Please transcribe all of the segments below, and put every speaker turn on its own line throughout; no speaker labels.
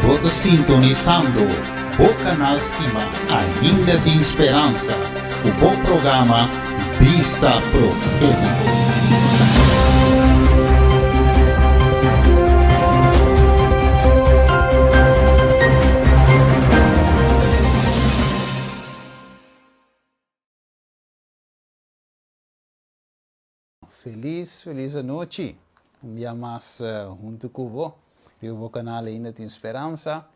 Bo ta sintonisando bo kanal stima Ainda Tin Speransa ku bo programa Bista Profétiko.
Felis felis anochi un bia mas huntu ku bo riba bo kanal Ainda Tin Speransa.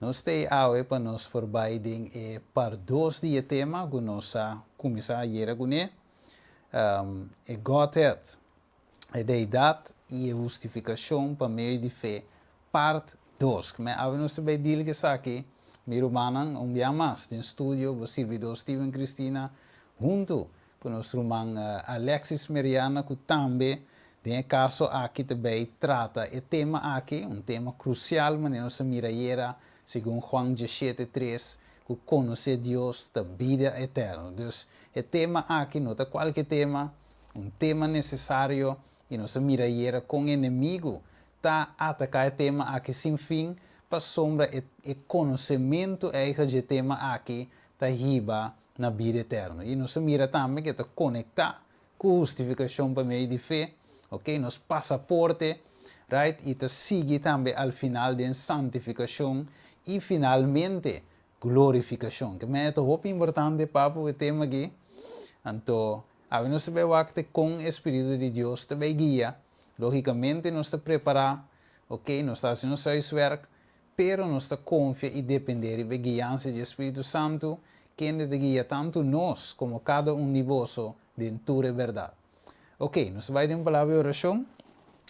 Nos ta ei awe pa nos por bai den e par dos di e tema ku nos a kuminsá ayera kuné, e Godhead, e Deidat i e hustifikashon pa medio di fe, part dos. Kmé awe nos ta bai deal ku esaki, mi rumannan, un bia mas den studio bo sirbidó Steven Cristina huntu Ku nos ruman Alexis Meriana ku tambe den e kaso aki ta bay trata e tema aki, un tema krusial manera nos a mira ayera segun Juan diesshete tres ku konosé Dios ta bida eterno. Dus e tema aki no ta kualke tema, un tema nesesario i nos a mira ayera kon enemigu ta ataká e tema aki sin fin pasobra e e konosementu eigen dje tema aki ta hiba na bida eterno. I nos a mira tambe ku e ta konektá ku hustifikashon pa medio di fe, ok, nos pasaporte, right, i ta sigui tambe al final den santifikashon i finalmente glorifikashon. Ke mei e ta hopi importante pa ku e tema aki. Anto, awe nos ta bai wak te kon e spiritu di Dios ta bai guia. Lógikamente nos ta prepará, ok, nos ta hasi nos huiswerk, Pero nos ta konfia i dependé riba e guiansa dje Spiritu Santu, kende ta guia tantu nos komo kada un di boso den tur e bèrdat. Oke, nos ta bai den un palabra di orashon.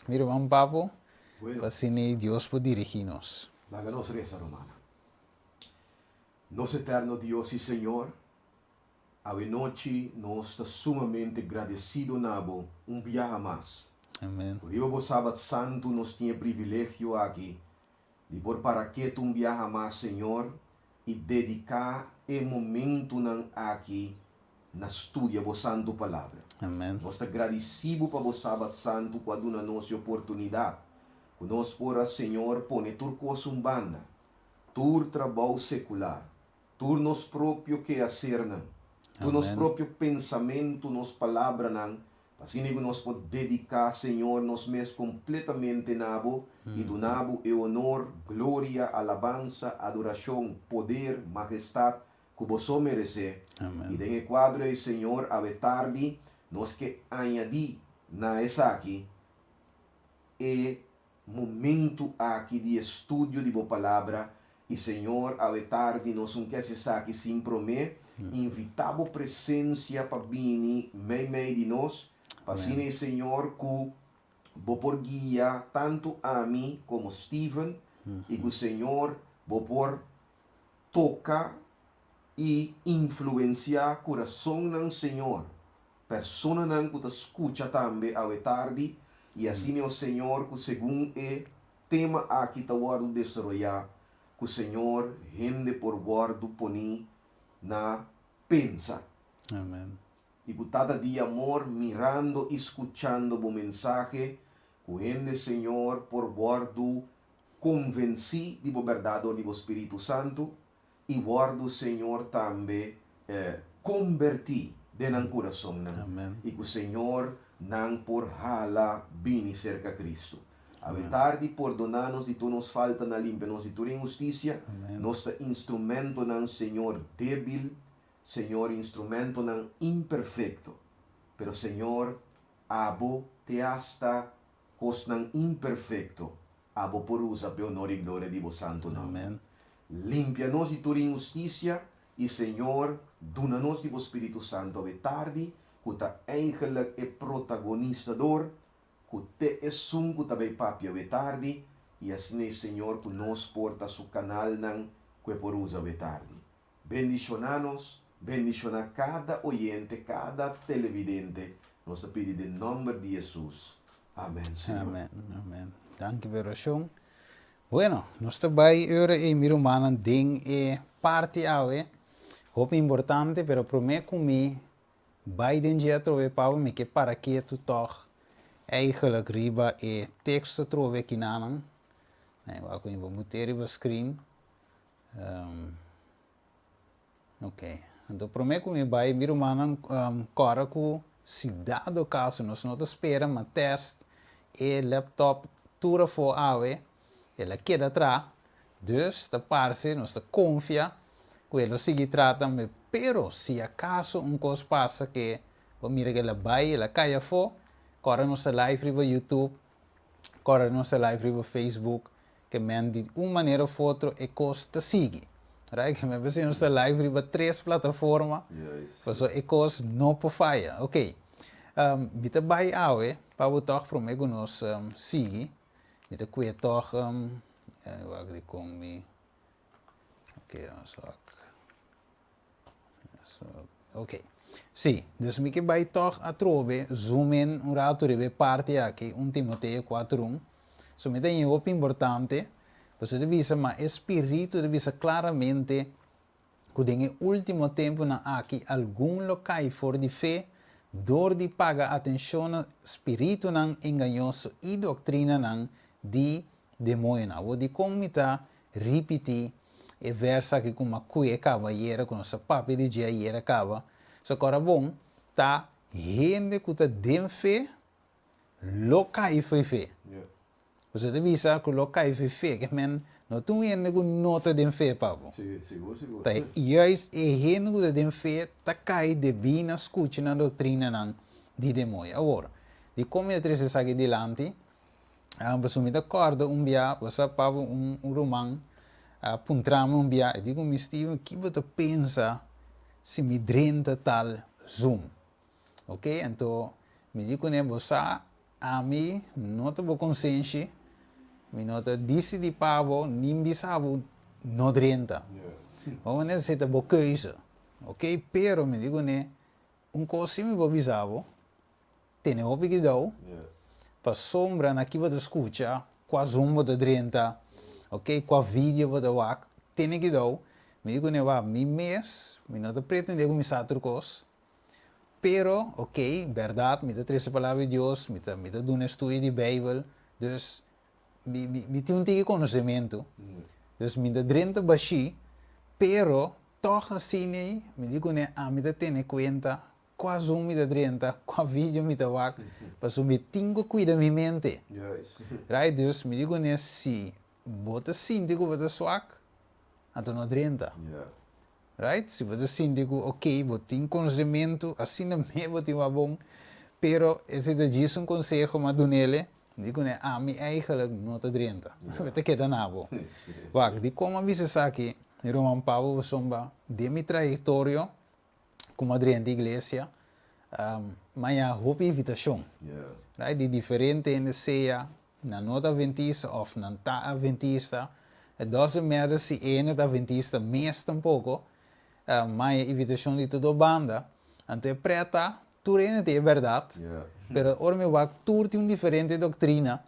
Mi ruman Papo, pa asina Dios por dirigí nos.
Laga nos resa, rumannan. Nos Eterno Dios i Señor, awe nochi nos ta sumamente gradesido na Bo un biaha mas.
Amen.
Ku riba Bo Sabat Santu nos tin e privilegio aki Di por para ketu un biaha mas, Señor, i dediká e momentunan aki na studia Bo Santu Palabra.
Amen.
Nos ta gradisí Bo pa Bo Sabat Santu ku a duna nos e oportunidat ku nos por a, Señor, pone tur kos un banda, tur trabou sekular, tur nos propio keasernan, tur nos propio pensamentu, nos palabranan, pa asina ku nos por dediká, Señor, nos mes kompletamente na Bo i duna Bo e honor, gloria, alabansa, adorashon, poder, mahestat ku Bo so meresé. I den e kuadro ei, Señor, awe tardi nos ke añadí na esaki e Momentu aki di estudio di Bo Palabra, i Señor, awe tardi nos un ke hasi esaki sin promé invitá Bo presencia pa bini meimei di nos, pa asina e Señor ku Bo por guia tantu ami komo Steven, i ku Señor Bo por toka i influensiá kurasonnan Señor, Personanan ku ta skucha tambe awe tardi i asina o Señor ku segun e tema aki ta wòrdu desaroyá ku Señor hende por wòrdu poní na pensa.
Amen.
I ku Tata di amor mirando i skuchando bo mensahe ku hende Señor por wòrdu konvensí di bo bèrdat dor di bo Spiritu Santu i wòrdu Señor tambe kombertí den nan kurasonnan, i ku Señor nan por hala bini serka Kristu. Awe tardi pordoná nos di tur nos faltanan, limpia nos di tur inhustisia. Nos ta instrumentonan, Señor, débil, Señor, instrumentonan imperfekto, pero Señor, Abo te asta kosnan imperfekto Abo por usa p'e honor i gloria di bo santu nòmber. Limpia nos di tur inhustisia i, Señor, duna nos di bo Spiritu Santu awe tardi, ku ta eigenlik e protagonistador, ku t'e esun ku ta bai papia awe tardi, i asina e Señor ku nos por ta su kanalnan ku e por usa awe tardi. Bendishoná nos, bendishoná kada oyente, kada televidente, nos ta pidi den nòmber di Hesus. Amèn, Señor.
Amèn, amèn. Danki pa e orashon. Bueno, nos ta bai e ora ei mi rumannan den e parti awe, hopi importante, pero promé ku mi bai den dje atrobe Pablo mi ke para ketu tòg eigenlijk riba e teksto atrobe kinanan. Nee, wak ku bo but'é riba screen. Um, ok. Anto promé ku mi bai, mi rumannan um, kòrda ku si dado kaso nos no ta spera ma test e laptop tur afó awe, el a keda tra, dus ta parse nos ta konfia ku e lo sigui tra tambe. Pero si akaso un kos pasa ke bo mira ku el a bai, el a kai afó, kòrda nos ta live riba YouTube, Kòrda nos ta live riba Facebook ke men di un manera of otro e kos ta sigui. Right? Ke men p'esei nos ta live riba tres plataforma pasobra e kos no por faya. Ok. Um, mi ta bai awe pa bo tòg promé ku nos um, sigui. Mi ta kue tòg um, wak dikon mi ok, nos wak. Ok. Sí, dus mi ke bai tòg atrobe zoom in un ratu riba e parti aki, 1 Timoteo 4:1. So mi ta haña hopi importante, pasobra ta bisa ma e Spiritu ta bisa klaramente ku den e último tempunan aki algun lo kai for di fe dor di paga atenshon na spiritunan engañoso i doktrinanan di demoñonan. Awor dikon mi ta ripití e vèrs aki ku m'a kue kaba ayera, ku nos a papia di dje ayera kaba? So kòrda bon, ta hende ku ta den fe lo kai fo'i fe. Bo ta bisa ku lo kai fo'i fe, ke men no ta un hende ku no ta den fe pa bo. Ta juist e hende ku ta den fe ta kai debí na skucha nan doktrinanan di demoño. Awor, dikon mi ta trese esaki dilanti? Pasobra mi ta kòrda un bia, bo sa papa un ruman a puntra mi un bia, e di ku mi, Steven, ki bo ta pensa si mi drenta tal Zoom? Ok, anto mi di kuné, bo sa, ami no ta bo konsenshi, mi no ta disidí pa bo, ni bisa bo no drenta. Bo manera esei ta bo keuze, ok, pero mi di kuné, un kos si mi por bisa bo, Tene hopi kidou, pasobra na ki bo ta skucha, kua zoom bo ta drenta, ok, kua video bo ta wak, tene kidou. Mi di kuné wak, mi mes, mi no ta pretendé ku mi sa tur kos, pero, ok, bèrdat mi ta trese palabra di Dios, mi ta mi ta duna estudio di Beibel, dus mi mi mi tin un tiki konosementu, dus mi ta drenta bashí, pero tòg asina ei mi di kuné ami ta tene kuenta Kua zoom mi ta drenta, kua video mi ta wak, pasobra mi tin ku kuida mi mente. Right? Dus mi di kuné si bo ta sinti ku bo ta swak, anto no drenta. Right? Si bo ta sinti ku ok, bo tin konosementu, asina me bo tin wak bon, pero esei ta djis un konseho m'a dunele, mi di kuné ami eigenlijk no ta drenta. Mi ta keda na bo. Wak, dikon m'a bisa esaki, mi ruman Pablo pasobra den mi trayektorio, ku m'a drenta iglesia, m'a haña hopi invitashon, right, di diferente hende sea nan no ta adventista òf nan ta adventista, it doesn't matter si e hende ta adventista mes tampoko, m'a haña invitashon di tur banda, anto e prèt ta tur hende tin e bèrdat, pero ora mi wak tur tin un diferente doktrina,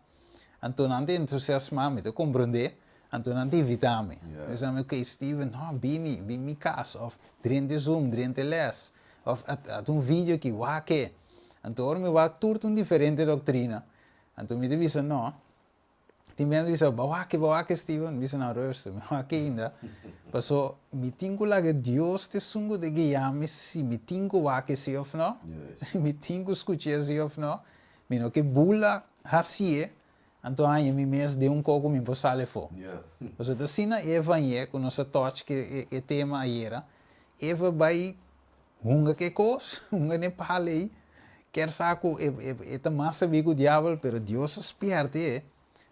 anto nan ta entusiasmá, mi ta komprondé, Anto nan ta invitá mi. Mi bisa mi, ok Steven, no, bini, bin mi kas, òf drenta e Zoom, drenta e lès, òf at un video aki, wak e. Anto ora mi wak tur ta un diferente doktrina. Anto mi ta bisa, no, tin bia nan ta bisa, bo wak e, bo wak e Steven, mi bisa, no, rustig, mi wak e ainda, paso mi tin ku laga Dios ta esun ku ta guia mi si mi tin ku wak e si òf no, si mi tin ku skuch'é si òf no, mi no ke bula hasié. Anto haña mi mes den un koko mi por sali afó. Pasobra ta asina Eva hañ'é ku nos a touch ku e tema ayera. Eva bai hunga ku e kos, hunga den e pal ei, kier sa ku e ta mas sabí ku diabel, pero Dios a spièrta e,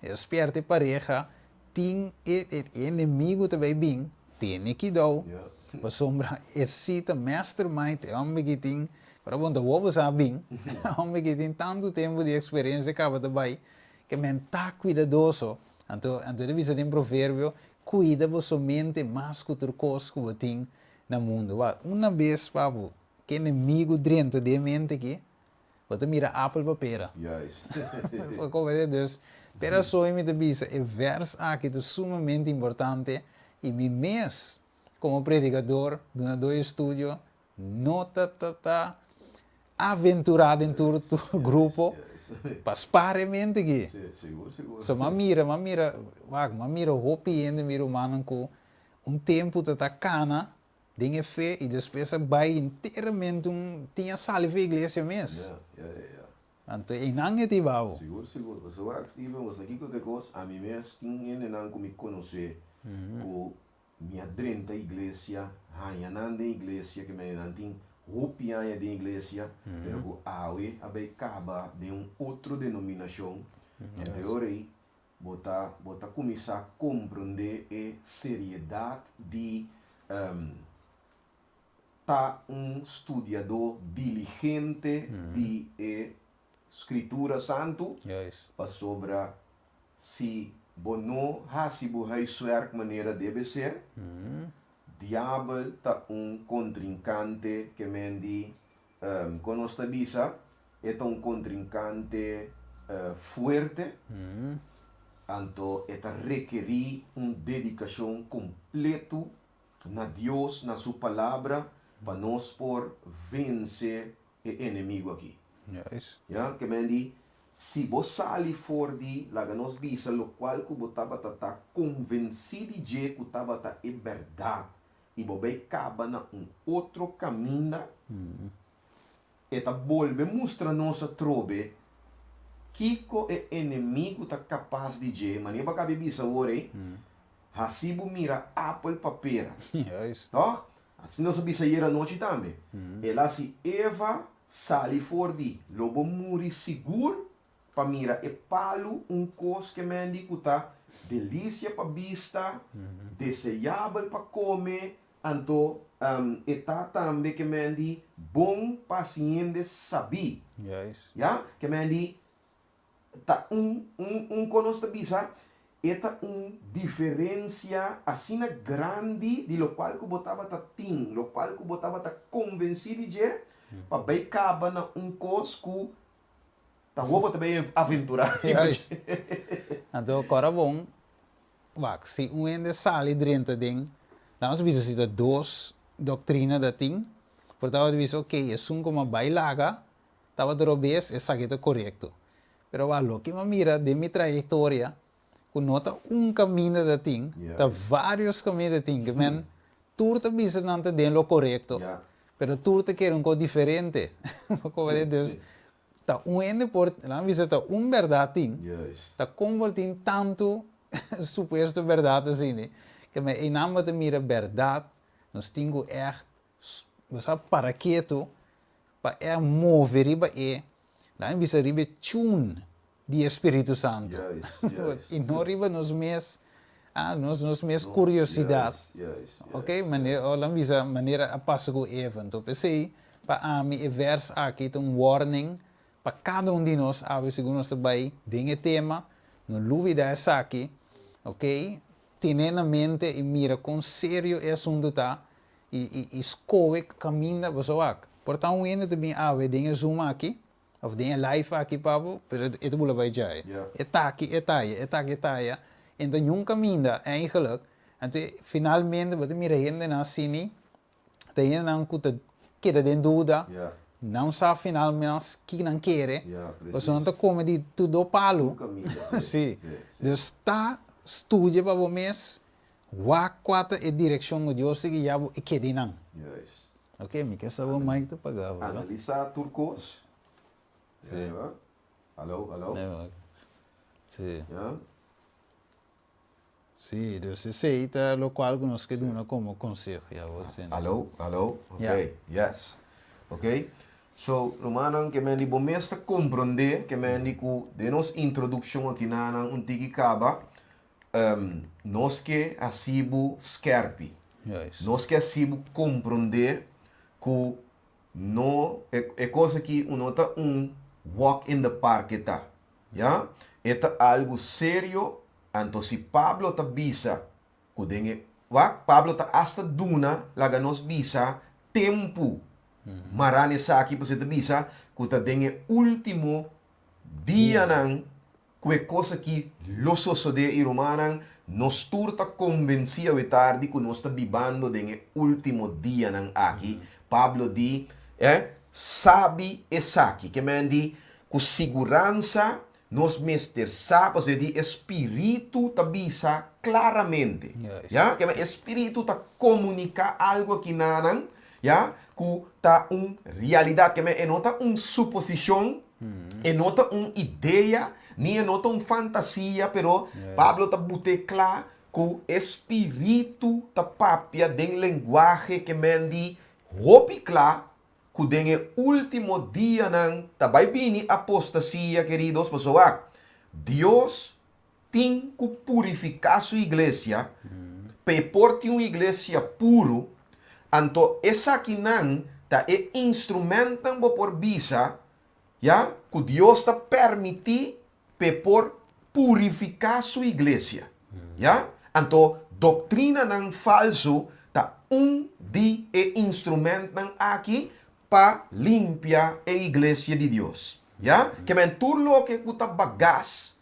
e a spièrta e pareha, tin e enemigu ta bai bin, tene kidou, pasobra e si ta mastermind, e hòmber ki tin Pero bon ta wobo sa bin, homber ki tin tantu tempu di experiencia caba ta bay, ke men ta cuidadoso, anto anto ta bisa den proverbio, cuida boso mente mas cu tur cos cu bo tin na mundo. Wak, una bes papu, ke enemigo drenta den mente aki, bo ta mira apel pa pera.
Juist.
Dus, pera soy mi ta bisa, e vers aki ta sumamente importante, y mi mes, como predicador, dunador di estudio, No ta ta ta aventurá den tur tur grupo. Pa spar e mente aki.
Si, sigur, sigur.
So m'a mira, m'a mira, wak, m'a mira hopi hende, mi rumannan ku un tempu ta ta kana den e fe i despues a bai enteramente un tin a sali for e iglesia mes.
Ya, ya, ya, ya.
Anto einan e tin bou.
Sigur, sigur. Pasobra wak, Steven, bo sa kiko ta e kos? Ami mes tin hendenan ku mi konosé ku Mi a drenta iglesia, haña nan den iglesia, ke mende nan tin hopi aña den iglesia, pero ku awe a bai kaba den un otro denominashon. Anto e ora ei bo ta bo ta kuminsá komprondé e seriedat di ta un studiadó diligente di e Skritura Santu, pasobra si bo no hasi bo huiswerk manera debe ser, diabel ta un kontrinkante ke men di, kon nos ta bisa, e ta un kontrinkante fuerte, anto e ta rekerí un dedikashon kompletu na Dios, na su Palabra, pa nos por vense e enemigu aki.
Juist.
Ya, ke men di, si bo sali for di, laga nos bisa lokual ku bo tabata ta konvensí di dje ku tabata e bèrdat, i bo bai kaba na un otro kaminda, e ta bolbe mustra nos atrobe kiko e enemigu ta kapas di dje, manera bo a kaba di bisa awor ei, hasi bo mira apel pa pera.
Juist.
Tòg? Asina nos a bisa ayer anochi tambe. El a hasi Eva sali for di lo bo muri sigur pa mira e palu un kos ke mendi ku ta delisia pa bista, deseabel pa kome, anto e ta tambe ke mendi bon pa hasi hende sabí. Ya, ke mendi Ta un, un, un kon nos ta bisa, e ta un diferencia asina grandi di locual cu bo tabata tin, locual cu bo tabata convenci di dje, pa bay caba na un cos cu ta ho bo ta bay aventura riba dje.
Anto cora bon, wak, si un hende sali drenta den, laga nos bisa si ta dos doctrina ta tin, por tabata bisa, ok, esun como a bay laga, Tabata robes, esaki ta korekto. Pero wak, loke mi a mira den mi trayektoria, ku no ta un kaminda ta tin, ta vários kaminda ta tin, ke men tur ta bisa nan ta den lo korekto, pero tur ta kere un kos diferente. Bo komprende? Dus, ta un hende por, nan a bisa ta un bèrdat tin, ta kon por tin tantu supuesto bèrdat asina? Ke men einan bo ta mira bèrdat, nos tin ku ègt, bo sa para ketu Pa e a move riba e, laga mi bisa riba e tune di e Spiritu Santu. I no riba nos mes, ah, nos nos mes kuriosidat. Ok, manera, o laga mi bisa manera a pasa ku Eva. Anto p'esei, pa ami e vers aki ta un warning pa kada un di nos awe segun nos ta bai den e tema, no lubida esaki, ok, tene na mente i mira kon serio e asuntu ta. I skohe kaminda bo sa wak. Por ta un hende ta bin awe den e zoom aki of den e live aki pa bo, pero e ta bula bai djai. E ta aki, e ta aya, e ta aki, e ta aya. E no ta niun kaminda eigenlijk. Anto finalmente bo ta mira hendenan asini, ta hendenan ku ta keda den duda, nan sa finalmente ki nan kere, pasobra nan ta kome di tur do palu. Si. Dus ta studia pa bo mes. Wak kua ta e direkshon ku Dios ta guia bo i keda einan.
Juist.
Ok, mi ke sa bo mic ta pagá bo.
Analisá tur kos. Sí. Hallo, hallo.
Sí.
Ja.
Sí, dus esei ta lokual ku nos ke duna komo konseho. Ya bo sende.
Hallo, hallo. Ok, yes. Ok. So, rumannan, ke men di bo mes ta komprondé, ke men di ku den nos introdukshon akinanan un tiki kaba, Nos ke hasi bo skerpi. Nos ke hasi bo komprondé ku no e kos aki no ta un walk in the park e ta. Ya. E ta algu serio, anto si Pablo ta bisa ku den e wak Pablo ta asta duna laga nos bisa tempu mará na esaki pasobra e ta bisa ku ta den e último dianan Ku e kos aki lo sosodé i rumannan, nos tur ta konvensí awe tardi ku nos ta bibando den e último dianan aki. Pablo di, E sabi esaki. Ke men di? Ku siguransa nos mester sa pasobra di e Spiritu ta bisa klaramente. Ya, kema e Spiritu ta komuniká algu aki na nan, ya, ku ta un realidat. Kema e no ta un suposishon, e no ta un idea, ni e no ta un fantasia, pero Pablo ta but'é kla ku e Spiritu ta papia den lenguahe kemen di hopi kla ku den e último dianan ta bai bini apostasia, keridos, pasobra Dios tin ku purifiká su iglesia, pa e por tin un iglesia puru, anto esakinan ta e instrumentnan bo por bisa, ya, ku Dios ta permití p'e por purifiká su iglesia. Ya? Anto doktrinanan falsu ta un di e instrumentnan aki pa limpia e iglesia di Dios. Ya? Ke men tur loke ku ta bagas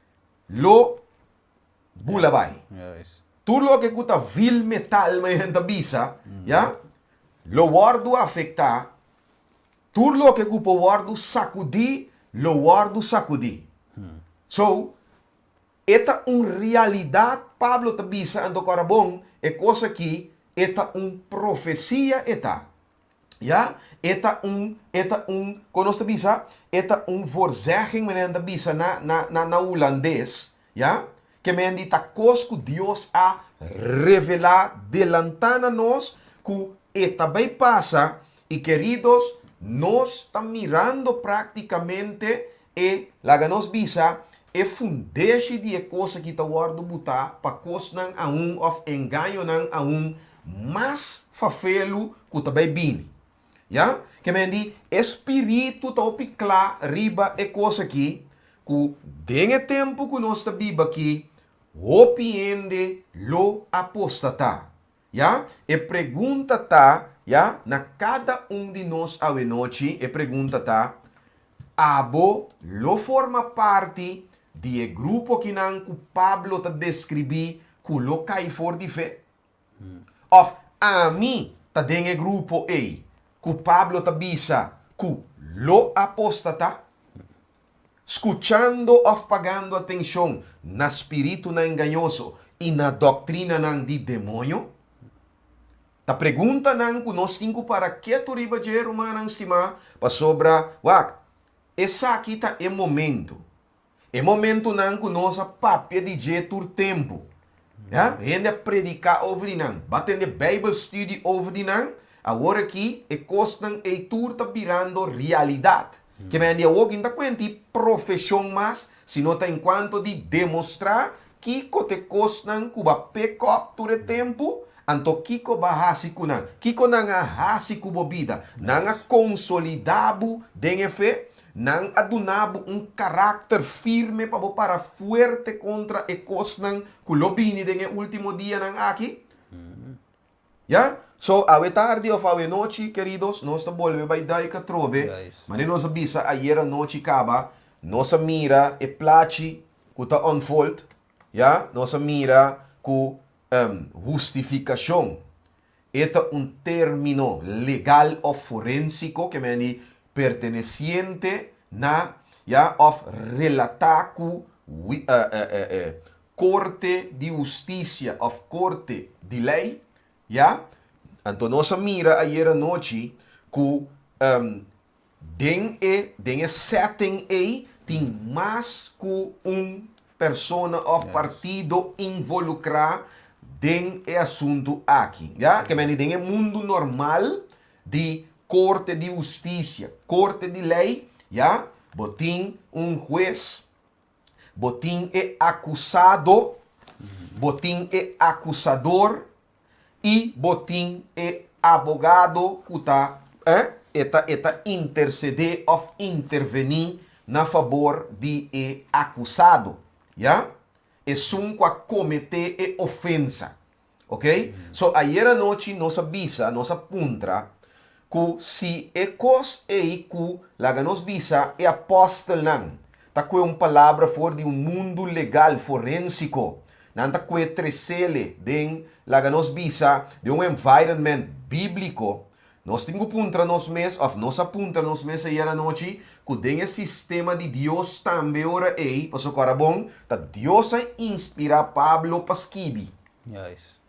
lo bula bai. Tur loke ku ta vil metal, manera nan ta bisa, ya, lo wòrdu afektá. Tur loke ku por wòrdu sakudí, lo wòrdu sakudí. So, e ta un realidat, Pablo ta bisa anto ku ora bon, e kos akí, e ta un profesia e ta. Ya, e ta un, e ta un, kon nos ta bisa? E ta un voorzegging, manera nan ta bisa na, na, na, na hulandes, ya, ke men di ta kos ku Dios a revelá delantá na nos ku e ta bai pasa. I keridos, nos ta mirando práktikamente e, laga nos bisa, e fundeshi di e kos aki ta wòrdu butá pa kosnan aun òf engañonan aun mas fafelu ku ta bai bini. Ya? Ke men di, e spiritu ta hopi kla riba e kos aki, ku den e tempu ku nos ta biba aki, hopi hende lo apostatá. Ya, e pregunta ta, ya, na kada un di nos awenochi, e pregunta ta, Abo lo forma parti di e grupo kinan ku Pablo ta deskribí ku lo kai for di fe? Òf ami ta den e grupo ei ku Pablo ta bisa ku lo apostatá? Skuchando òf pagando atenshon na spiritunan engañoso i na doktrinanan di demoño? Ta preguntanan ku nos tin ku para ketu riba dje, rumannan stimá, pasobra, wak, esaki ta e momentu. E momentunan ku nos a papia di dje tur tempu. Ya, hende a prediká over di nan, ba tende Bijbelstudie over di nan, awor aki e kosnan ei tur ta birando realidat. Ke men di awor kin ta kuenti profeshon mas, sino ta enkuanto di demostrá kiko ta e kosnan ku ba pick up tur e tempu, anto kiko ba hasi ku nan. Kiko nan a hasi ku bo bida? Nan a konsolidá bo den e fe? Nan a duna bo un karakter firme pa bo para fuerte kontra e kosnan ku lo bini den e último dianan aki? Ya? So, awe tardi òf awe nochi, keridos, nos ta bolbe bai duik atrobe. Manera nos a bisa ayera nochi kaba, nos a mira e plachi ku ta unfold, ya? Nos a mira ku hustifikashon E ta un término legal òf forénsiko ke men di pertenesiente na, ya, òf relatá ku korte di hustisia òf korte di lei, ya. Anto nos a mira ayer anochi ku Den e den e setting ei tin mas ku un persona òf partido involukrá den e asuntu aki. Ya, ke mende den e mundu normal di korte di hustisia, korte di lei, ya, bo tin un hues, bo tin e akusado, bo tin e akusador, I bo tin e abogado ku ta e ta e ta intersedé òf intervení na fabor di e akusado, ya? Esun ku a kometé e ofensa. Oke? So ayera anochi nos a bisa, nos a puntra ku si e kos ei ku, laga nos bisa, e apòstelnan ta kue un palabra for di un mundu legal forénsiko, nan ta kue tresele den, laga nos bisa, den un environment bíbliko. Nos tin ku puntra nos mes, òf nos a puntra nos mes ayer anochi, ku den e sistema di Dios tambe ora ei, pasobra kòrda bon, ta Dios a inspirá Pablo pa skibi.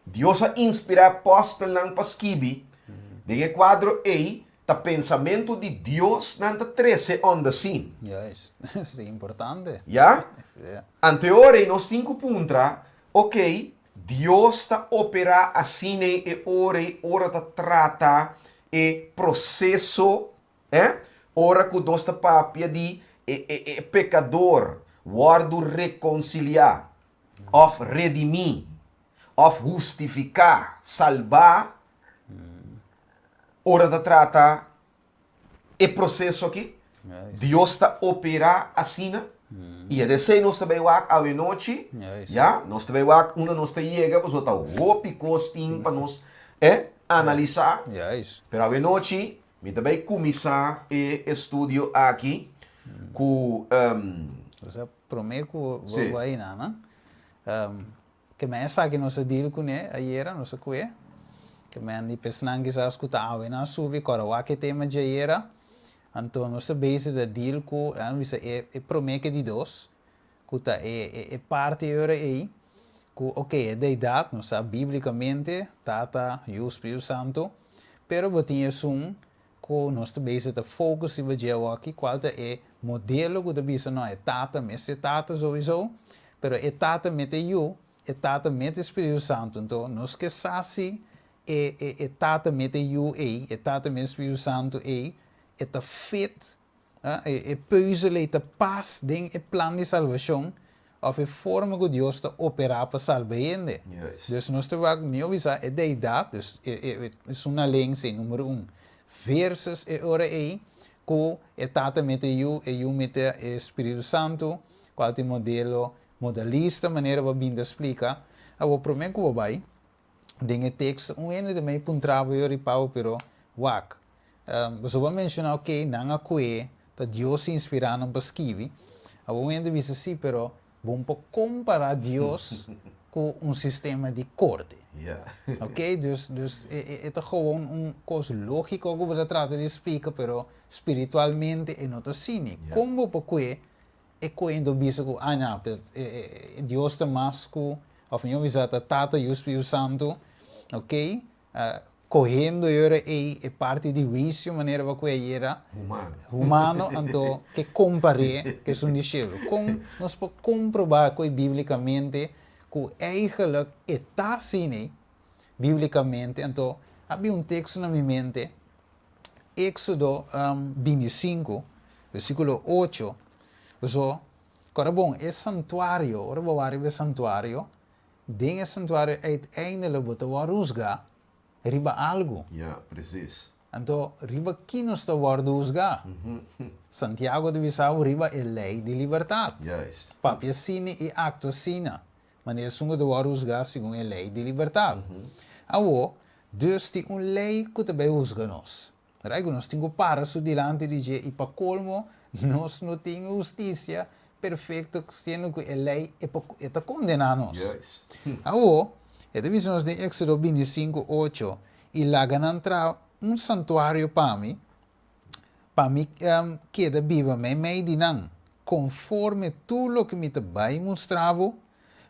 Dios a inspirá apòstelnan pa skibi. Den e kuadro ei, ta pensamentu di Dios nan ta trese on the scene.
Juist. Esei importante.
Ya? Anto e ora ei nos tin ku puntra, Oké, Dios ta operá asin'ei e ora ei ora ta trata e proseso, eh, ora ku nos ta papia di e e e pekador wòrdu rekonsiliá òf redimí òf hustifiká, salbá, ora ta trata e proseso aki. Dios ta operá asina. I e desei nos ta bai wak awenochi. Ya, nos ta bai wak unda nos ta yega pasobra ta hopi kos tin pa nos analisá. Pero awenochi mi ta bai kuminsá e estudio aki ku.
Osea, promé ku bo bai nan, Ke men esaki nos a deal kuné ayera, nos a kue. Ke men di pesnan kisas ku ta awe nan a subi, kòrda wak e tema dje ayera. Anto nos ta bezig ta deal ku, laga mi bisa, e e promé ke di dos, ku ta e e e parti e ora ei, ku oke e deidat, nos sa bíblikamente, Tata, Yu, Spiritu Santu, pero bo tin esun ku nos ta bezig ta focus riba dje awoki, kual ta e modelo ku ta bisa no e Tata mester Tata souiso, pero e Tata mete Yu, e Tata mete Spiritu Santu, anto nos ke sa si e e e Tata mete Yu ei, e Tata mete Spiritu Santu ei, e ta fit, e e peuzel ei ta pas den e plan di salbashon, òf e forma ku Dios ta operá pa salba hende. Dus nos ta wak, mi a bisa e deidat, dus e e esun na lens ei, numero un, versus e ora ei ku e Tata mete e Yu, e Yu mete e Spiritu Santu, kual ta e modelo modalista manera bo a bin ta splika. Awor promé ku bo bai den e teksto un hende ta mei puntra bo yori pao pero wak, boso bo a menshoná ok nan a kue ta Dios inspirá nan pa skibi. Awor un hende bisa sí pero bo no por kompará Dios ku un sistema di korte. Ok dus dus e ta gewoon un kos lógiko ku bo ta trata di splika pero spiritualmente e no ta asina. Kon bo por kue E kuento bisa ku aña Dios ta mas ku òf mihó bisa ta Tata, Yu, Spiritu Santu, ok, kohendo e ora ei e parti di huisio manera bo a kohe ayera,
Humano.
humano, anto ke kompar'é ku esun di shelu. Kon nos por komprobá ku e bíblikamente ku eigenlijk e ta asina ei bíblikamente? Anto a bin un teksto na mi mente Éxodo 25, versículo 8, paso, kòrda bon, e santuario, ora bo wak riba e santuario, den e santuario uiteindelijk bo ta wòrdu husgá riba algu.
Ja, precies.
Anto, riba ki nos ta wòrdu husgá? Santiago ta bisa bo riba e lei di libertat.
Juist.
Papia asina i aktua asina. Manera esun ku ta wòrdu husgá segun e lei di libertat. Awor, Dios tin un lei ku ta bai husga nos. Right? Ku nos tin ku para su dilanti di dje i pa kolmo nos no tin e hustisia perfekto siendo ku e lei e ta kondená nos. Awor, e ta bisa nos den Éksodo 25, 8, I laga nan traha un santuario pa mi, pa mi keda biba meimei di nan, konforme tur loke mi ta bai mustra bo,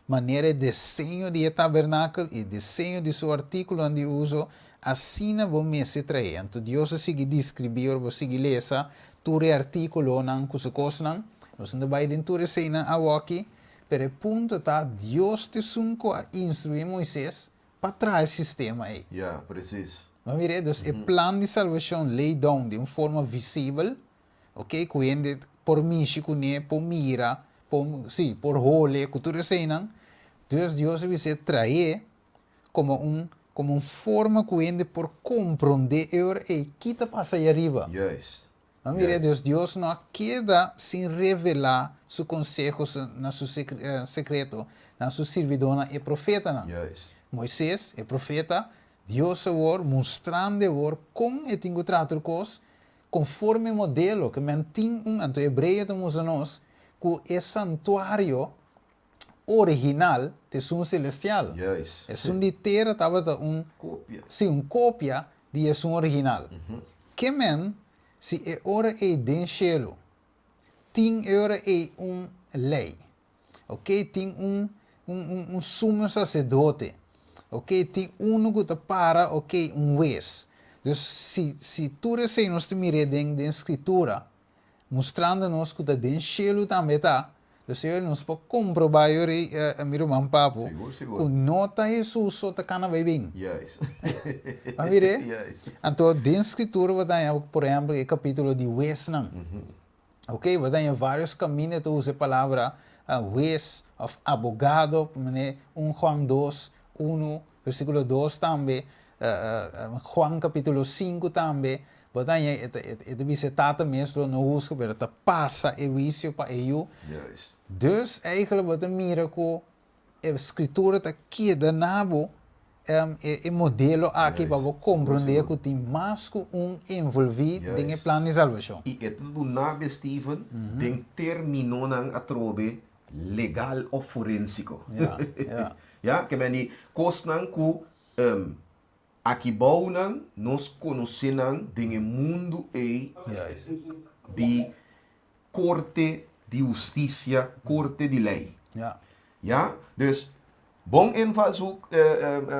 manera e deseño di e tabernakel i e deseño di su artíkulonan di uso, asina bo mester traé. Anto Dios a sigui deskribí, ora bo sigui lesa tur e artíkulonan ku su kosnan. Nos no ta bai den tur eseinan awoki, pero e punto ta, Dios ta esun ku a instruí Moises pa traha e sistema ei.
Ya, presis.
Bo mira, dus e plan di salbashon lay down den un forma visibel, ok, ku hende por mishi kuné, por mira, por, sí, por hole, ku tur eseinan. Dus Dios a bis'é traé komo un, komo un forma ku hende por komprondé e ora ei ki ta pasa ei ariba.
Juist.
Bo mira, dus Dios no a keda sin revelá su konseho na su sekreto na su sirbidónan e profetanan.
Juist.
Moises, e profeta, Dios awor mustrando awor kon e tin ku traha tur kos konforme modelo ke men tin un, anto Hebreo ta mustra nos ku e santuario original ta esun celestial.
Juist.
Esun di tera tabata un
Kopia.
Sí, un kopia. di esun original. Ke men si e ora ei den shelu tin e ora ei un lei, ok, tin un un un sumo saserdote, ok, tin unu ku ta para, ok, un hues. Dus si si tur esei nos ta mir'é den den Skritura, mustrando nos ku ta den shelu tambe ta, dus e ora nos por komprobá e ora ei, mi ruman Papu, ku no ta Hesus so ta kana bai bin. A mir'é? Anto den Skritura bo ta haña, por ehèmpel, e kapítulo di huesnan. Ok, bo ta haña vários kaminda ta usa e palabra hues òf abogado, manera un Juan dos, unu, versíkulo dos tambe, Juan kapítulo sinku tambe, bo ta haña e ta e ta bisa e Tata mes lo no husga, pero ta pasa e huisio pa e Yu. Dus eigenlijk bo ta mira ku E Skritura ta keda na bo e modelo aki pa bo komprondé ku tin mas ku un envolví den e plan di salbashon.
I e ta duna be, Steven, den términonan atrobe legal òf forénsiko. Ya, ke men di kosnan ku aki bounan nos konosé nan den e mundu ei di Korte di hustisia, korte di lei. Ya? Dus, bon invalshoek,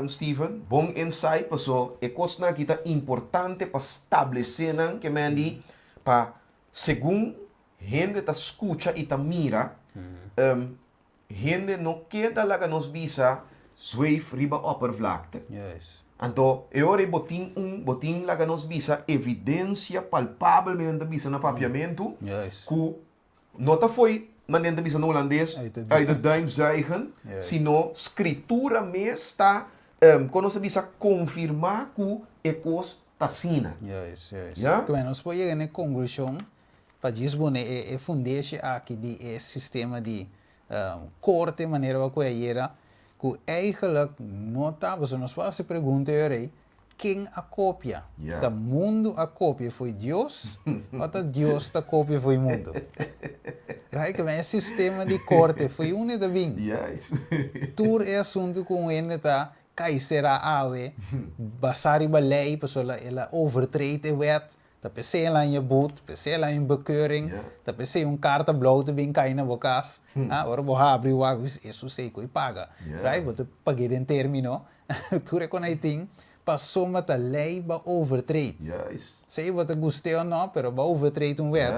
Steven, bon insight, paso e kosnan aki ta importante pa stablesé nan, ke men di, pa segun hende ta skucha i ta mira, Hende no keda laga nos bisa zweef riba oppervlakte. Anto e ora ei bo tin un, bo tin laga nos bisa evidencia palpabel mi nan ta bisa na papiamentu ku no ta fo'i manera nan ta bisa na hulandes uit de duim zuigen, sino skritura mes ta kon nos ta bisa konfirmá ku e kos ta asina.
Ya? Nos por yega na e konklushon Pa djis pone e fundeshi aki di e sistema di korte manera bo a kohe ayera, ku eigenlijk no ta, pasobra nos por hasi pregunta e ora ei, ken a kopia? Ta mundu a kopia fo'i Dios o ta Dios ta kopia fo'i mundu? Right? Ke e sistema di korte fo'i unda e ta bin? Tur e asuntu ku un hende ta kai será awe basá riba lei, pasobra el a overtreed e wet, Ta p'esei el haña but, p'esei el haña un bekeuring, ta p'esei un karta blou ta bin kai na bo kas. Ah, ora bo habri wak, bo bisa, esun sei ku e paga. Right? Bo ta pag'é den término. Tur e kon ei tin, pasobra ta lei bo a overtreed. Sei bo ta gust'é o no, pero bo a overtreed un wet.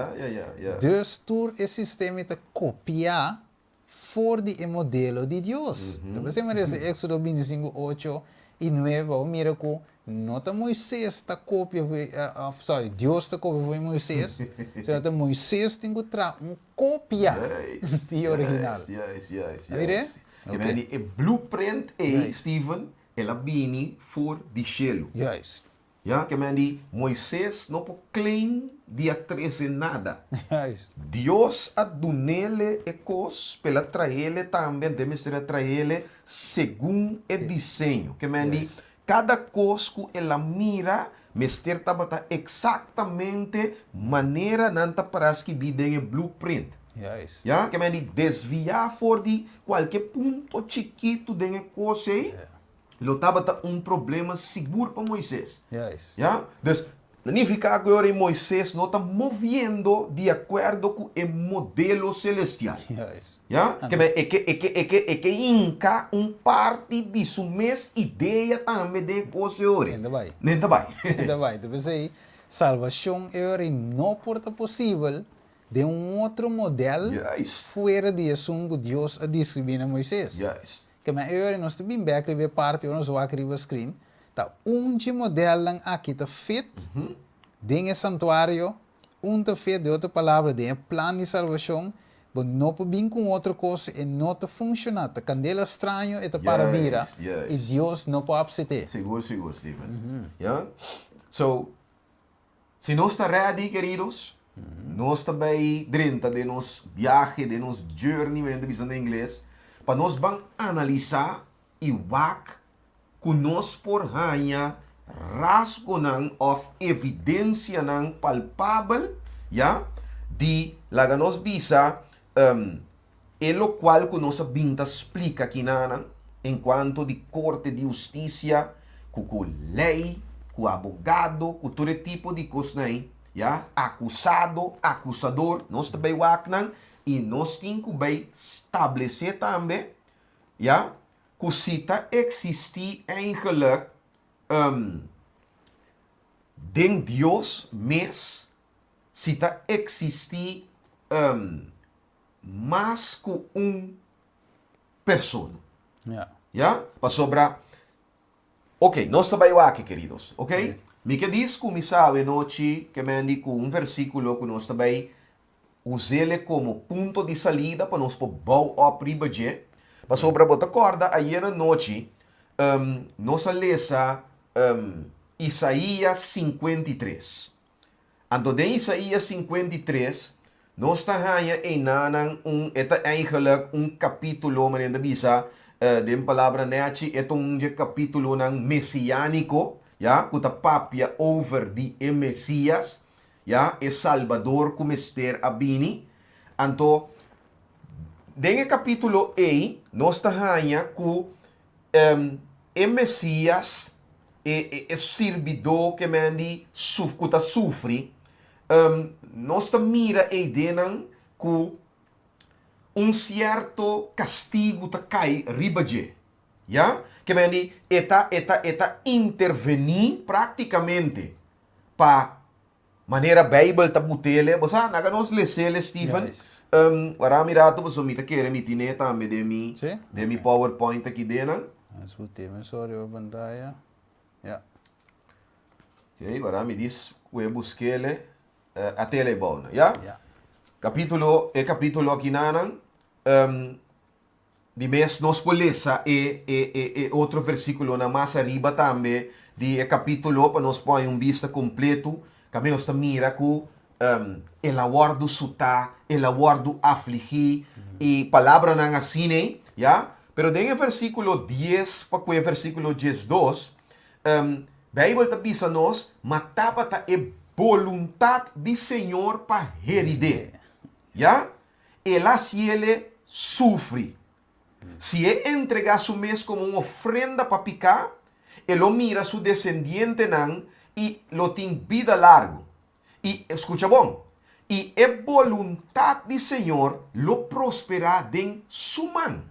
Dus tur e sistema ei ta kopiá for di e modelo di Dios. Ta p'esei mi resa Éxodo 25, 8 i 9 pa bo mira ku no ta Moisés ta kopia for òf sorry, Dios ta kopia for di Moisés, sino ta Moisés tin ku traha un kopia di e original.
Juist, juist,
A mira?
juist. E mira di e blueprint ei, Steven, el a bini for di shelu.
Juist.
Ya, ke men di, Moises no por claim di a trese nada.
Juist.
Dios a dunele e kos, p'el a traele tambe, anto e mester a traele segun e diseño. Ke men di, kada kos ku el a mira mester tabata eksaktamente manera nan ta para skibí den e blueprint.
Juist.
Ya, ke men di, desviá for di kualke punto chikitu den e kos ei, Lo tabata un problema sigur pa Moises.
Juist.
Ya? Dus, ta nifiká ku e ora ei Moises no ta moviendo di akuerdo ku e modelo selestial.
Juist.
Ya? Ke men e ke, e ke, e ke, e ke hinka un parti di su mes idea tambe den e kos e ora ei.
Nen ta bai.
Nen ta bai.
Nen ta bai. Ta p'esei, salbashon e ora ei no por ta posibel den un otro modèl fuera di esun ku Dios a deskribí na Moises.
Juist.
Ke men e ora nos ta bin bek riba e parti ora nos wak riba screen, ta un dje modelnan aki ta fit den e santuario, un ta fit, den otro palabra, den e plan di salbashon, bo no por bin ku un otro kos, e no ta funshoná, ta kandela straño e ta para bira, i Dios no por apsete.
Sigur, sigur, Steven. Ya. So, Si nos ta ready, keridos, nos ta bay drenta den nos biahe, den nos journey, men ta bisa na ingles, pa nos ban analisa y wak cu nos por haña rasgonan of evidencianan palpabel, ya, di, laga nos bisa, e locual cu nos a bin ta splica kinanan en cuanto di corte di husticia cu cu ley. ku abogado, ku tur e tipo di kosnan ei, ya, akusado, akusador, nos ta bai wak nan i nos tin ku bai stablesé tambe, ya, ku si ta eksistí eigenlijk den Dios mes, si ta eksistí mas ku un persona. Ya? Pasobra, ok, nos ta bai wak, keridos, ok? Mi ke dis kuminsá awe nochi ke mendi ku un versíkulo ku nos ta bai us'ele komo punto di salida pa nos por bou op riba dje. Pasobra bo ta kòrda ayera nochi nos a lesa Isaías 53. Anto den Isaías 53 nos ta haña einanan un, e ta eigenlijk un kapítulo, manera ta bisa den palabra nèchi, e ta un dje kapítulonan mesiániko, ya, ku ta papia over di e Mesías, ya, e Salbador ku mester a bini. Anto, den e kapítulo ei nos ta haña ku e Mesías, e e sirbidó ke men di ku ta sufri, nos ta mira ei dennan ku un sierto kastigu ta kai riba dje. Ya? Ke men di e ta e ta e ta intervení práktikamente pa manera Beibel ta but'ele. Bo sa, naga nos les'ele, Steven. Wara mi rato pasobra mi ta kere mi tin'é tambe den mi den mi PowerPoint aki denan.
Nos but'é mesora riba pantaya. Ya.
Ok, wara mi dis ku e busk'ele. At'ele abou nan, ya? Kapitulo, e kapitulo aki nanan. Di mes nos por lesa e e e e otro versíkulonan mas ariba tambe di e kapítulo pa nos por haña un bista kompletu. Kaminda nos ta mira ku el a wòrdu sutá, el a wòrdu afligí i palabranan asina, ya. Pero den e versíkulo dies pa ku e versíkulo 12, Beibel ta bisa nos, Ma tabata e boluntat di Señor pa herid'é, ya. El a hasiele sufri. Si e entregá su mes komo un ofrenda pa piká, e lo mira su desendientenan i lo tin bida largu. I, skucha bon, i e boluntat di Señor lo prosperá den su man.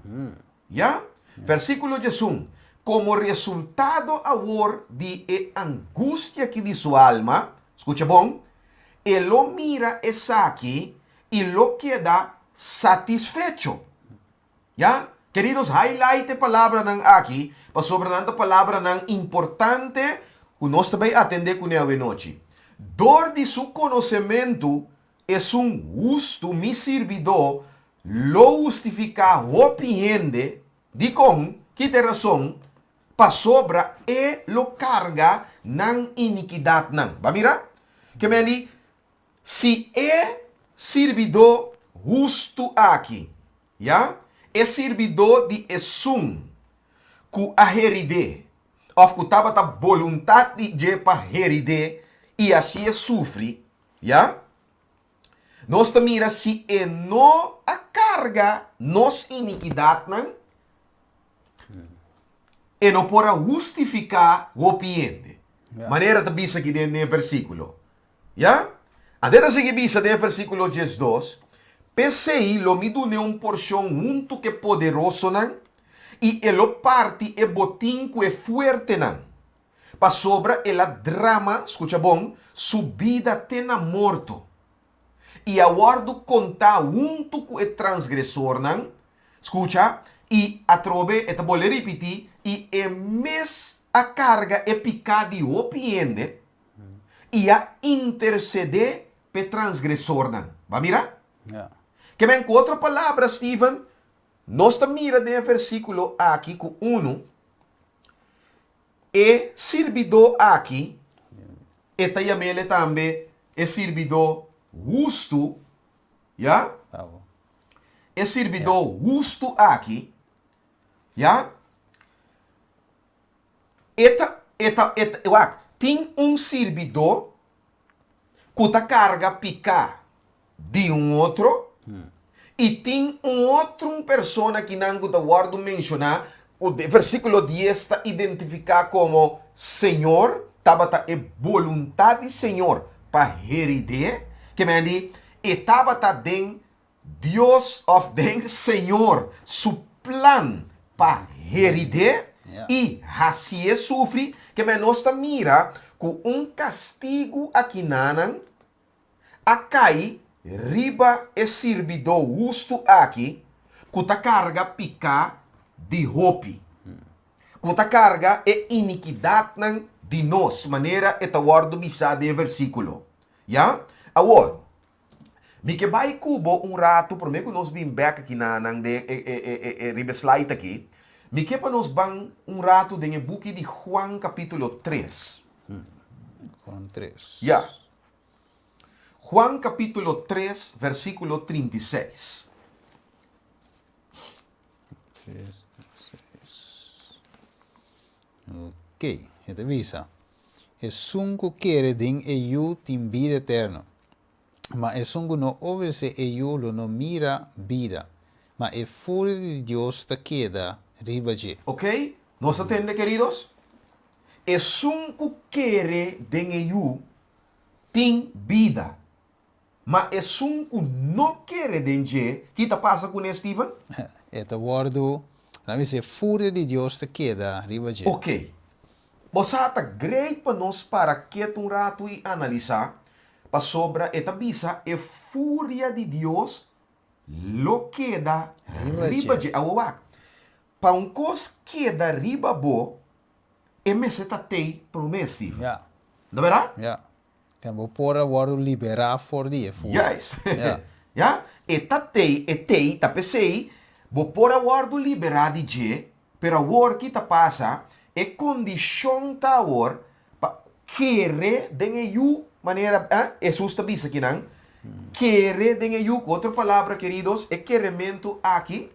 Ya? Versíkulo 11, Komo resultado awor di e angustia aki di su alma, skucha bon, e lo mira esaki i lo keda satisfecho. Ya? Keridos, highlight e palabranan aki, pasobra nan ta palabranan importante ku nos ta bai atendé kuné awenochi. Dor di su konosementu, esun hustu, mi sirbidó, lo hustifiká hopi hende. Dikon? Ki ta e rason? Pasobra e lo karga nan inikidatnan. Ba mira? Ke men di, Si e sirbidó hustu aki, ya, e sirbidó di esun ku a herid'é, òf ku tabata boluntat di dje pa herid'é i hasié sufri, ya, nos ta mira si e no a karga nos inikidatnan, e no por a hustifiká hopi hende, manera ta bisa aki den e versíkulo. Ya? Ante ta sigui bisa den e versíkulo 12, P'esei lo mi dun'é un porshon huntu ku e poderosonan, i e lo parti e botin ku e fuertenan, pasobra el a drama, skucha bon, su bida te na morto, i a wòrdu kontá huntu ku e transgresornan, skucha, i atrobe e ta bolbe ripití, i e mes a karga e piká di hopi hende, i a intercedé p'e transgresornan. Bo a mira?
Ja.
Ke men ku otro palabra, Steven, nos ta mira den e versíkulo aki ku unu, e sirbidó aki, e ta yam'ele tambe e sirbidó hustu, ya?
Bravo.
E sirbidó hustu aki, ya? E ta, e ta, e ta, wak, tin un sirbidó ku ta karga piká di un otro, i tin un otro un persona kinan ku ta wòrdu menshoná, ku den versíkulo dies ta identifiká komo Señor. tabata e boluntat di Señor pa herid'é, ke men di, e tabata den Dios òf den Señor su plan pa herid'é i hasié sufri, ke men nos ta mira ku un kastigu akinanan a kai riba e sirbidó hustu aki ku ta karga piká di hopi, ku ta karga e inikidatnan di nos, manera e ta wòrdu bisá den e versíkulo. Ya? Awor, mi ke bai ku bo un ratu promé ku nos bin bèk aki na nan den e e e e riba e slide aki, mi ke pa nos ban un ratu den e buki di Juan kapítulo tres.
Juan tres.
Ya. Juan kapítulo tres versíkulo 36.
Tres, seis. Ok, e ta bisa, Esun ku kere den e Yu tin bida eterno, ma esun ku no obedesé e Yu lo no mira bida, ma e furia di Dios ta keda riba dje.
Ok, nos a tende keridos? Esun ku kere den e Yu tin bida, ma esun ku no kere den dje, ki ta pasa kuné, Steven?
E ta wòrdu, nan bisa, e furia di Dios ta keda riba dje.
Ok. Bo sa ta great pa nos para ketu un ratu i analisá, pasobra e ta bisa e furia di Dios lo keda riba dje. Awor wak, pa un kos keda riba bo, E mester ta tei promé, Steven.
Ja.
No berdad?
Ja. En bo por a wòrdu liberá for di e furia.
Juist.
Ja.
Ja. E ta tei, e tei, ta p'esei bo por a wòrdu liberá di dje, pero awor ki ta pasa, e kondishon ta awor pa kere den e yu, manera Hesus ta bisa kinan, kere den e yu. Ku otro palabra, keridos, e kerementu aki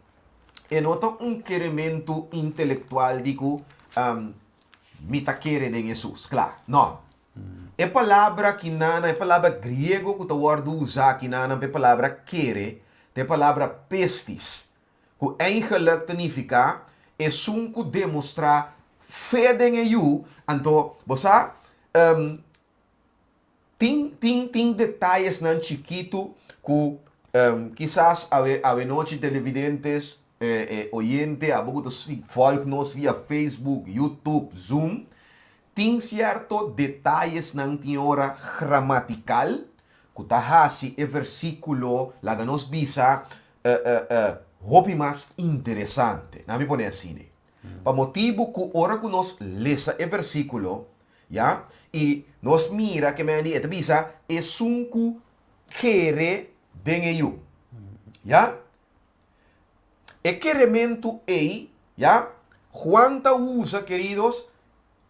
E no ta un kerementu intelektual di ku mi ta kere den Hesus, kla. No. E palabra kinan, e palabra griego ku ta wòrdu usá kinan pa e palabra kere, ta e palabra pistis, ku eigenlik ta nifiká esun ku demostrá fe den e Yu. Anto, bo sa, Tin tin tin detayesnan chikitu ku kisas awe awe nochi televidentes oyente abo ku ta volg nos via Facebook, YouTube, Zoom tin sierto detayesnan tin ora gramatikal ku ta hasi e versikulo laga nos bisa hopi mas interesante. Nan mi pone asina. Pa motibu ku ora ku nos lesa e versikulo Ya, i nos mira ke men di e ta bisa esun ku kere den e Yu. Ya, e kerementu ei, ya, Juan ta usa, keridos,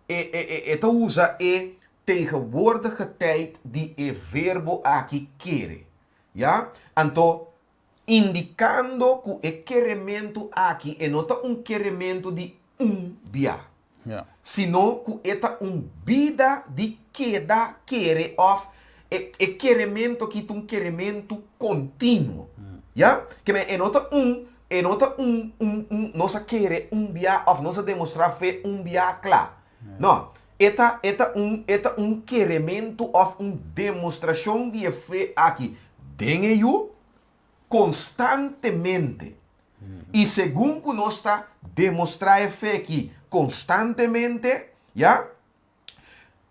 e, e, e, e ta usa e tegenwoordige tijd di e verbo aki kere. Ya, anto indikando ku e kerementu aki e no ta un kerementu di un bia, sino ku e ta un bida di keda kere òf e e kerementu aki ta un kerementu kontinuo. Ya? Ke men e no ta un e no ta un un un nos a kere un bia òf nos a demostrá fe un bia kla. No, e ta e ta un e ta un kerementu òf un demostrashon di e fe aki den e Yu konstantemente. I segun ku nos ta demostrá e fe aki konstantemente, ya,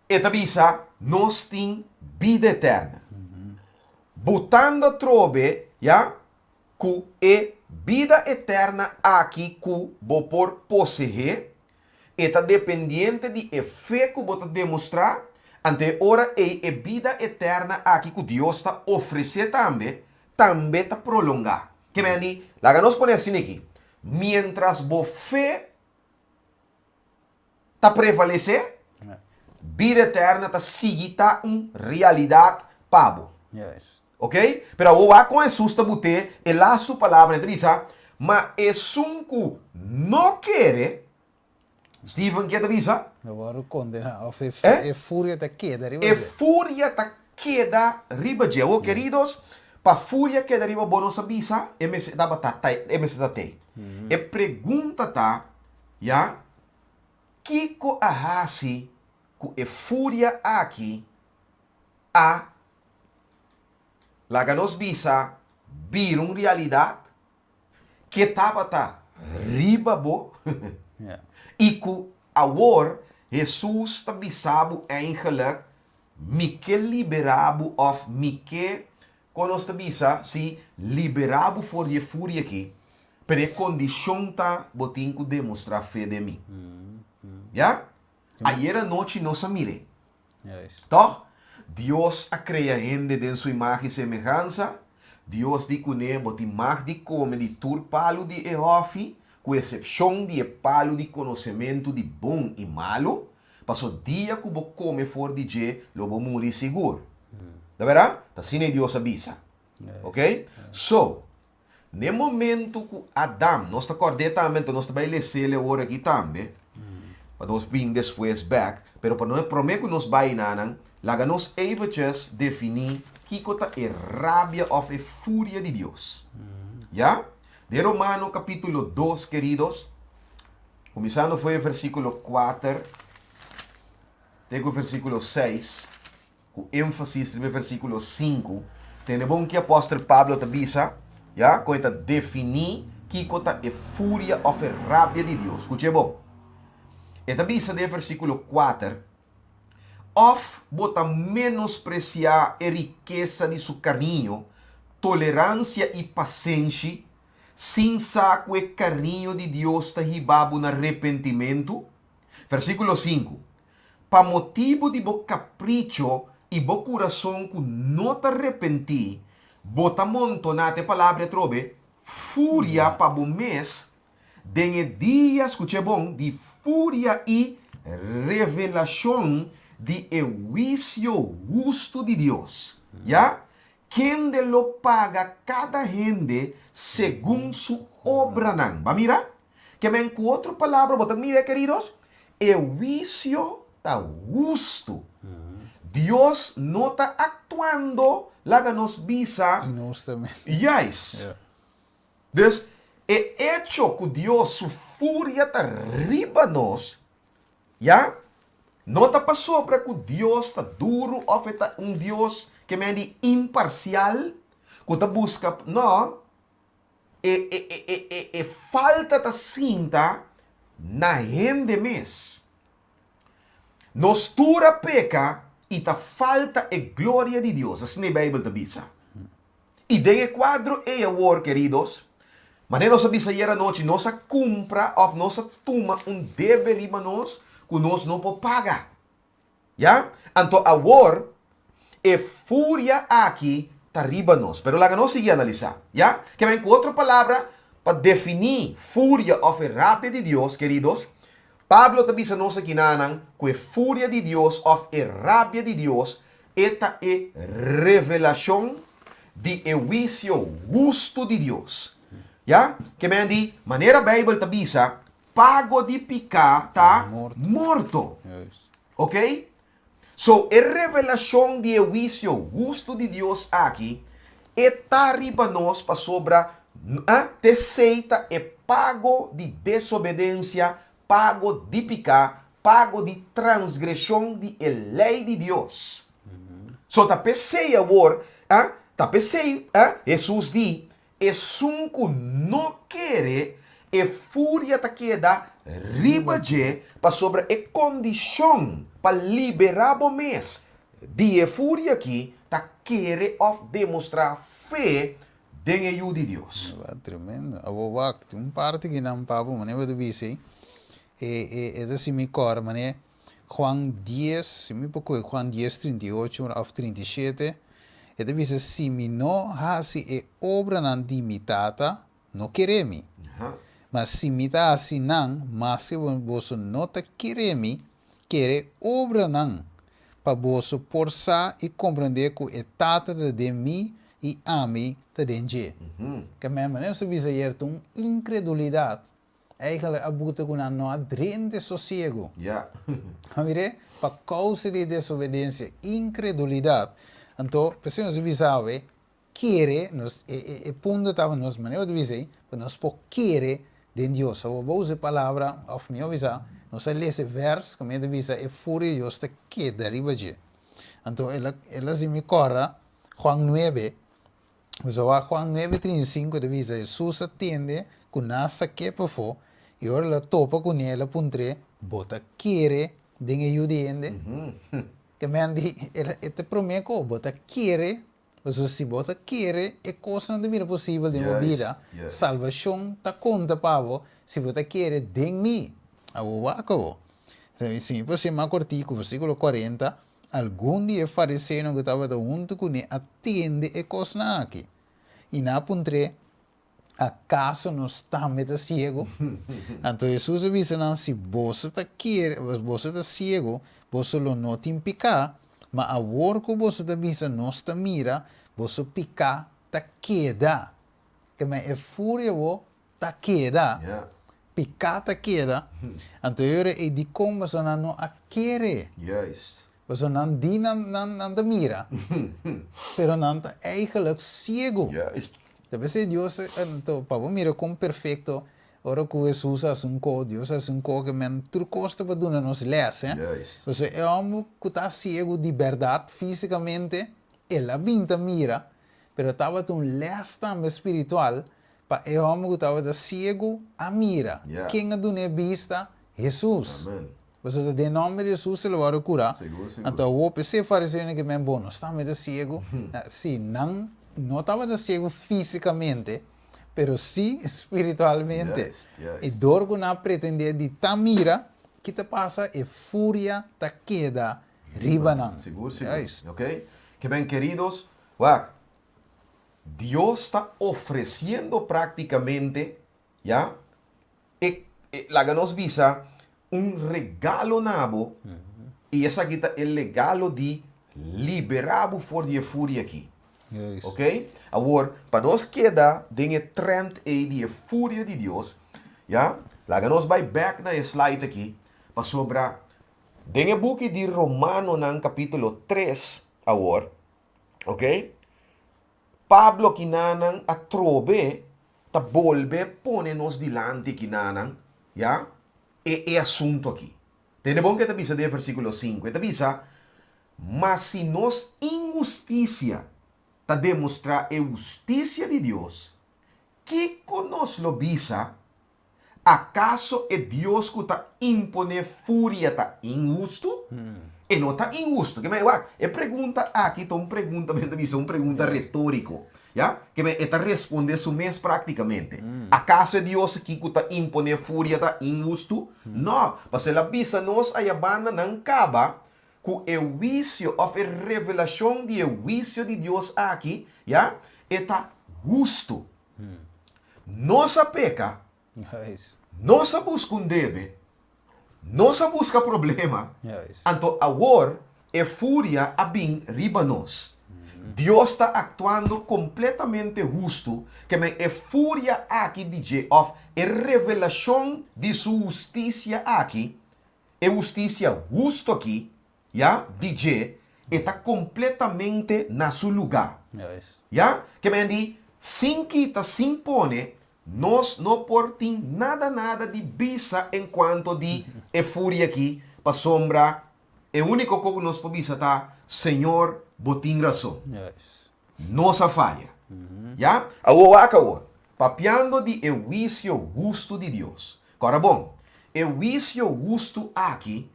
e ta bisa nos tin bida eterna. Butando atrobe, ya, ku e bida eterna aki ku bo por poseé, E ta dependiente di e fe ku bo ta demostrá, anto e ora ei e bida eterna aki ku Dios ta ofresé tambe, tambe ta prolongá. Ke men di, laga nos pone asina aki, miéntras bo fe ta prevalesé, bida eterna ta sigui ta un realidat pa bo. Ok? Pero awor wak kon Hesus ta but'é e lastu palabra, e ta bisa, Ma esun ku no kere, Steven ke ta bisa?
Lo wòrdu kondená, òf e furia ta keda riba
dje. E furia ta keda riba dje. Awor, keridos, pa furia keda riba bo nos a bisa, e mester tabata ta, e mester ta tei. E pregunta ta, ya, kiko a hasi? ku e furia aki a, laga nos bisa, bira un realidat, ke tabata riba bo i ku awor Hesus ta bisa bo eigenlijk, Mi ke liberá bo òf mi ke, kon nos ta bisa, sí, liberá bo for di e furia akí, pero e kondishon ta bo tin ku demostrá fe den mi. Ya? Ayer anochi nos a mir'é. Tòg? Dios a krea hende den su imagen i semehansa. Dios di kuné, Bo tin mag di kome di tur palu di e hòfi, ku esepshon di e palu di konosementu di bon i malu, paso dia ku bo kome for di dje lo bo muri sigur. Ta bèrdat? Ta asina e Dios a bisa. Oke? So, N'e momento ku Adam, nos ta kòrd'é tambe, anto nos ta bai les'el e ora aki tambe, pa nos bin despues bèk, pero pa no promé ku nos bai nanan, laga nos eventjes definí kiko ta e rabia òf e furia di Dios. Ya? Den Romano kapítulo dos, keridos, kuminsando for e versíkulo kuater te ku versíkulo seis, Ku énfasis riba e versíkulo sinku, tende bon ki apòstel Pablo ta bisa, ya, kon e ta definí kiko ta e furia òf e rabia di Dios. Skuch'é bon. E ta bisa den e versíkulo kuater, Òf bo ta menospresiá e rikesa di su kariño, toleransia i pasenshi, sin sa ku e kariño di Dios ta hiba bo na repentimentu? Versíkulo sinku, Pa motibu di bo kapricho i bo kurason ku no ta repentí, bo ta montoná, te palabra atrobe, furia pa bo mes den e dia, skuch'é bon, di furia i revelashon di e huisio hustu di Dios, ya, kende lo paga kada hende segun su obranan. Bo a mira? Ke men ku otro palabra bo ta mira, keridos? E huisio ta hustu. Dios no ta aktuando, laga nos bisa,
Inhustamente.
Juist. Dus, e echo ku Dios su furia ta riba nos, ya, no ta pasobra ku Dios ta duru òf e ta un Dios ke men di imparsial, ku ta buska, no. E e e e e e falta ta sinta na hende mes. Nos tur a peka i ta falta e gloria di Dios, asina e Bijbel ta bisa. I den e kuadro ei awor, keridos, manera nos a bisa ayer anochi, nos a kumpra òf nos a tuma un debe riba nos ku nos no por paga. Ya? Anto awor, e furia aki ta riba nos. Pero laga nos sigui analisá. Ya? Ke men ku otro palabra, pa definí furia òf e rabia di Dios, keridos, Pablo ta bisa nos akinanan ku e furia di Dios òf e rabia di Dios e ta e revelashon di e huisio hustu di Dios. Ya? Ke men di, manera Beibel ta bisa, Pago di piká ta morto. Ok? So, e revelashon di e huisio hustu di Dios aki, e ta riba nos pasobra t'esei ta e pago di desobedensia, pago di piká, pago di transgreshon di e lei di Dios. So, ta p'esei awor, ta p'esei Hesus di, Esun ku no kere, e furia ta keda riba dje, pasobra e kondishon pa liberá bo mes di e furia akí ta kere òf demostrá fe den e Yu di Dios.
Tremendo. Awor wak, tin un parti ki nan papa manera bo ta bisa ei, e ta si mi kòrda manera Juan dies, si mi por kohe Juan dies 38 òf 37, e ta bisa, Si mi no hasi e obranan di mi Tata, no kere mi. Ma si mi ta hasi nan, maske boso no ta kere mi, kere obranan, pa boso por sa i komprendé ku e Tata ta den mi i ami ta den dje. Ke manera nos a bisa ayer ta un inkredulidat Eigenlijk a buta ku nan no a drenta e sosiegu. A mir'é? Pa kousa di e desobedensia, inkredulidat. Anto, p'esei nos a bisa awe, kere, nos, e, e, e punto tabata nos, manera bo ta bisa ei, pa nos por kere den Dios. Awor bo usa e palabra, òf mihó bisa, Nos a lesa e vers kaminda ta bisa e furia di Dios ta keda riba dje. Anto el a el a hasi mi kòrda Juan nuebe, pasobra wak Juan nuebe 35 ta bisa Hesus a tende ku nan a sak'é pafó i ora el a topa kuné el a puntr'é, Bo ta kere den e Yu di hende? Ke men di e ta promé ku bo ta kere. Pasobra si bo ta kere e kosnan ta bira posibel den bo bida, salbashon ta konta pa bo si bo ta kere den mi. Awor wak awor. Si mi por ser mas kortiku, versíkulo 40, Algun di e fariseonan ku tabata huntu kuné a tende e kosnan aki, i nan a puntr'é, Akaso nos tambe ta siegu? Anto Hesus a bisa nan, Si boso ta kere, boso ta siegu, boso lo no tin piká, ma awor ku boso ta bisa, Nos ta mira, boso piká ta keda. Keme e furia bo ta keda, piká ta keda. Anto e ora ei, dikon boso nan no a kere? Pasobra nan di nan nan nan ta mira, pero nan ta eigenlijk siegu. Ta p'esei Dios anto pa bo mira kon perfekto ora ku Hesus a hasi un ko, Dios a hasi un ko ke men tur kos ta pa duna nos lès, eh. Pasobra e hòmber ku ta siegu di bèrdat físikamente, el a bin ta mira, pero tabata un lès tambe spiritual pa e hòmber ku tabata siegu a mira. Ken a dun'é bista? Hesus. Pasobra ta den nòmber di Hesus el a wòrdu kurá. Anto awor p'esei e fariseonan ke men, Bo no sta meta siegu? Sí, nan no tabata siegu físikamente, pero sí spiritualmente. I dor ku nan a pretendé di ta mira, ki ta pasa? E furia ta keda riba nan.
Sigur, sigur. Oké. Ke men, keridos, wak, Dios ta ofresiendo práktikamente, ya, E laga nos bisa un regalo na bo, i esaki ta e legalo di liberá bo for di e furia aki. Ok? Awor, pa nos keda den e trend ei di e furia di Dios, ya, laga nos bai bèk na e slide aki, pasobra den e buki di Romanonan kapítulo tres awor, ok, Pablo kinanan atrobe ta bolbe pone nos dilanti kinanan, ya, e e asunto aki. Tende bon ke e ta bisa den e versíkulo sinku. E ta bisa, Ma si nos inhustisia ta demostrá e hustisia di Dios, kiko nos lo bisa? Akaso e Dios ku ta imponé furia ta inhustu? E no ta inhustu. Ke men, wak, e pregunta aki ta un pregunta, men ta bisa un pregunta retóriko. Ya? Ke men, e ta respondé su mes práktikamente. Akaso e Dios aki ku ta imponé furia ta inhustu? No, pasobra el a bisa nos aya banda nan kaba ku e huisio òf e revelashon di e huisio di Dios aki, ya, e ta hustu. Nos a peka, nos a buska un debe, nos a buska problema, anto awor e furia a bin riba nos. Dios ta aktuando kompletamente hustu, ke men e furia aki di dje òf e revelashon di su hustisia aki, e hustisia hustu aki, ya, di dje, e ta kompletamente na su lugá. Ya? Ke men di, sin kita, sin pone, nos no por tin nada nada di bisa en kuanto di e furia aki, pasobra e úniko kos ku nos por bisa ta, Señor, bo tin rason. Nos a faya. Ya? Awor wak awor, papiando di e huisio hustu di Dios. Kòrda bon, e huisio hustu aki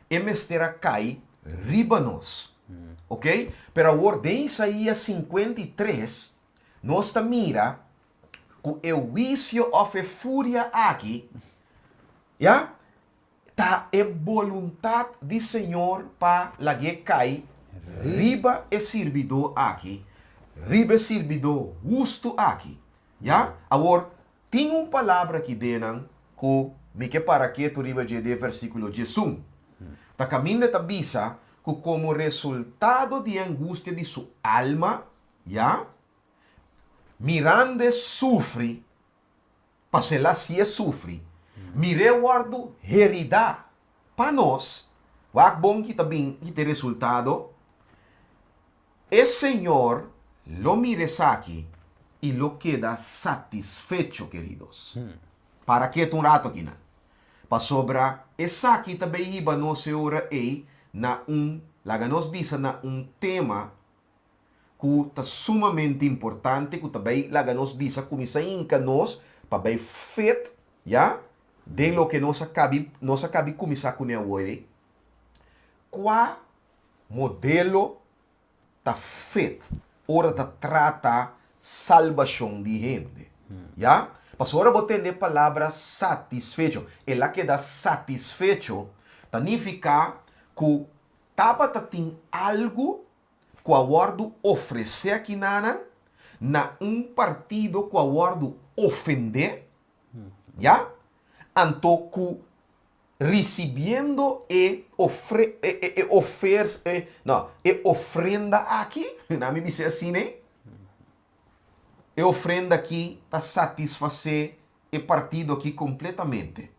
E mester a kai riba nos. Ok? Pero awor den Isaías 53 nos ta mira ku e huisio òf e furia aki, ya, ta e boluntat di Señor pa lag'é kai riba e sirbidó aki, riba e sirbidó hustu aki. Ya? Awor, tin un palabra aki den nan ku mi ke para ketu riba dje den versíkulo 11. Ta kaminda e ta bisa ku komo resultado di e angustia di su alma, ya, mirando e sufri, pasobra el a hasié sufri, mir'é wòrdu heridá pa nos, wak bon ki ta bin ki ta e resultado, E Señor lo mira esaki i lo keda satisfecho, keridos. Para ketu un rato akinan. Pasobra esaki ta bay hiba nos e ora ey na un, laga nos bisa na un tema ku ta sumamente importante ku ta bay laga nos bisa kuminsá hinka nos pa bay fit, ya, den loke nos a kabi nos a kabi kuminsá kuné awor ey. Kua modelo ta fit ora ta trata salbashon di hende? Ya? Pasobra ora bo tende e palabra satisfecho, el a keda satisfecho, ta nifiká ku tabata tin algu ku a wòrdu ofresé akinanan na un partido ku a wòrdu ofendé, ya, anto ku risibiendo e ofre e e e ofer e no e ofrenda aki, na mi bis'é asina ei, e ofrenda aki ta satisfasé e partido aki kompletamente,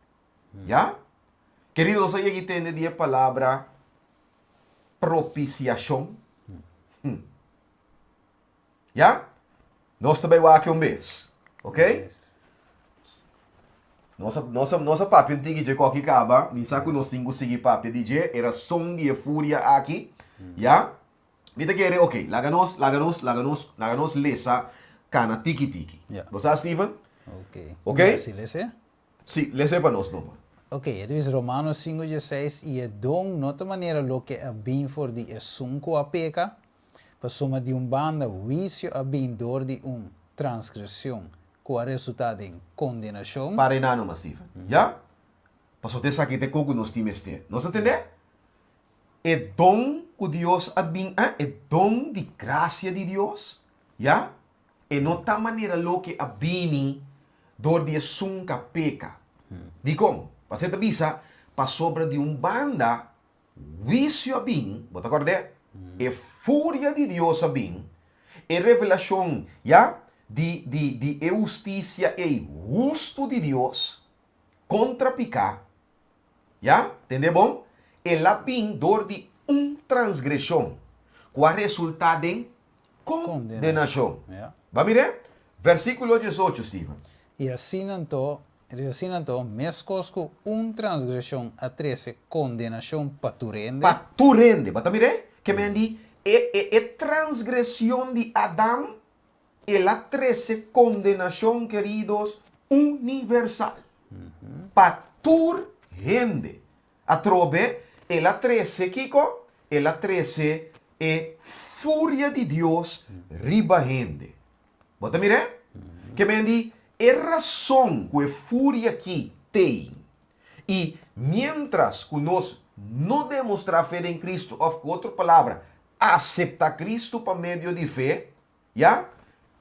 ya. Kerido, nos a yega i tende di e palabra propisiashon. Ya? Nos ta bai wak un bes. Ok? Nos a, nos a, nos a papia un tiki dje koki kaba. Mi sa ku nos tin ku sigui papia di dje. E rason di e furia aki. Ya? Mi ta kere, ok, laga nos, laga nos, laga nos, laga nos lesa kana tiki tiki.
Ya.
Bo sa, Steven?
Ok.
Ok?
Si lese?
Sí, lesa pa nos numa.
Ok, e ta bisa Romanos sinku dieseis, I e don no ta manera loke a bin for di esun ku a peka, pasobra di un banda huisio a bin dor di un transgresion ku a resultá den kondenashon.
Para e nan numa, Steven. Ya? Pasobra ta esaki ta e kon ku nos tin mester. Nos a tende? E don ku Dios a bin, eh, e don di grasia di Dios, ya? E no ta manera loke a bini dor di esun ka peka. Dikon? Pastor ta bisa, pasobra di un banda huisio a bin, bo ta kòrd'é? E furia di Dios a bin, e revelashon, ya, di, di, di e hustisia ei hustu di Dios kontra piká, Ya, tende bon? El a bin dor di un transgreshon ku a resultá den kondenashon. Ba mir'é? Versíkulo diesocho, Steven.
I asina anto, i asina anto, meskos ku un transgreshon a trese kondenashon pa tur hende.
Pa tur hende. Bo ta mir'é? Ke men di, e, e, e transgreshon di Adam El a trese kondenashon, keridos, universal, pa tur hende. Atrobe, el a trese kiko? El a trese e furia di Dios riba hende. Bo ta mir'é? Ke men di, e rason ku e furia akí t'ei, i miéntras ku nos no demostrá fe den Kristu, òf ku otro palabra, aseptá Kristu pa medio di fe, Ya,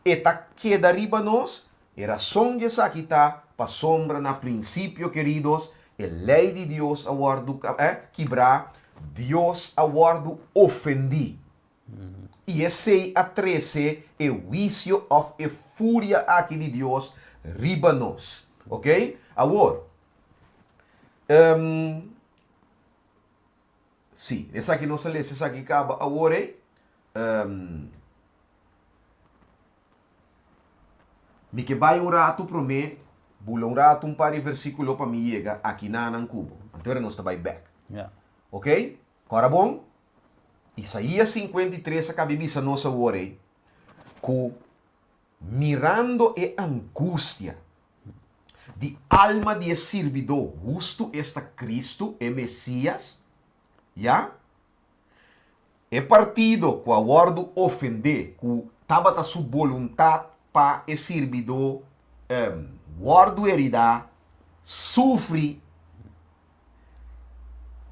e ta keda riba nos. E rason di esaki ta pasobra na prinsipio, keridos, e lei di Dios a wòrdu kibrá, Dios a wòrdu ofendí. I esei a trese e huisio òf e furia aki di Dios riba nos. Oké? Awor, sí, esaki nos a lesa esaki kaba awor ei. Mi ke bai un ratu promé, bula un ratu un par di versíkulo pa mi yega aki nanan ku bo. Anto ora nos ta bai bèk.
Ja.
Oké? Kòrda bon, Isaías 53 a kabi bisa nos awor ei ku mirando e angustia di alma di e sirbidó hustu, esta Kristu, e Mesías, ya, E partido ku a wòrdu ofendé ku tabata su boluntat pa e sirbidó wòrdu heridá, sufri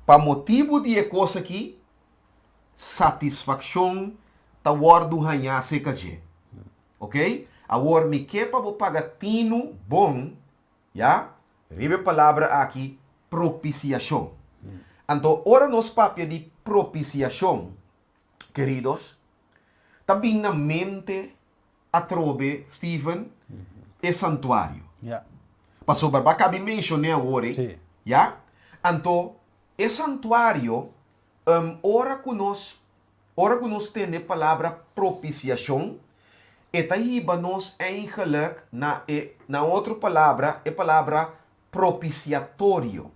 pa motibu di e kos akí, satisfakshon ta wòrdu hañá serka dje. Oké? Awor mi ke pa bo paga tinu bon Ya, riba e palabra aki, propisiashon. Anto, ora nos papia di propisiashon, keridos, ta bin na mente atrobe, Steven, e santuario.
Ya.
Pasobra bo a kabi menshon'é awor ei.
Sí.
Ya? Anto, e santuario, ora ku nos Ora ku nos tende e palabra propisiashon, e ta hiba nos eigenlik na e, na otro palabra, e palabra propiciatorio.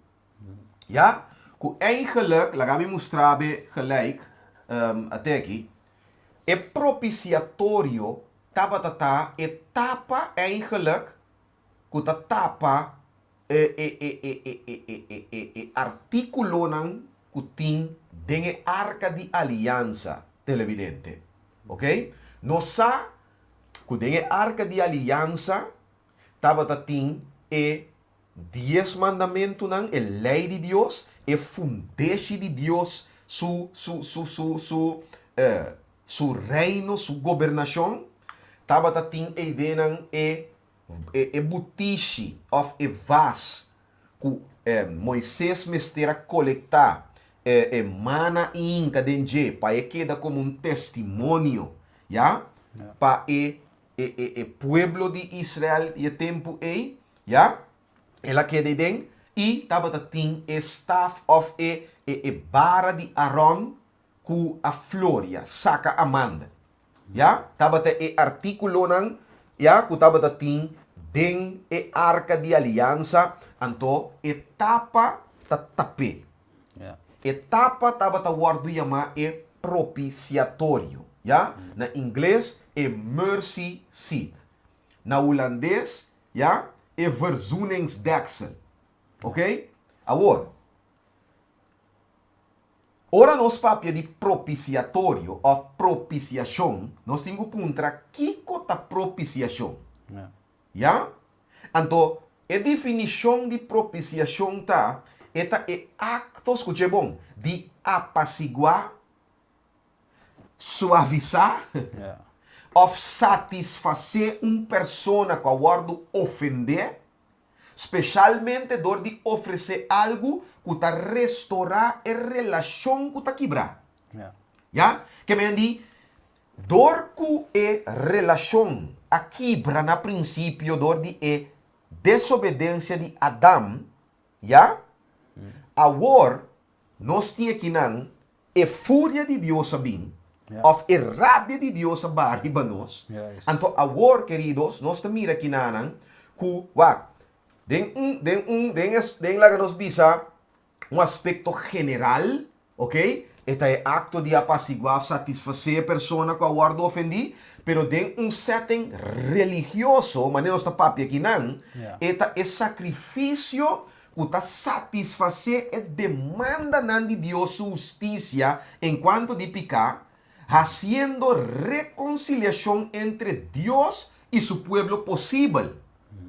Ya? Ku eigenlijk, laga mi mustra be gelijk, ate aki, e propiciatorio tabata ta e tapa eigenlijk ku ta tapa e e e e e e e e e e artíkulonan ku tin den e arka di aliansa, televidente. Oké? Nos sa ku den e arka di aliansa tabata tin e Dies Mandamentunan, e lei di Dios, e fundeshi di Dios su su su su su su reino, su gobernashon, tabata tin eidenan e e e butishi òf e vas ku Moises mester a kolektá e e mana i hinka den dje pa e keda komo un testimonio, ya, pa e e e e pueblo di Israel di e tempu ei, ya, el a keda ei den, i tabata tin e staf òf e e e bara di Aron ku a floria, saka amandel. Ya, tabata e artíkulonan, ya, ku tabata tin den e arka di aliansa, anto e tapa ta tap'é. E tapa tabata wòrdu yamá e propisiatorio, ya, na ingles e mercy seat, na hulandes, ya, e verzoeningsdeksel. Oké? Awor, ora nos papia di propisiatorio òf propisiashon, nos tin ku puntra kiko ta propisiashon. Ya? Anto, e definishon di propisiashon ta, e ta e akto, skuch'é bon, di apasiguá, suavisá, òf satisfasé un persona ku a wòrdu ofendé, speshalmente dor di ofresé algu ku ta restorá e relashon ku ta kibrá. Ya? Ke men di, Dor ku e relashon a kibra na prinsipio dor di e desobedensia di Adam, ya, awor nos tin akinan e furia di Dios a bin, òf e rabia di Dios a baha riba nos. Anto awor, keridos, nos ta mira akinanan ku, wak, den un, den un, den e, den laga nos bisa, un aspekto general, ok, e ta e akto di apasiguá òf satisfasé e persona ku a wòrdu ofendí, pero den un setting religioso, manera nos ta papia akinan, e ta e sakrifisio ku ta satisfasé e demandanan di Dios su hustisia enkuanto di piká, hasiendo rekonsiliashon entre Dios i su pueblo posibel.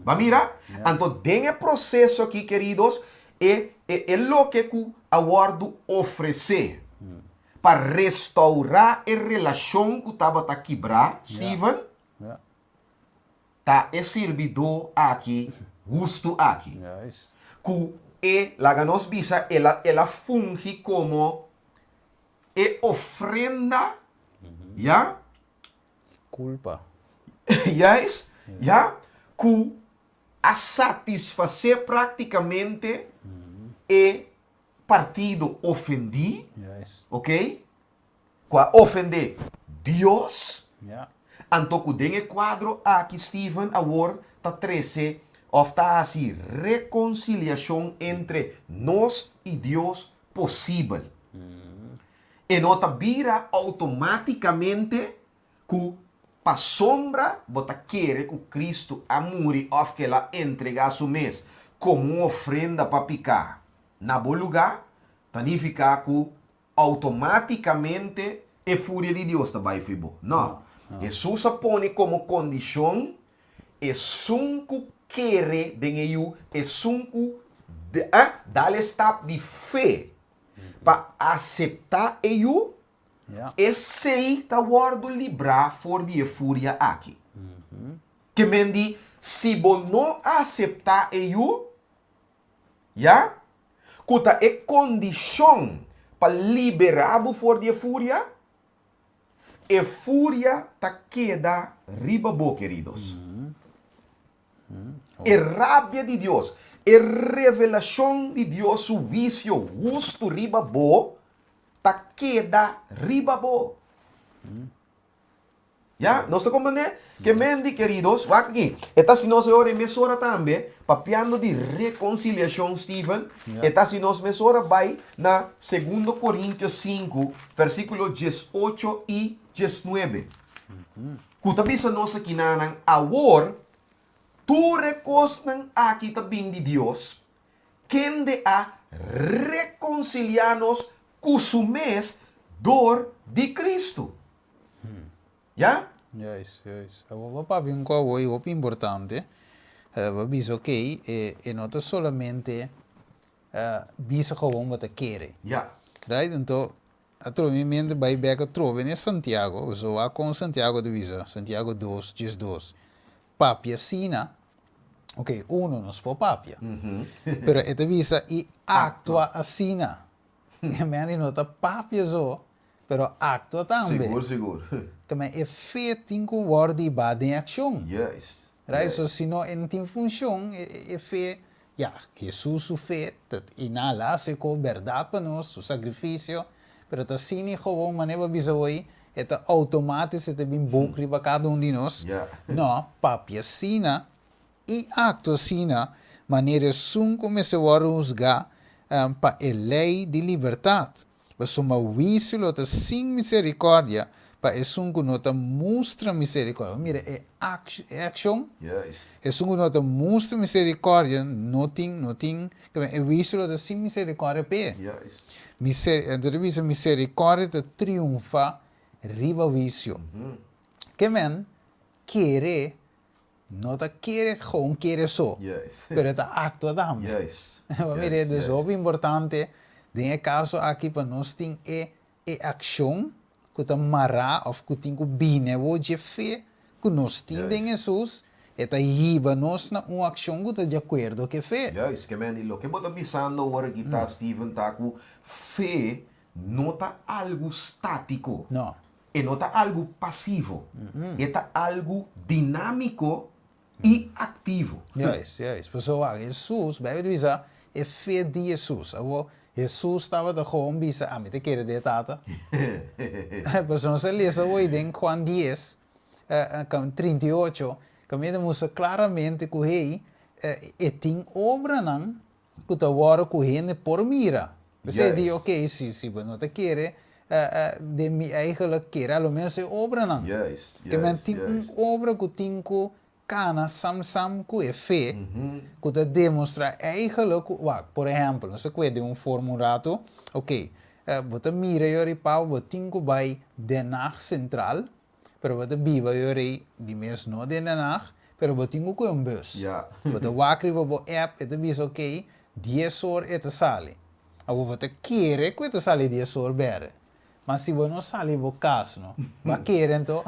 Ba mira? Anto den e proseso aki, keridos, e e e loke ku a wòrdu ofresé pa restourá e relashon ku tabata kibrá, Steven, ta e sirbidó aki hustu aki, ku e, laga nos bisa, el a el a fungi komo e ofrenda, ya.
Kulpa.
Juist, ya, ku a satisfasé práktikamente e partido ofendí, ok, ku a ofendé Dios, anto ku den e kuadro aki Steven awor ta trese òf ta hasi rekonsiliashon entre nos i Dios posibel. E no ta bira outomátikamente ku pasobra bo ta kere ku Kristu a muri òf ku el a entregá su mes komo un ofrenda pa piká na bo lugá, ta nifiká ku outomátikamente e furia di Dios ta bai fo'i bo. Nò. Hesus a pone komo kondishon esun ku kere den e Yu, esun ku dal e stap di fe pa aseptá e Yu, esei ta wòrdu librá for di e furia aki. Ke men di, si bo no aseptá e Yu, ya, ku ta e kondishon pa liberá bo for di e furia, e furia ta keda riba bo, keridos. E rabia di Dios, e revelashon di Dios su huisio hustu riba bo ta keda riba bo. Ya, nos ta komprendé? Ke men di, keridos, wak aki, e ta hasi nos e ora e mesora tambe, papiando di rekonsiliashon, Steven, e ta hasi nos mesora bai na Segundo Korintios sinku, versíkulo diesocho i diesnuebe, ku ta bisa nos akinanan, Awor, tur e kosnan aki ta bin di Dios, kende a rekonsiliá nos ku su mes dor di Kristu. Ya?
Juist, juist. Awor bo papia un kos hopi hopi importante. Bo bisa ok, e e no ta solamente bisa gewoon bo ta kere.
Ya.
Right? Anto atrobe mi mente bai bek atrobe n'e Santiago, pasobra wak kon Santiago ta bisa, Santiago dos, diesdos. Papia asina, ok, uno nos por papia, pero e ta bisa i aktua asina. E mende no ta papia so, Pero actua tambe.
Sigur, sigur.
Tambe e fe tin cu wordo hiba den accion.
Juist.
Right? So si no e no tin funcion, e fe, ya, Jesus su fe ta inhala haci cu berdad pa nos, su sacrificio, pero ta asina gewoon manera bo a bisa hoy, e ta automatico e ta bin boek riba cada un di nos. No, papia asina I akto asina, manera esun ku mester wòrdu husgá pa e lei di libertat, pasobra huisio lo ta sin miserikòrdia pa esun ku no ta mustra miserikòrdia. Mira e akshon, esun ku no ta mustra miserikòrdia no tin, no tin, e huisio lo ta sin miserikòrdia p'e. Anto ta bisa miserikòrdia ta triunfá riba huisio. Ke men kere No ta kere gewoon kere so, pero e ta actua tambe. Bo mira, e dus hopi importante den e caso aki pa nos tin e e accion cu ta mara of cu tin cu bini awor dje fe cu nos tin den Hesus, e ta hiba nos na un accion cu ta di acuerdo cu e fe.
Juist, ke men di loke bo ta bisando awor aki ta, Steven, ta cu fe no ta algu statico.
No.
E no ta algu pasivo. E ta algu dinámiko i aktivo.
Juist, juist. Pasobra wak, Hesus, Bijbel ta bisa, e fe di Hesus. Awor, Hesus tabata gewoon bisa, Ami ta kere den e Tata. Pasobra nos a lesa awor den Juan dies, 38, kaminda ta mustra klaramente ku hey, e tin obranan ku ta wòrdu ku hende por mira. P'esei di, oke, si si bo no ta kere den mi eigenlijk kere a lo menos e obranan. Ke men tin un obra ku tin ku kana sam sam ku e fe ku ta demostrá eigenlijk ku, wak, por ehèmpel, nos ta kue den un forma un ratu, oke, bo ta mira yori pau bo tin ku bai Den Haag Centraal, Pero bo ta biba yo rei di mes no den Den Haag, pero bo tin ku kohe un bus. Bo ta wak riba bo app, e ta bisa ok, dies or e ta sali. Awor bo ta kere ku e ta sali dies or berde. Ma si bo no sali bo kas no, bo a kere anto?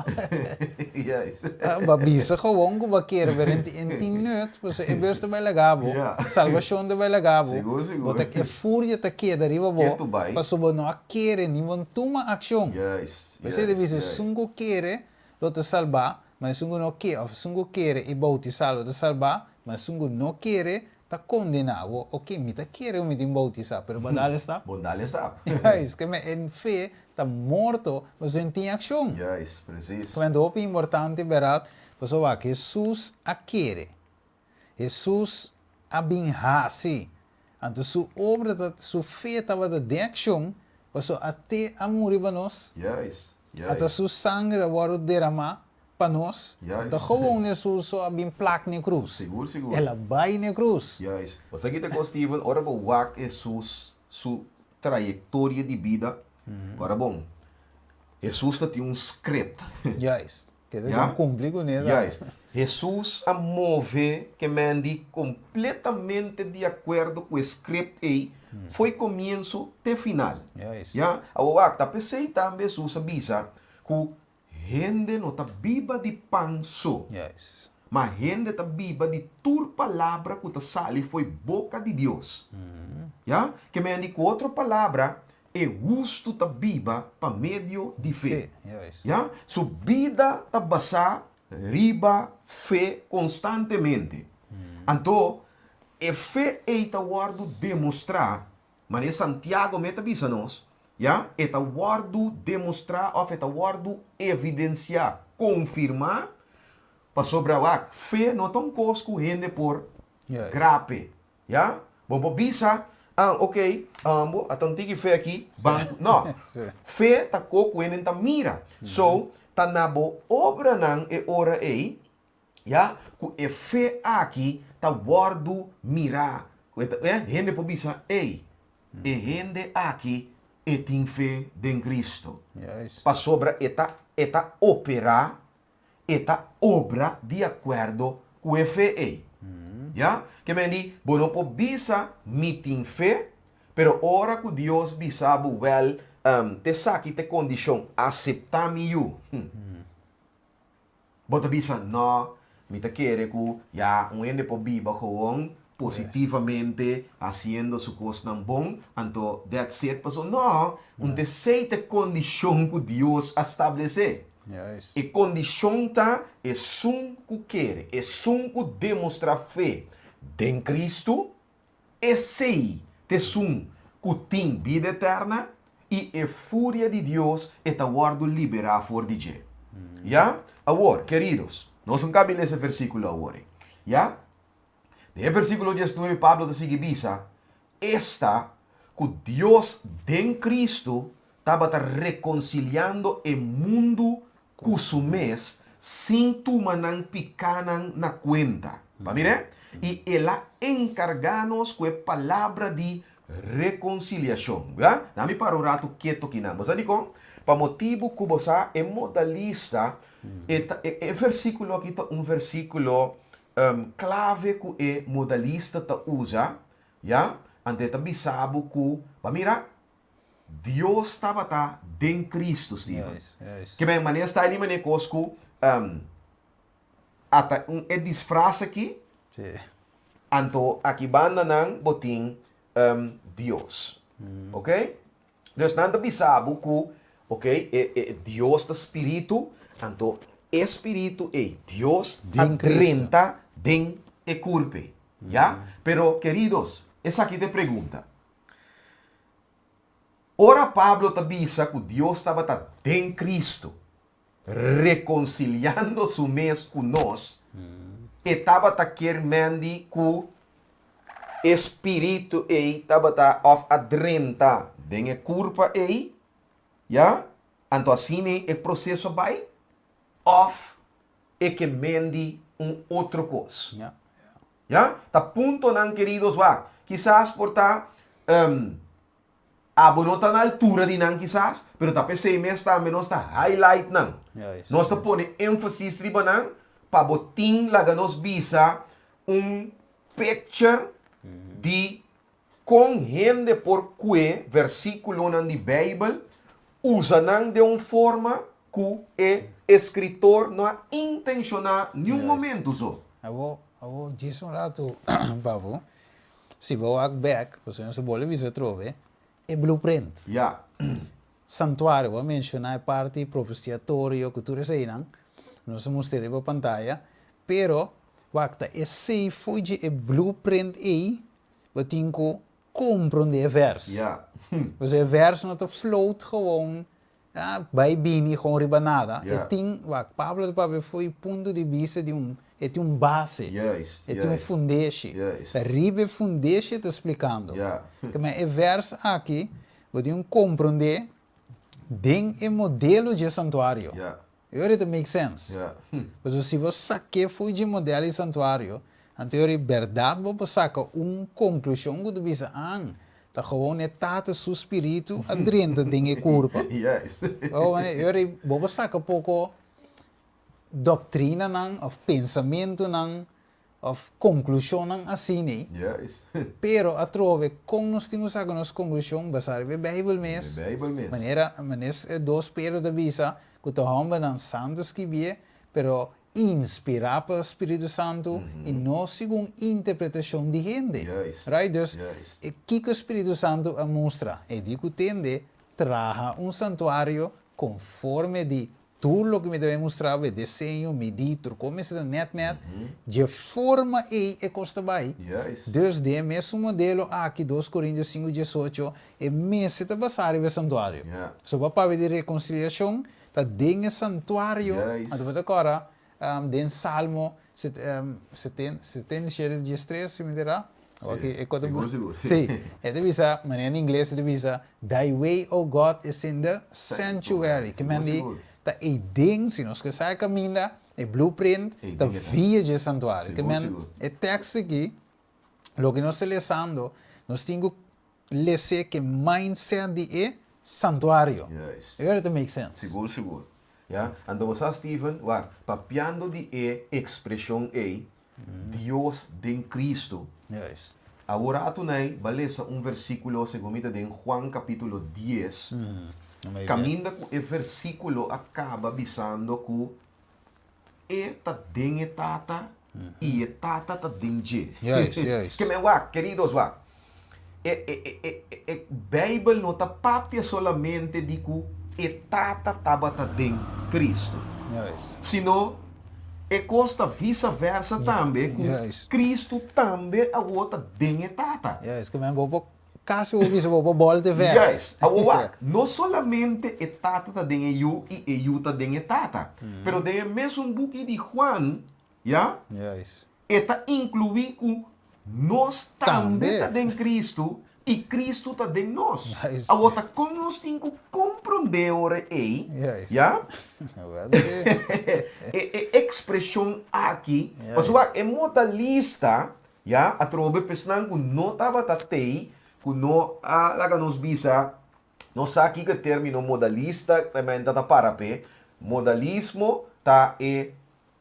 Bo a bisa gewoon ku bo a kere, pero en tin nut, pasobra e bus ta bai laga bo, salbashon ta bai laga bo, bo ta e furia ta keda riba bo, pasobra bo no a kere ni bo no tuma akshon. P'esei ta bisa, esun ku kere lo ta salbá, ma esun ku no ke, òf esun ku kere i boutisá lo ta salbá, ma esun ku no kere ta kondená. Awor, oke, mi ta kere ku mi tin boutisá, pero bo dal e stap?
Bo dal e stap.
Juist, ke men e fe ta morto, pasobra e tin akshon.
Juist, presis.
Ke men ta hopi importante, bèrdat, pasobra wak, Hesus a kere. Hesus a bin hasi. Anto su obra ta, su fe tabata den akshon, pasobra a te a muri pa nos.
Juist, juist.
Ata su sangre a wòrdu deramá pa nos.
Juist.
No ta gewoon Hesus so a bin plak n'e krus.
Sigur, sigur.
El a bai n'e krus.
Juist. Bo sa kita kos, Steven, ora bo wak Hesus su trayektoria di bida, ora bon, Hesus ta tin un script.
Juist. Ke ta tin kumpli kuné ta.
Juist. Hesus a move ke Mandy kompletamente di akuerdo ku e script ei fo'i komienso te final.
Juist.
Ya. Awor wak, ta p'esei tambe Hesus a bisa ku hende no ta biba di pan so.
Juist.
Ma hende ta biba di tur palabra ku ta sali fo'i boka di Dios. Ya. Ke Mandy, ku otro palabra, E hustu ta biba pa medio di fe. Ya, su bida ta basá riba fe konstantemente. Anto, e fe ei ta wòrdu demostrá, manera Santiago mes ta bisa nos, ya, e ta wòrdu demostrá òf e ta wòrdu evidensiá. konfirmá, pasobra wak, fe no ta un kos ku hende por grape, ya? Bo por bisa, ah, ok, bo a ta un tiki fe aki, ban ku, no. Fe ta kos ku hende ta mira. So, ta na bo obranan e ora ei, ya, ku e fe aki ta wòrdu mirá. Ku e ta, hende por bisa, ey, e hende aki e tin fe den Cristo. Pasobra e ta, e ta operá, e ta obra di akuerdo ku e fe ei. Ya? Ke men di, bo no por bisa, mi tin fe, pero ora ku Dios bisa bo, wèl, t'esaki t'e kondishon, aseptá mi yu. Bo ta bisa, No, mi ta kere ku ya un hende por biba gewoon positivamente hasiendo su kosnan bon, anto that's it, pasobra no, un ta esei ta e kondishon ku Dios a stablesé. E kondishon ta esun ku kere, esun ku demostrá fe den Kristu, Esei t'esun ku tin bida eterna, i e furia di Dios e ta wòrdu liberá for di dje. Ya? Awor, keridos, nos un kabi lesa e versíkulo awor ei. Ya? Den e versíkulo diesnuebe Pablo ta sigui bisa, Esta ku Dios den Kristu tabata rekonsiliando e mundu ku su mes sin tuma nan pikánan na kuenta. Pa mir'é? I el a enkargá nos ku e palabra di rekonsiliashon. Bia? Na mi para un ratu ketu kinan. Bo sa dikon? Pa motibu ku bo sa e modalista e ta e e versíkulo aki ta un versíkulo klave ku e modalista ta usa, ya? Anto e ta bisa bo ku, pa mira, Dios tabata den Cristo, Steven. Ke men manera sta e manera kos ku ata un e disfraz aki, anto aki banda nan bo tin Dios. Ok? Dus nan ta bisa bo ku, ok, e e Dios ta spiritu, anto e spiritu ei, Dios, a drenta den e kurp ei. Ya? Pero, keridos, esaki ta e pregunta. Ora Pablo ta bisa ku Dios tabata den Kristu, rekonsiliando su mes ku nos, e tabata kier mendi ku e spiritu ei tabata òf a drenta den e kurpa ei, ya, anto asina e proseso a bai, òf e ke mendi un otro kos. Ya? Ta puntonan, keridos, wak. Kisas por ta, abo no ta na altura di nan kisas, pero ta p'esei mes tambe nos ta highlight nan. Nos ta pone énfasis riba nan pa bo tin laga nos bisa un picture di kon hende por kue versíkulonan di Beibel, usa nan den un forma ku e eskritor no a intenshoná niun momentu so.
Awor, awor djis un ratu, Pavo, si bo wak bek, pasobra nos a bolbe bisa atrobe, e blueprint.
Ya.
Santuario, bo a menshoná e parti propiciatorio ku tur eseinan, nos a mustra riba pantaya, pero wak ta esei fo'i dje e blueprint ei bo tin ku komprondé e vèrs.
Ya.
Pasobra e vèrs no ta float gewoon A bai bini gewoon riba nada. E tin, wak, Pablo ta papia fo'i punto di bista di un, e tin un base. E tin un fundeshi. Ta riba e fundeshi e ta splikando. Te men e vers aki, bo tin un komprondé den e modelo dje santuario. E ora e ta make sense. Pasobra si bo sak'é fo'i dje modelo di santuario, anto e ora bèrdat bo por saka un konklushon ku ta bisa, an, Ta gewoon e Tata su spiritu a drenta den e kurpa.
Juist.
Oh, e ora bo por saka poko doktrinanan of pensamentunan of konklushonnan asina.
Juist.
Pero atrobe kon nos tin ku saka nos konklushon basá riba e Beibel mes.
E Beibel mes.
Manera manera dos Pedro ta bisa ku ta hòmbernan santu skibié, pero inspirá pa Spiritu Santu i no segun interpretashon di hende. Right? Dus, kiko Spiritu Santu a mustra? E di ku tende traha un santuario konforme di tur loke mi ta bai mustra bo, e deseño, midí, tur kos mester ta nèt nèt, dje forma ei e kos ta bai. Dus, den e mesun modelo aki, dos Korintios sinku diesocho, e mester ta basá riba e santuario. So, pa papia di rekonsiliashon. Ta den e santuario, anto bo ta kòrda den Salmo 77, 13, si mi ta ra?
Sigur, sigur.
Sí, e ta bisa, manera na ingles e ta bisa, Thy way, O God, is in the sanctuary. Ke men di, ta eiden, si nos ke sa e kaminda, e blueprint, ta via dje santuario. Ke men, e tekst aki, loke nos ta lesando, nos tin ku les'é ke mindset di e santuario. E ora ta make sense.
Sigur, sigur. Ya, anto bo sa, Steven, wak, papiando di e ekspreshon ei, Dios den Cristo.
Juist.
Awor atu nai ba lesa un versiculo segun mi ta den Juan capitulo dies, caminda cu e versiculo a caba bisando cu e ta den e Tata y e Tata ta den dje.
Juist, juist.
Ke men wak, keridos wak, e e e e Bijbel no ta papia solamente di cu e Tata tabata den Cristo,
Juist.
sino E kos ta visa versa tambe ku Kristu tambe awor ta den e Tata.
Juist, ke men bo por kasi bo bisa bo por bòlta e vèrs.
Juist, awor wak, no solamente e Tata ta den e Yu i e Yu ta den e Tata, pero den e mesun buki di Juan, ya, e ta inkluí ku nos tambe ta den Kristu i Kristu ta den nos. Awor ta kon nos tin ku komprondé ora ei, ya? E ekspreshon aki, pasobra e modalista, ya, atrobe pa esnan ku no tabata tei, ku no a laga nos bisa, no sa kiko e término modalista ta para p'e. Modalismo ta e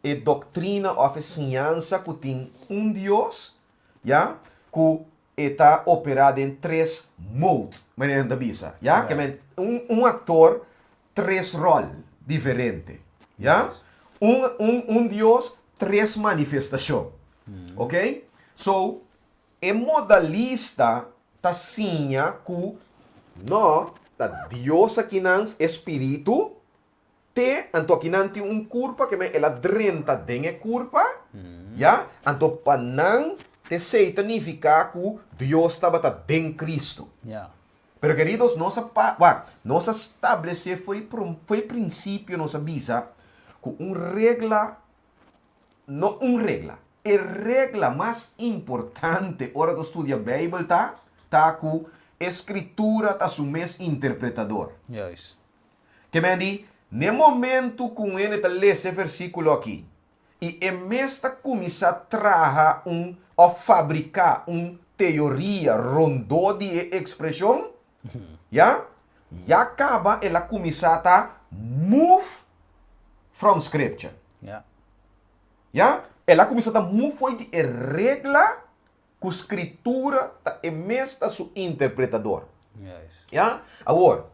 e doktrina òf e siñansa ku tin un Dios, ya, ku e ta operá den tres mode, manera nan ta bisa, ya, ke men un un aktor tres ròl diferente, ya, un un un Dios tres manifestashon, ok, so e modalista ta siña ku no ta Dios akinan e spiritu Te, anto aki nan tin un kurpa ke men el a drenta den e kurpa, ya, anto pa nan esei ta nifiká ku Dios tabata den Kristu. Pero keridos, nos a pa, wak, nos a stablesé fo'i prom, fo'i prinsipio nos a bisa ku un regla, no un regla, e regla mas importante ora ta studia Beibel ta, ta ku e Skritura ta su mes interpretador.
Juist.
Ke men di, N'e momentu ku un hende ta lesa e versíkulo akí i e mes ta kuminsá traha un òf fabriká un teoria rondó di e ekspreshon, ya, ya kaba el a kuminsá ta move from Scripture. Ya, el a kuminsá ta move for di e regla ku Skritura ta e mes ta su interpretador. Ya, awor,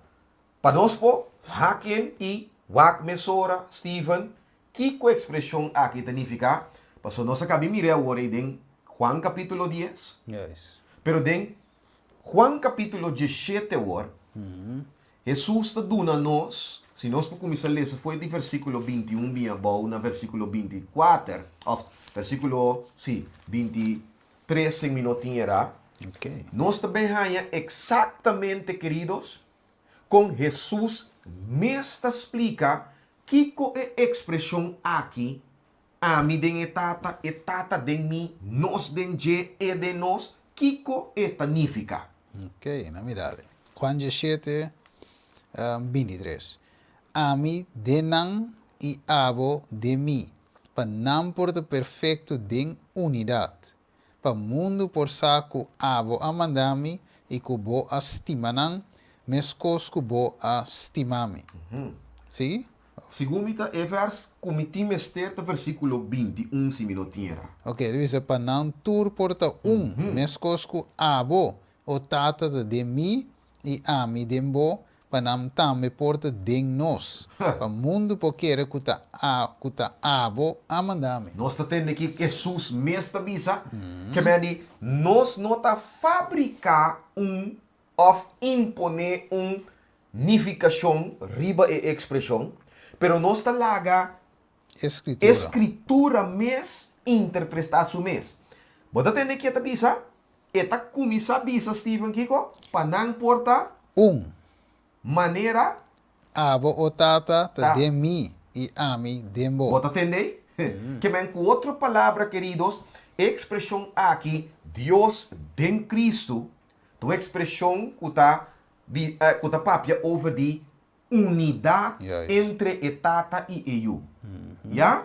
Pa nos por hakien i wak mesora, Steven, kiko e ekspreshon aki ta nifiká? Pasobra nos a kabi mir'é awor ei den Juan kapítulo dies. Pero den Juan kapítulo diesshete awor, Hesus ta duna nos, si nos por kuminsá lesa for di versíkulo 21 bin abou na versíkulo 24, òf versíkulo, sí, 23 si mi no tin erá, nos ta bin haña eksaktamente, keridos, Kon Hesus mes ta splika kiko e ekspreshon aki, Ami den e Tata, e Tata den mi, nos den dje, e den nos, kiko e ta nifiká?
Ok, na mi dale. Juan 17, 23. Ami den nan i abo den mi, pa nan por ta perfekto den unidat. pa mundu por sa ku abo a manda mi i ku bo a stima nan meskos ku bo a stima mi. Sigui?
Segun mi ta e vèrs ku mi tin mester ta versíkulo 21 si mi no tin era.
Ok, ta bisa pa nan tur por ta un, meskos ku abo, o Tata, ta den mi i ami den bo, pa nan tambe por ta den nos, pa mundu por kere ku ta ku ta abo a manda mi.
Nos ta tende ki Hesus mes ta bisa, ke men di, Nos no ta fabriká un òf imponé un nifikashon riba e ekspreshon, pero nos ta laga
E Skritura.
e Skritura mes interpretá su mes. Bo ta tende ki e ta bisa? E ta kuminsá bisa Steven kiko? Pa nan por ta.
Un.
Manera.
Abo, o Tata, ta den mi, i ami den bo.
Bo ta tende? Ke men ku otro palabra, keridos, e ekspreshon aki, Dios den Kristu, ta un ekspreshon ku ta ku ta papia over di unidat entre e Tata i e Yu. Ya?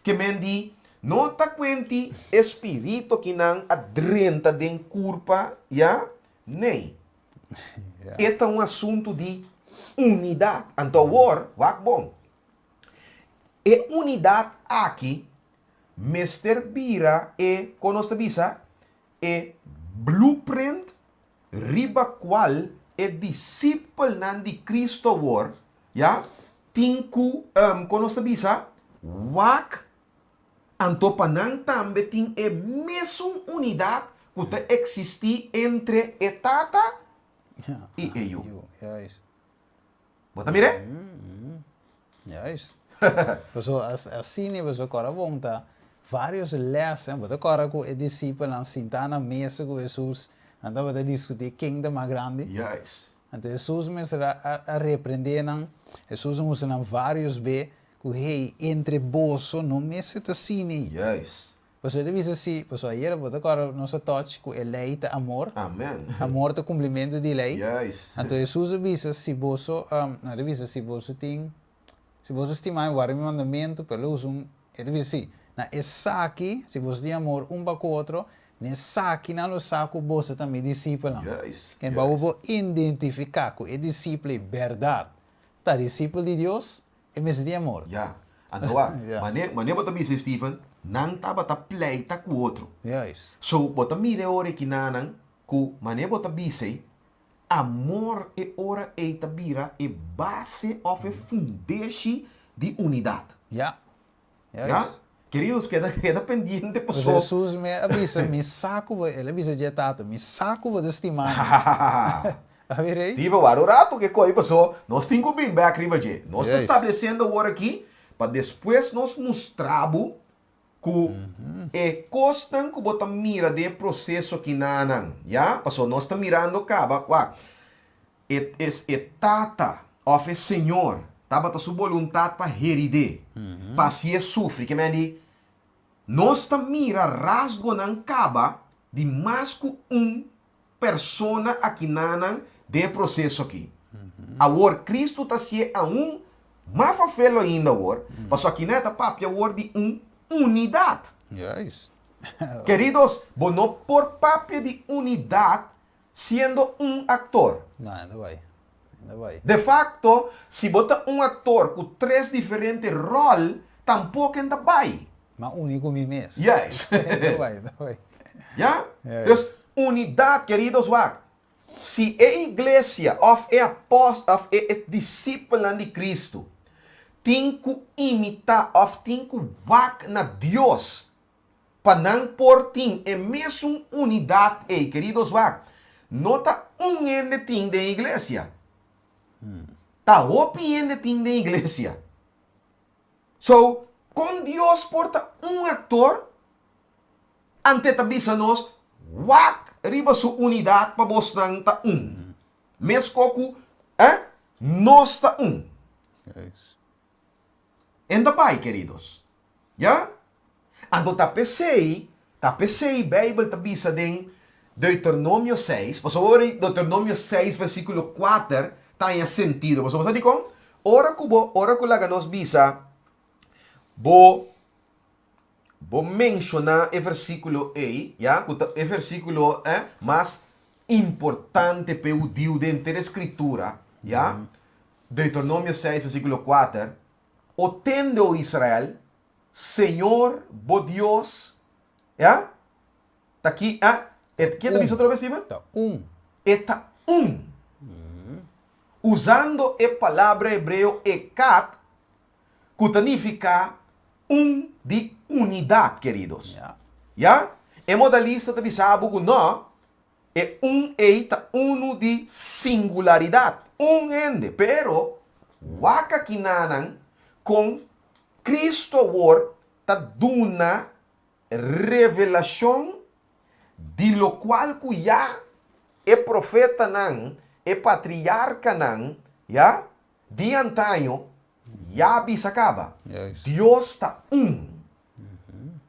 Ke men di, no ta kuenti e spiritu ki nan a drenta den kurpa, ya? Nee. E ta un asuntu di unidat. Anto awor, wak bon. E unidat aki mester bira e, kon nos ta bisa, e blueprint riba kual e disipelnan di Cristo awor, ya, tin ku, kon nos ta bisa, wak, anto pa nan tambe tin e mesun unidat ku ta eksistí entre e Tata i e Yu. Bo ta mir'é?
Juist. Paso asina paso kòrda bon ta varios lèsnan. Bo ta kòrda ku e disipelnan sintá na mesa ku Hesus, nan tabata diskutí ken ta mas grandi.
Juist.
Anto Hesus mester a reprendé nan. Hesus a mustra nan varios be ku, hey, entre boso no mester ta asina.
Juist.
Pasobra e ta bisa si, pasobra ayera bo ta kòrda nos a touch ku e lei ta amor.
Amen.
Amor ta kumplimentu di lei.
Juist.
Anto Hesus a bisa si boso, no, e ta bisa si boso tin, si boso stima mi warda mi mandamentu, pero el a usa un, e ta bisa si, na esaki, si boso tin amor un pa ku otro, na esaki nan lo sa ku boso ta mi disipelnan.
Juist.
Ken pa bo por identifiká ku e disipel ei bèrdat ta disipel di Dios, E mester di amor.
Ya. Anto wak, mane, mane bo ta bisa Steven, nan tabata pleita ku otro.
Juist.
So, bo ta mira e ora ekinanan ku mane bo ta bisa ei, amor e ora ei ta bira e base òf e fundeshi di unidat.
Ya.
Ya?
Juist.
Keridos, keda, keda pendiente
Pues
paso.
Hesus me a bisa, Mi sa ku bo, el a bisa dje Tata, mi sa ku bo ta stima mi. A bira ei?
Steven, wara un rato ke koi paso nos tin ku bin bek riba dje. Nos ta
Juist.
establesiendo awor aki pa despues nos mustra bo ku e kosnan ku bo ta mira den e proseso kinanan, ya? Paso nos ta mirando kaba, wak, E es e Tata òf e Señor tabata su boluntat pa herid'é, pa hasié sufri. Ke men di, nos ta mira rasgonan kaba di mas ku un persona akinanan den e proseso aki. Awor Kristu ta hasié aun mas fafelo ainda awor, pasobra akinan e ta papia awor di un unidat.
Juist.
Keridos, bo no por papia di unidat Siendo un aktor.
No, e no bai. E no bai.
De facto, si bo ta un aktor ku tres diferente ròl, tampoko e ta bai.
Ma uni ku mi mes.
Juist.
E no bai, e no bai.
Ya?
Juist.
Dus, unidat, keridos, wak. Si e iglesia òf e apòs òf e e disipelnan di Kristu tin ku imitá òf tin ku wak na Dios Pa nan por tin e mesun unidat ei, keridos wak, no ta un hende tin den iglesia. Ta hopi hende tin den iglesia. So, kon Dios por ta un aktor ante ta bisa nos wak riba su unidat pa bosnan ta un? Mesko ku, eh, nos ta un. En ta bai, keridos. Ya? Anto ta p'esei, ta p'esei Beibel ta bisa den Deuteronomio seis, pasobra ora di Deuteronomio seis versíkulo kuater ta haña sentido. Pasobra bo sa dikon? Ora ku bo, ora ku laga nos bisa, bo, bo menshoná e versíkulo ei, ya, ku ta e versíkulo, eh, mas importante p'e hudiu den henter e Skritura, ya, Deuteronomio seis versíkulo kuater, O tende, o Israel, Señor bo Dios, ya, ta ki, a, e, ken ta bisa otra bes, Steven?
Ta un.
E ta un. Usando e palabra hebreo ekad, ku ta nifiká un di unidat, keridos.
Ya.
Ya? E modalista ta bisa bo ku no, E un ei ta unu di singularidat, un hende. Pero, wak akinanan kon Cristo awor ta duna revelashon di lokual ku ya e profetanan, e patriarkanan, ya, Di antaño ya a bisa kaba, Dios ta un.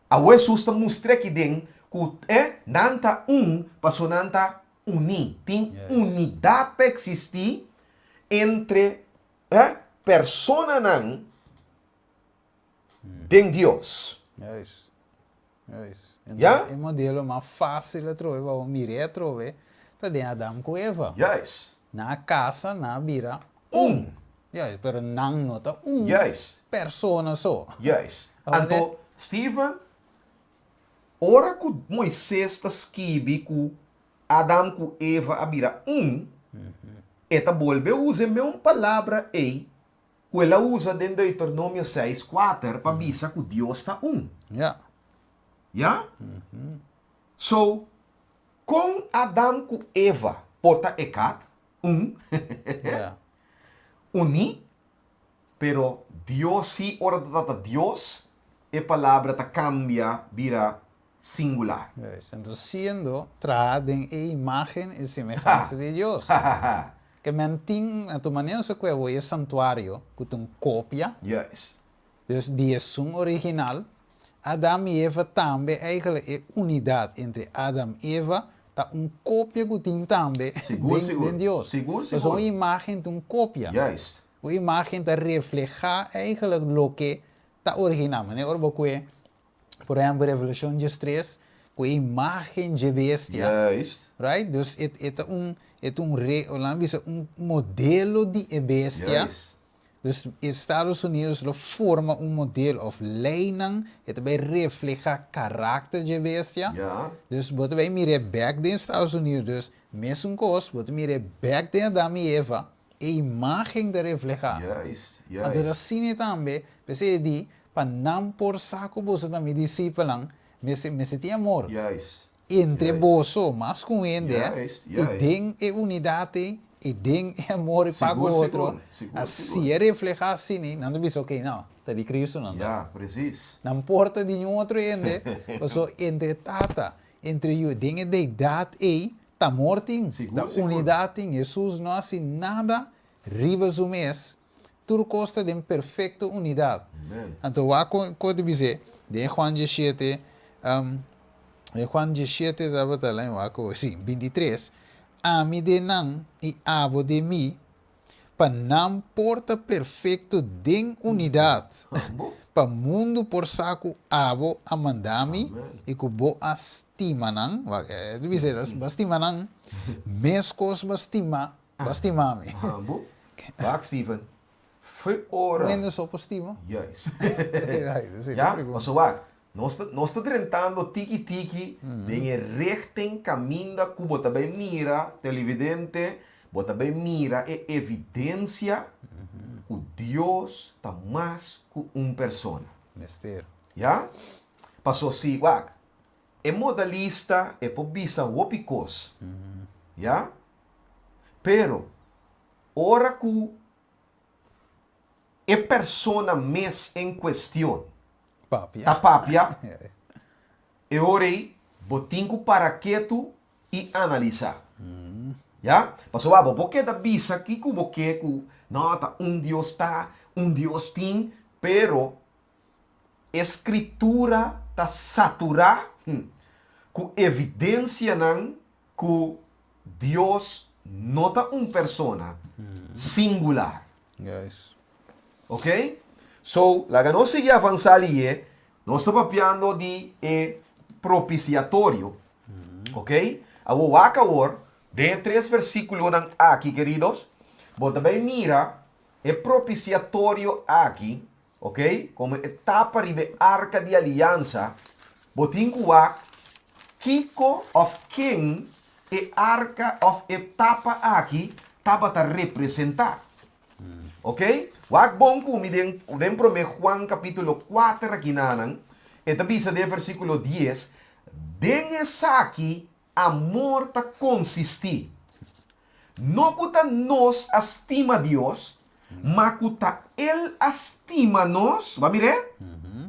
Awor Hesus ta mustra aki den ku e nan ta un pasobra nan ta uní. Tin unidat ta eksistí entre e personanan den Dios.
Juist. Juist. Ja? E modelo mas fácil atrobe pa bo mira atrobe ta den Adam ku Eva.
Juist.
Nan a kasa, nan a bira
un.
Juist, pero nan no ta un
Juist.
Persona so.
Juist. Anto, Steven, ora ku Moises ta skibi ku Adam ku Eva a bira un, e ta bolbe usa e meun palabra ei ku el a usa den Deuteronomio seis, kuater pa bisa ku Dios ta un. Ya? So, kon Adam ku Eva por ta ekat, un, uní, pero Dios sí, ora ta trata Dios, e palabra ta kambia bira singular.
Juist. Enton siendo traha den e imagen i semehansa di Dios. Ke men tin, na tur manera nos a kue awor e santuario ku ta un kopia. Dus di esun original, Adam i Eva tambe, eigenlijk e unidat entre Adam i Eva ta un kopia ku tin tambe den Dios. Pasobra un imagen ta un kopia. Un imagen ta reflehá eigenlijk loke ta original. Manera ora bo kue Por ehempel, Revelashon diestres, ku e imágen dje bestia. Right? Dus e, e ta un, e ta un re, o laat bisa, un modelo di e bestia. Dus Estados Unidos lo forma un modelo of leinan, e ta bai refleha karakter dje bestia. Dus bo ta bai mir'é bek den Estados Unidos, dus mesun kos, bo ta mir'é bek den Adam i Eva, e imágen ta refleha. Anto ta asina tambe, p'esei e di, Pa nan por sa ku boso ta mi disipelnan, mester mester tin amor entre boso mas ku un hende, i den e unidat ei, i den e amor pa ku otro, si e reflehá asina, nan ta bisa, ok, no, ta di Cristo nan ta. Nan por ta di niun otro hende, pasobra entre Tata, entre Yu, den e deidat ei, ta amor tin, ta unidat tin. Hesus no hasi nada riba su mes. Tur kos ta den perfekto unidat. Anto wak kon ta bis'é den Juan diesshete, den Juan diesshete tabata la wak ku, si, bintitres, Ami den nan i abo den mi, pa nan por ta perfekto den unidat, pa mundu por sa ku abo a manda mi i ku bo a stima nan, wak e ta bis'é, bo a stima nan meskos bo a stima Bo a stima mi.
Hambo. Wak Steven. Foe ora.
Wende so por stima.
Juist. Ya, paso wak. Nos ta, nos ta drentando tiki tiki den e richting kaminda ku bo ta bai mira, televidente, bo ta bai mira e evidencia ku Dios ta mas ku un persona.
Mester.
Ya? Paso si, wak, e modalista e por bisa hopi kos. Ya? Pero, ora ku e persona mes en kuestion ta papia, e ora ei bo tin ku para ketu i analisá. Ya? Pasobra bo por keda bisa kiko bo ke ku no ta un Dios ta, un Dios tin, pero e Skritura ta saturá ku evidensianan ku Dios no ta un persona singular. Ok? So, laga nos sigui avansá lié. Nos ta papiando di e propiciatorio. Ok? Awor, wak awor, den e tres versíkulonan aki, keridos, bo ta bai mira e propiciatorio aki, ok, komo e tapa riba e arka di aliansa, bo tin ku wak kiko òf ken e arka òf e tapa aki tabata representá. Ok? Wak bon ku mi den den promé Juan kapítulo kuater akinanan, e ta bisa den versíkulo dies, Den esaki amor ta konsistí, No ku ta nos a stima Dios, ma ku ta El a stima nos. Bo a mir'é?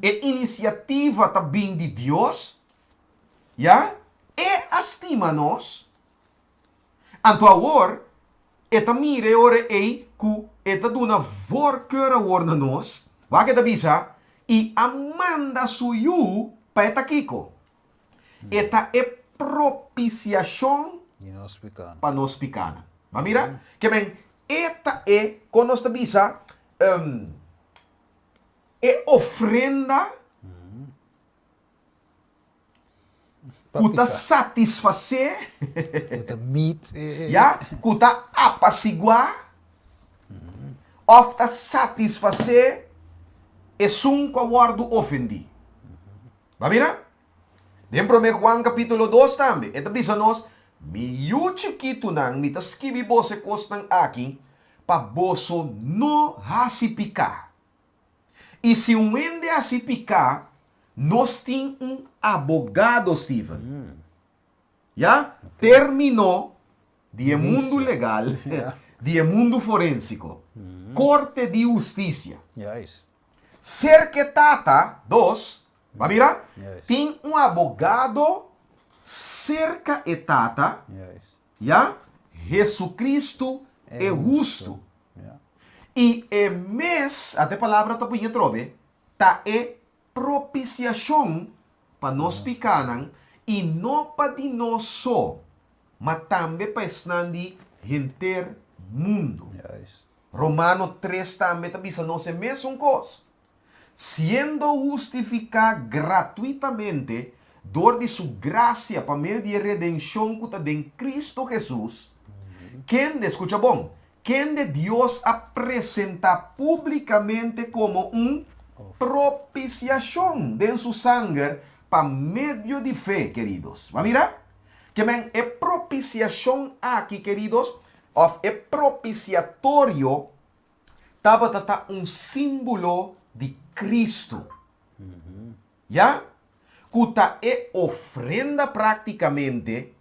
E inisiativa ta bin di Dios, ya? E a stima nos. Anto awor, E ta mira e ora ei ku e ta duna voorkeur awor na nos. Wak e ta bisa, I a manda su Yu pa e ta kiko? E ta e propisiashon
Di nos pikánan.
pa nos pikánan. Bo a mira? Ke men, e ta e, kon nos ta bisa, e ofrenda
Pa
ku ta
piká.
satisfasé,
Ku ta meet e, e,
ya, ku ta apasiguá òf ta satisfasé esun ku a wòrdu ofendí. Bo a mira? Den Promé Juan kapítulo dos tambe, e ta bisa nos, Mi yu chikitunan, mi ta skibi boso e kosnan aki pa boso no hasi piká. I si un hende hasi piká, nos tin un abogado, Steven. Ya? Término di e mundu legal, di e mundu forénsiko. Korte di hustisia. Serka e Tata, dos, bo a mira? Tin un abogado serka e Tata, ya, Jesucristo e hustu. I e mes, ata e palabra ta pui atrobe, ta e propisiashon pa nos pikánan, i no pa di nos so, ma tambe pa esnan di henter mundu. Romano tres tambe ta bisa nos e mesun kos. Siendo hustifiká gratuitamente dor di su grasia pa medio di e redenshon ku ta den Kristu Hesus, kende, skucha bon, kende Dios a presentá públikamente komo un propisiashon den su sanger pa medio di fe, keridos. Bo a mira? Ke men e propisiashon aki, keridos, òf e propisiatorio, tabata ta un símbolo di Kristu, ya, ku ta e ofrenda práktikamente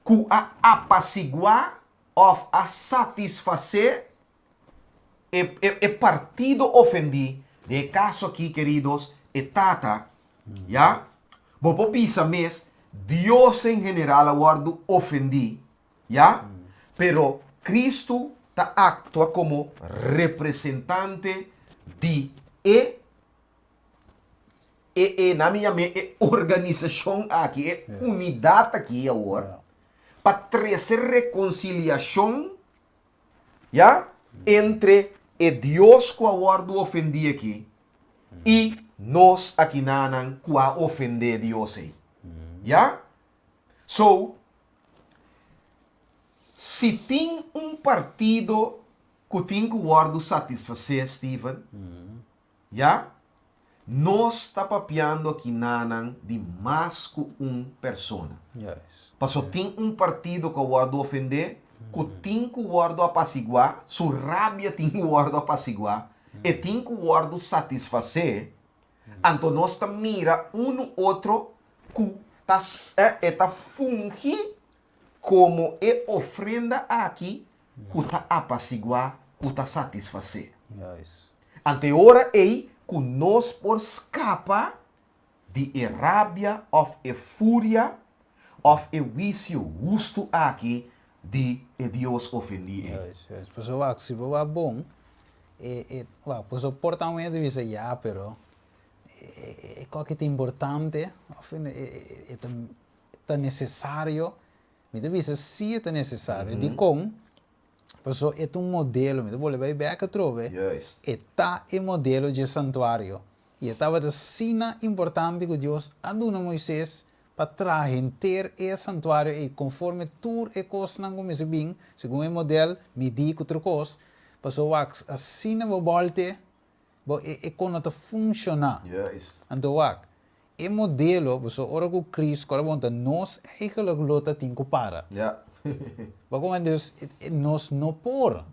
ku a apasiguá òf a satisfasé e e partido ofendí, den e kaso akí, keridos, e Tata, ya. Bo por bisa mes, Dios en general a wòrdu ofendí, Ya? Pero Kristu ta aktua komo representante di e e e nan mi yam'é e organisashon aki, e unidat aki awor, pa trese rekonsiliashon, ya, entre e Dios ku a wòrdu ofendí aki i nos akinanan ku a ofendé Dios ei. Ya? So, si tin un partido ku tin ku wòrdu satisfasé, Steven, ya, nos ta papiando aki nanan di mas ku un persona. Paso tin un partido ku a wòrdu ofendé, ku tin ku wòrdu apasiguá, su rabia tin ku wòrdu apasiguá, e tin ku wòrdu satisfasé, Anto nos ta mira unu otro ku ta e ta fungi komo e ofrenda aki ku ta apasiguá, ku ta satisfasé. Anto e ora ei ku nos por skapa di e rabia òf e furia òf e huisio hustu aki di e Dios ofendí ei.
Juist, juist. Pasobra wak, si bo wak bon, e, e, wak, pasobra por ta un hende bisa ya, pero e, e koki ta importante, of e, e, e ta, ta necesario. Mi ta bisa si e ta necesario. Dikon? Pasobra e ta un modelo, mi ta bolbe bai bek atrobe,
Juist.
e ta e modelo dje santuario. I e tabata asina importante ku Dios a duna Moises pa traha henter e santuario ei konforme tur e kosnan ku mester bin segun e model, midí ku tur kos, pasobra wak asina bo bòlte bo e e kon no ta funshoná. Anto wak, e modelo, pasobra ora ku Kris kòrda bon ta nos eigenlijk lo ta tin ku para. Bo komprende? Dus nos no por.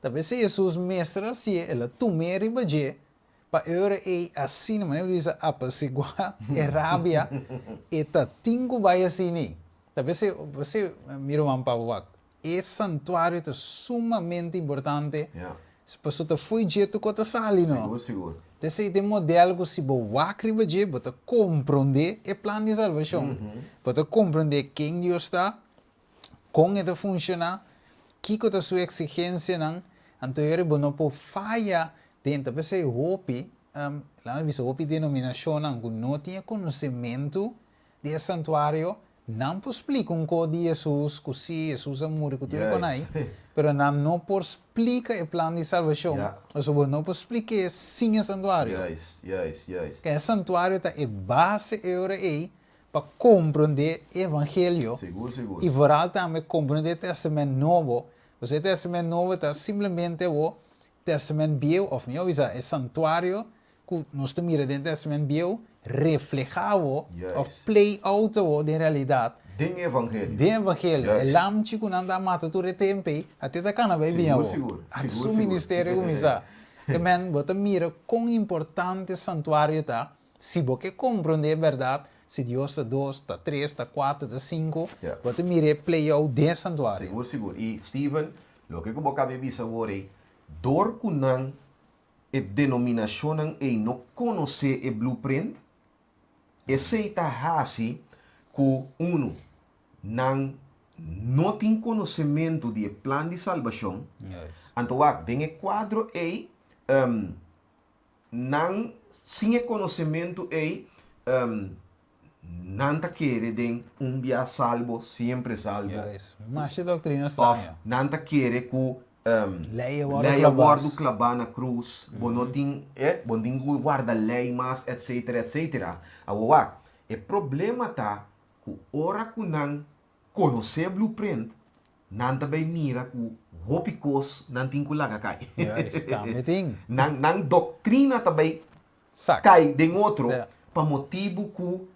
Ta p'esei Hesus mester hasié, el a tum'é riba dje Pa e ora ei asina, manera bo bisa apasiguá e rabia, e ta tin ku bai asina. Ta p'esei, p'esei mi ruman Pablo wak, e santuario ta sumamente importante, pasobra ta fo'i dje tur kos ta sali no.
Sigur, sigur.
P'esei ta e modèl ku si bo wak riba dje, bo ta komprondé e plan di salbashon, bo ta komprondé ken Dios ta, kon e ta funshoná, ki. Kiko ta su eksigensianan, anto yori bo no por faya den ta p'esei hopi, laga mi bisa hopi denominashonnan ku no tin e konosementu di e santuario, nan por splika un kos di Hesus, ku si Hesus a muri ku tur e konai, pero nan no por splika e plan di salbashon, pasobra bo no por splik'é sin e santuario. E santuario ta e base e ora ei pa komprondé e evangelio i vooral tambe komprondé e Tèstamènt Nobo, pasobra e Tèstamènt Nobo ta simplemente awor Tèstamènt Bieu, òf mihó bisa e santuario ku nos ta mira den Tèstamènt Bieu reflehá awor òf play out awor den realidat
Den e evangelio.
Den e evangelio. E lamchi ku nan ta mata tur e tempu ei, a te ta kana bai bin awor. A su ministerio a kuminsá. E men, bo ta mira kon importante santuario ta. Si bo ke komprondé e bèrdat, si Dios ta dos, ta tres, ta kuater, ta sinku, bo ta mira e play out den e santuario.
Sigur, sigur. I Steven, loke ku bo kaba e bisa awor ei, dor ku nan e denominashonnan ei no konosé e blueprint, esei ta hasi ku, unu, nan no tin konosementu di e plan di salbashon. Anto wak, den e kuadro ei, Nan, sin e konosementu ei, nan ta kere den un bia salbo, siempre salbo.
Juist. Masha doktrina straño.
Òf nan ta kere ku
Lei a wòrdu
lei a
klabá.
wòrdu klabá na krus, bo no tin, eh, bo no tin ku warda lei mas, etsetera, etsetera. Awor wak, e problema ta ku ora ku nan konosé blueprint, Nan ta bay mira cu hopi cos nan tin cu laga cay.
Juist, tambe tin.
Nan, nan doctrina ta bay
Sak.
cay den otro
Ja.
pa motibu cu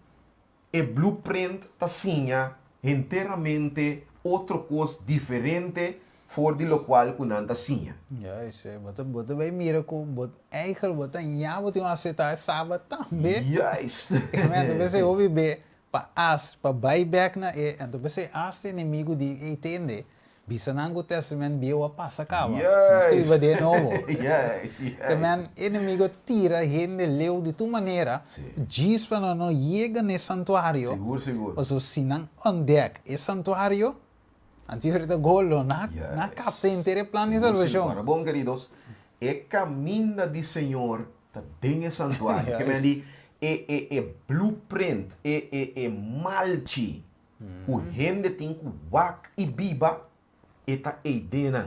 e blueprint ta siña henteramente otro cos diferente for di locual cu nan ta siña.
Juist, eh, bo ta, bo ta bay mira cu bo eigenlijk bo ta ña bo tin un acepta e Sabat tambe.
Juist.
Amen, ta hopi be Pa as pa bai bek na e, anto p'esei as ta enemigu di e tende, bisa nan ku Testament Bieu a pasa kaba, nos ta biba den e Nobo. Te men enemigu a tira hende leu di tur manera, djis pa nan no yega na e santuario, pasobra si nan ontdek e santuario, anto yori ta golo, nan a kapta henter e plan di salbashon.
Ora bon keridos, e kaminda di Señor ta den e santuario. Ke men di e e e blueprint, e e e malchi ku hende tin ku wak i biba, e ta ei den nan.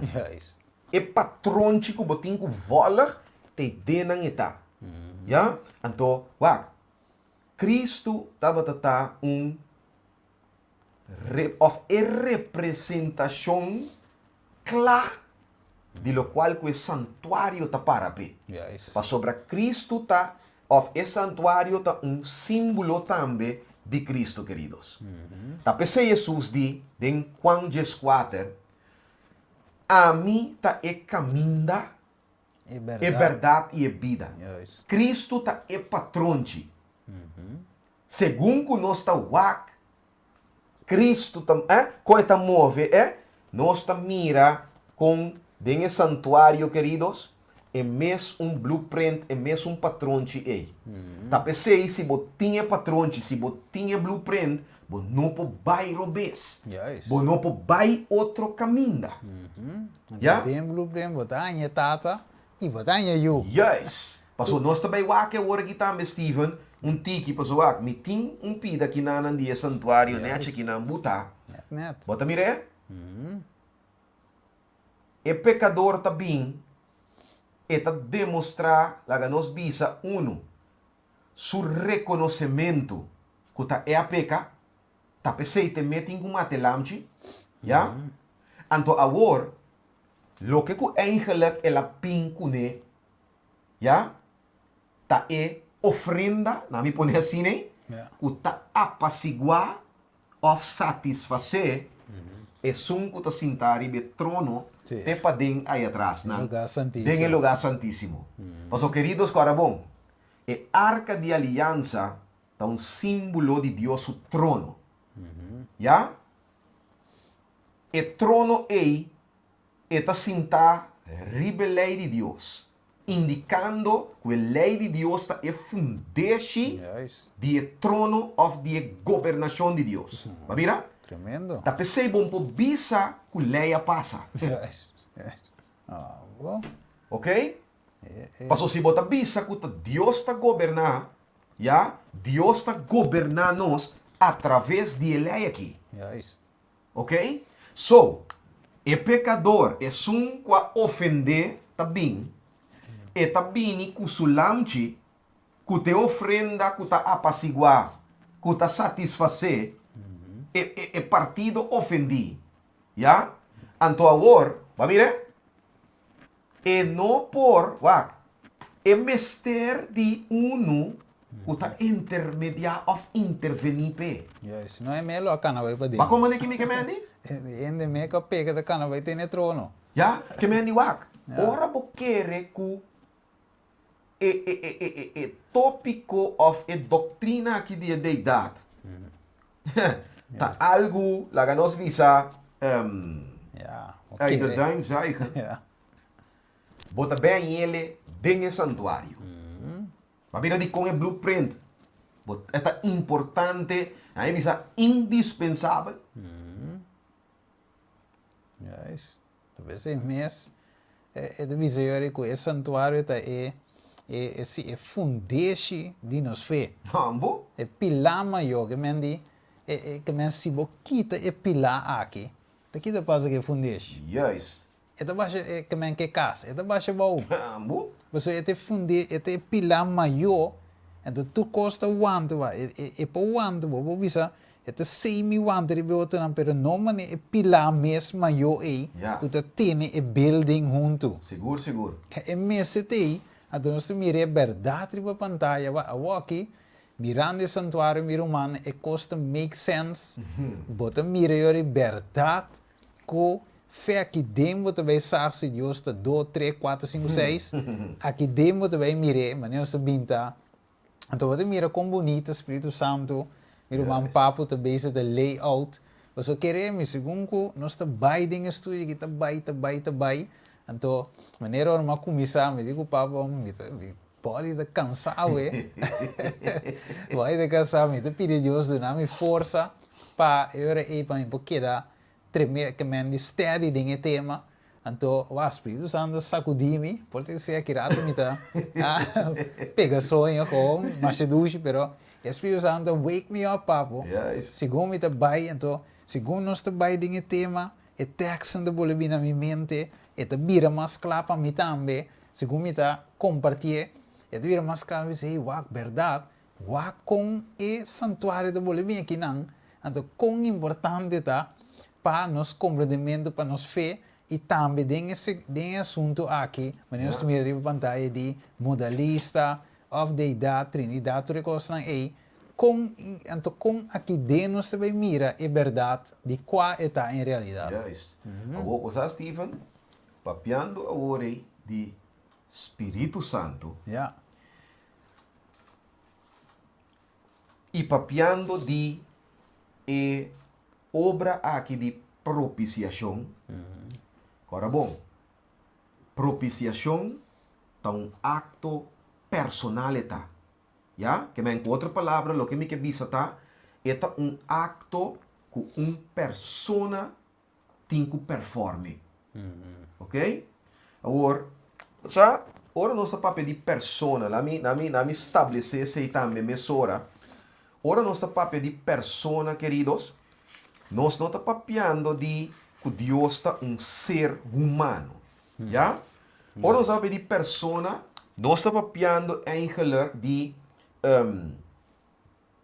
E patronchi ku bo tin ku vòlg, ta ei den nan e ta. Ya? Anto, wak, Kristu tabata ta un òf e representashon kla di lokual ku e santuario ta para p'e. Pasobra Kristu ta, òf e santuario ta un símbolo tambe di Kristu, keridos. Ta p'esei Hesus di den Juan dieskuater, Ami ta e kaminda,
E
e bèrdat i e bida. Kristu ta e patronchi. Segun ku nos ta wak Kristu ta, eh, kon e ta move, eh, nos ta mira kon den e santuario, keridos, e mes un blueprint, e mes un patronchi ei. Ta p'esei si bo tin e patronchi, si bo tin e blueprint, bo no por bai robes. Bo no por bai otro kaminda.
Ya? Den blueprint bo ta haña e tata i bo ta haña e yu.
Juist. Pasobra nos ta bai wak awor aki tambe, Steven, un tiki, pasobra wak, mi tin un pida kinanan di e santuario nechi kinan buta.
Net, net.
Bo ta mir'é? E pekador ta bin, e ta demostrá, laga nos bisa, unu, su rekonosementu ku ta e a peka, Ta p'esei te me tin ku mata e lamchi, ya? Anto awor, loke ku eigenlik el a bin kuné, ya, ta e ofrenda, na mi pone asina ei, ku ta apasiguá òf satisfasé esun ku ta sintá riba e trono te paden ayatras nan, den e lugá santísimo. Pasobra, keridos, kòrda bon, e arka di aliansa Ta un símbolo di Dios su trono. Ya? E trono ei, e ta sintá riba e lei di Dios, indikando ku e lei di Dios ta e fundeshi di e trono òf di e gobernashon di Dios. Bo a mira?
Tremendo.
Ta p'esei bo por bisa ku lei a pasa.
Juist, juist. Ah, bo.
Ok? Paso si bo ta bisa ku ta Dios ta goberná, ya, Dios ta goberná nos atraves di e lei aki.
Juist.
Ok? So, e pekador, esun ku a ofendé, ta bin, e ta bini ku su lamchi, ku ta e ofrenda ku ta apasiguá, ku ta satisfasé e, e, e partido ofendí. Ya? Anto awor, bo a mira? E no por, wak, e mester di unu ku ta intermediá òf intervení p'e.
Juist, no e me lo a kana bai paden.
Bo a komprendé ki mi ke mendi?
E hende me ku a peka ta kana bai tene trono.
Ya, ke mendi wak. Ora bo kere ku e e e e e e tópiko òf e doktrina aki di e deidat ta algu, laga nos bisa, uit de duim zuigen, bo ta bèn yele den e santuario. Bo a mira dikon e blueprint bo e ta importante, nan a bisa indispensabel.
Juist. Ta p'esei mes e ta bisa yori ku e santuario ta e e si e fundeshi di nos fe.
Hambo.
E pilá mayó ke men di e e ke men si bo kita e pilá aki ta kita pasa ku e fundeshi.
Juist.
E ta basha e ke men ke kas e ta basha bou.
Hambo.
Pasobra e ta e funde e ta e pilá mayó enton tur kos ta wanta ba e e e por wanta bo por bisa E ta semi wanta riba e otronan, pero no manera e pilá mes mayó ei ku ta tene e building huntu.
Sigur, sigur.
E mester ta ei, anto nos ta mira e bèrdat riba pantaya. Wak, awoki, mirando e santuario mi rumannan, e kos ta make sense. Bo ta mira yora e bèrdat ku fe aki den bo ta bai sa si Dios ta dos, tres, kuater, sinku, seis. Aki den bo ta bai mir'é, manera nos ta binta Anto bo ta mira kon bunita Spiritu Santu, mi ruman Papu ta bezig ta lay out. Pasobra kere mi, segun ku nos ta bai den e studio aki, ta bai, ta bai, ta bai, anto manera ora mi a kuminsá, mi di ku Papu, mi ta, mi body ta kansá awe, body ta kansá, mi ta pidi Dios duna mi forsa pa e ora ei pa mi por keda treme, ke men di steady den e tema. Anto, wak, Spiritu Santu a sakudí mi, por ta sea ki rato mi ta pega soño gewoon, masha dushi, pero e Spiritu Santu a wake me up, papo. Segun mi ta bai, anto, segun nos ta bai den e tema, e tekstnan ta bolbe bini na mi mente, e ta bira mas kla pa mi tambe, segun mi ta kompartié, e ta bira mas kla, mi bisa, hey, wak, bèrdat, Wak kon e santuario ta bolbe bin akinan, anto kon importante ta pa nos komprendementu, pa nos fe, i tambe den e den e asuntu aki, manera nos ta mira riba pantaya di modalista òf deidat, trinidat, tur e kosnan ei, kon anto kon aki den nos ta bai mira e bèrdat di kua e ta en realidat.
Juist. Awor, bo sa Steven, papiando awor ei di Spiritu Santu, I papiando di e obra aki di propisiashon, ora bon, propisiashon ta un akto personal e ta. Ya? Ke men ku otro palabra loke mi ke bisa ta, e ta un akto ku un persona tin ku performe. Ok? Awor, sa, ora nos ta papia di persona, la mi, la mi, la mi stablesé esei tambe mesora. Ora nos ta papia di persona, keridos, nos no ta papiando di ku Dios ta un ser humano. Ya? Ora nos ta papia di persona, nos ta papiando eigenlijk di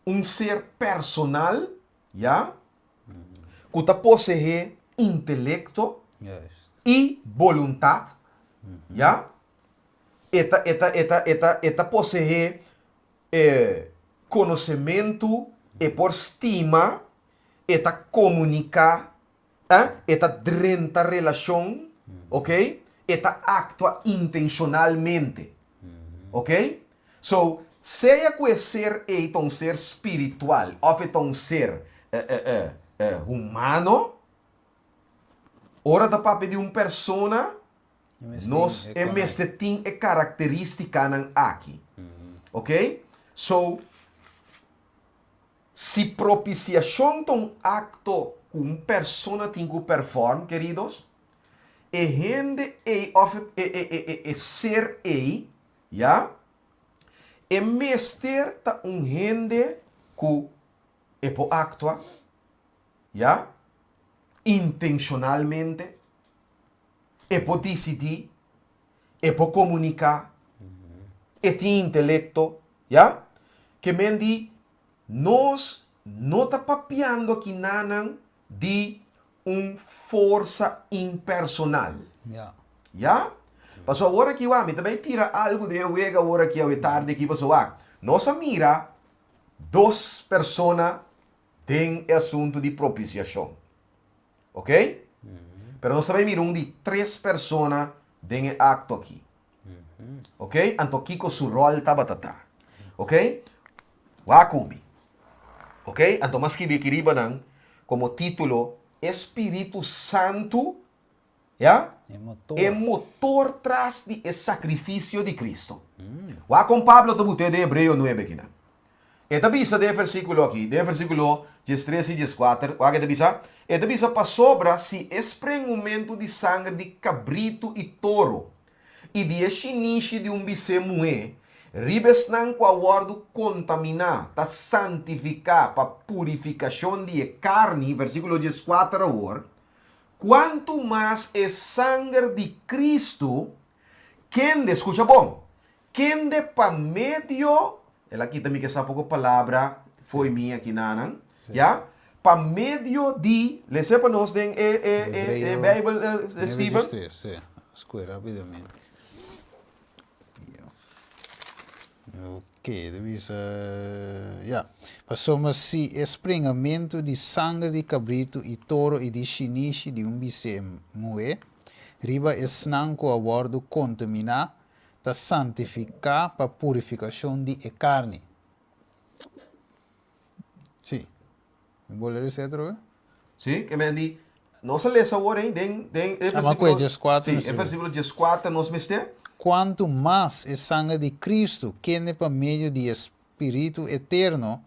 un ser personal, ya, ku ta poseé intelekto i boluntat, ya, e ta e ta e ta e ta e ta poseé konosementu, e por stima, e ta komuniká, e ta drenta relashon, ok, e ta aktua intenshonalmente, ok. So, sea ku e ser ei ta un ser spiritual òf e ta un ser humano, ora ta papia di un persona, nos e mester tin e karakterístikanan aki. Ok? So. Si propisiashon ta un akto ku un persona tin ku perform, keridos, e hende ei òf e ser ei, ya, e mester ta un hende ku e por aktua, ya, intenshonalmente, e por disidí, e por komuniká, e tin intelekto, ya. Ke men di nos no ta papiando akinanan di un forsa impersonal. Ya. Pasobra awor aki wak, mi ta bai tira algu den e wega awor aki awe tardi aki pasobra wak, nos a mira dos persona den e asuntu di propisiashon. Ok? Pero nos ta bai mira un di tres persona den e akto aki. Ok? Anto kiko su ròl tabata ta. Ok? Wak ku mi. Ok? Anto m'a skibi aki riba nan komo título E Spiritu Santu, ya, e motor tras di e sakrifisio di Kristu. Wak kon Pablo ta but'é den Hebreo nuebe akinan. E ta bisa den e versíkulo aki, den e versíkulo diestres i dieskuater, wak e ta bisa? E ta bisa, Pasobra si e sprengumentu di sanger di kabritu i toro i di e shinishi di un bisé muhé riba esnan ku a wòrdu kontaminá ta santifiká pa purifikashon di e karni, versíkulo dieskuater awor, kuantu mas e sanger di Kristu, kende, skucha bon, Kende pa medio, el a kita mi ke sa poko palabra fo'i mi aki nanan, ya, pa medio di, lese pa nos den e e e e Bijbel, Steven.
Hebreo 9:13, si, rapidamente. Ok, ta bisa, ya, Pasobra si e springamentu di sanger di kabritu i toro i di shinishi di un bisé muhé riba esnan ku a wòrdu kontaminá ta santifiká pa purifikashon di e karni. Sí. Mi bolbe lesa atrobe?
Sí, ke men di, nos a lesa awor ei den den e
Ama ku e
versíkulo,
dieskuater
sí,
nos
e
lesa.
versíkulo dieskuater nos mester.
Kuantu mas e sanger di Kristu, kende pa medio di e Spiritu eterno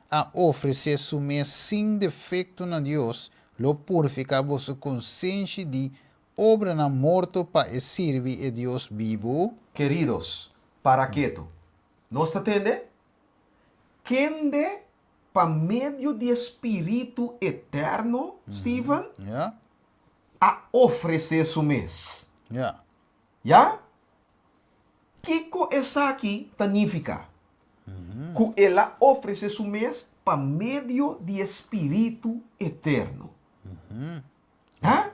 a ofresé su mes sin defekto na Dios, lo purifiká boso konsenshi di Obranan morto pa e sirbi e Dios bibu.
Keridos, para ketu. Nos ta tende? Kende pa medio di e Spiritu eterno, Steven, a ofresé su mes. Ya? Kiko esaki ta nifiká? Ku el a ofresé su mes pa medio di e Spiritu eterno. Ha?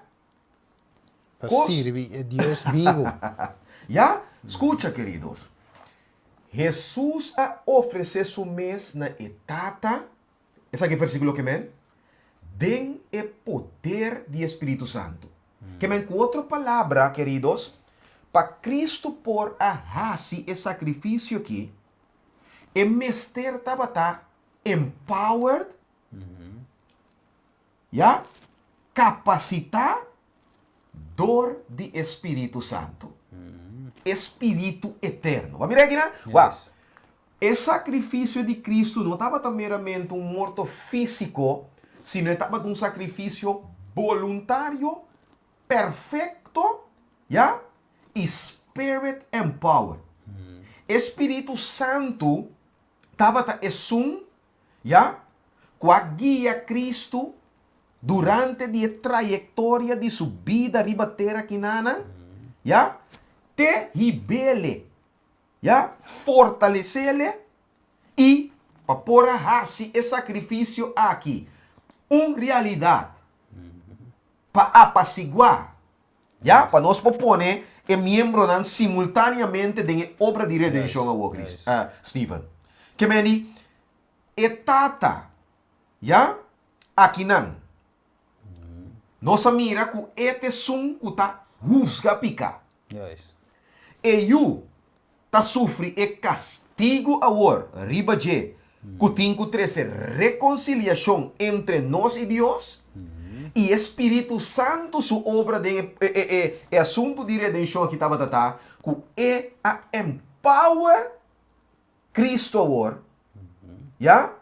Pa
Kos.
sirbi e Dios bibu.
Ya? Skucha, keridos. Hesus a ofresé su mes na e Tata, esaki e versíkulo ke men, den e poder di e Spiritu Santu. Ke men, ku otro palabra, keridos, pa Kristu por a hasi e sakrifisio aki, e mester tabata empowered, Ya kapasitá dor di e Spiritu Santu, e Spiritu eterno. Bo a mira aki nan? Wak, e sakrifisio di Kristu no tabata meramente un morto físiko, sino e tabata un sakrifisio boluntario, perfekto, ya, i spirit-empowered. E Spiritu Santu tabata esun Ya, ku a guia Kristu durante di e trayektoria di su bida riba tera kinana, ya, te hib'ele, ya, fortales'ele i pa por a hasi e sakrifisio aki un realidat pa apasiguá, ya, pa nos por pone e miembronan simultáneamente den e obra di redenshon awor, Steven. Ke meni e Tata, ya, akinan, nos a mira ku e ta esun ku ta husga piká. E Yu ta sufri e kastigu awor riba dje ku tin ku trese rekonsiliashon entre nos i Dios, i e Spiritu Santu su obra den e asuntu di redenshon aki tabata ta ku e a empower Kristu awor, ya.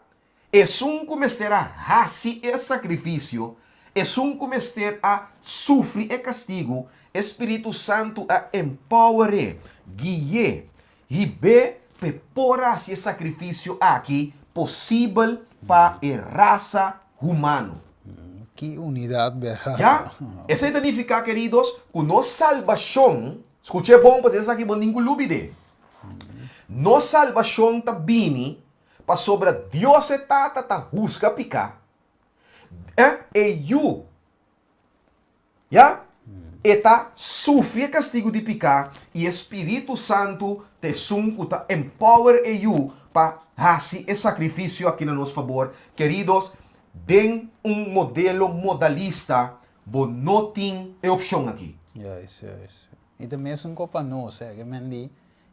Esun ku mester a hasi e sakrifisio, esun ku mester a sufri e kastigu, e Spiritu Santu a empower'é, gui'é, hib'é p'e por hasi e sakrifisio aki posibel pa e rasa humano.
Ki unidat bèrdat!
Ya? Esei ta nifiká, keridos, ku nos salbashon, skuch'é bon pasobra esaki bo tin ku lubid'é, nos salbashon ta bini Pasobra Dios e Tata ta husga piká, e Yu, ya, e ta sufri e kastigu di piká, i e Spiritu Santu ta esun ku ta empower e Yu pa hasi e sakrifisio aki na nos fabor. Keridos, den un modelo modalista bo no tin e opshon aki.
Juist, juist. I ta mesun ku pa nos, e men di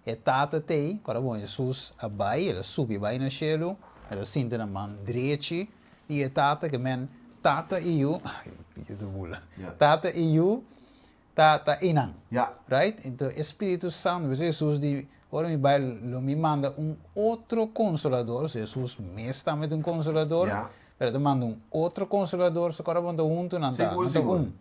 E Tata t'ei, ora bon Hesus a bai, el a subi bai na shelu, el a sinta na man drechi di e Tata, ke men Tata i Yu, ai, pia ta bula, Tata i Yu ta ta einan, right? Enton e Spiritu Santu, p'esei Hesus di, ora mi bai lo mi manda un otro Konsolador, so Hesus mes tambe ta un Konsolador, pero e ta manda un otro Konsolador, so ora bon ta huntu nan ta, nan ta un.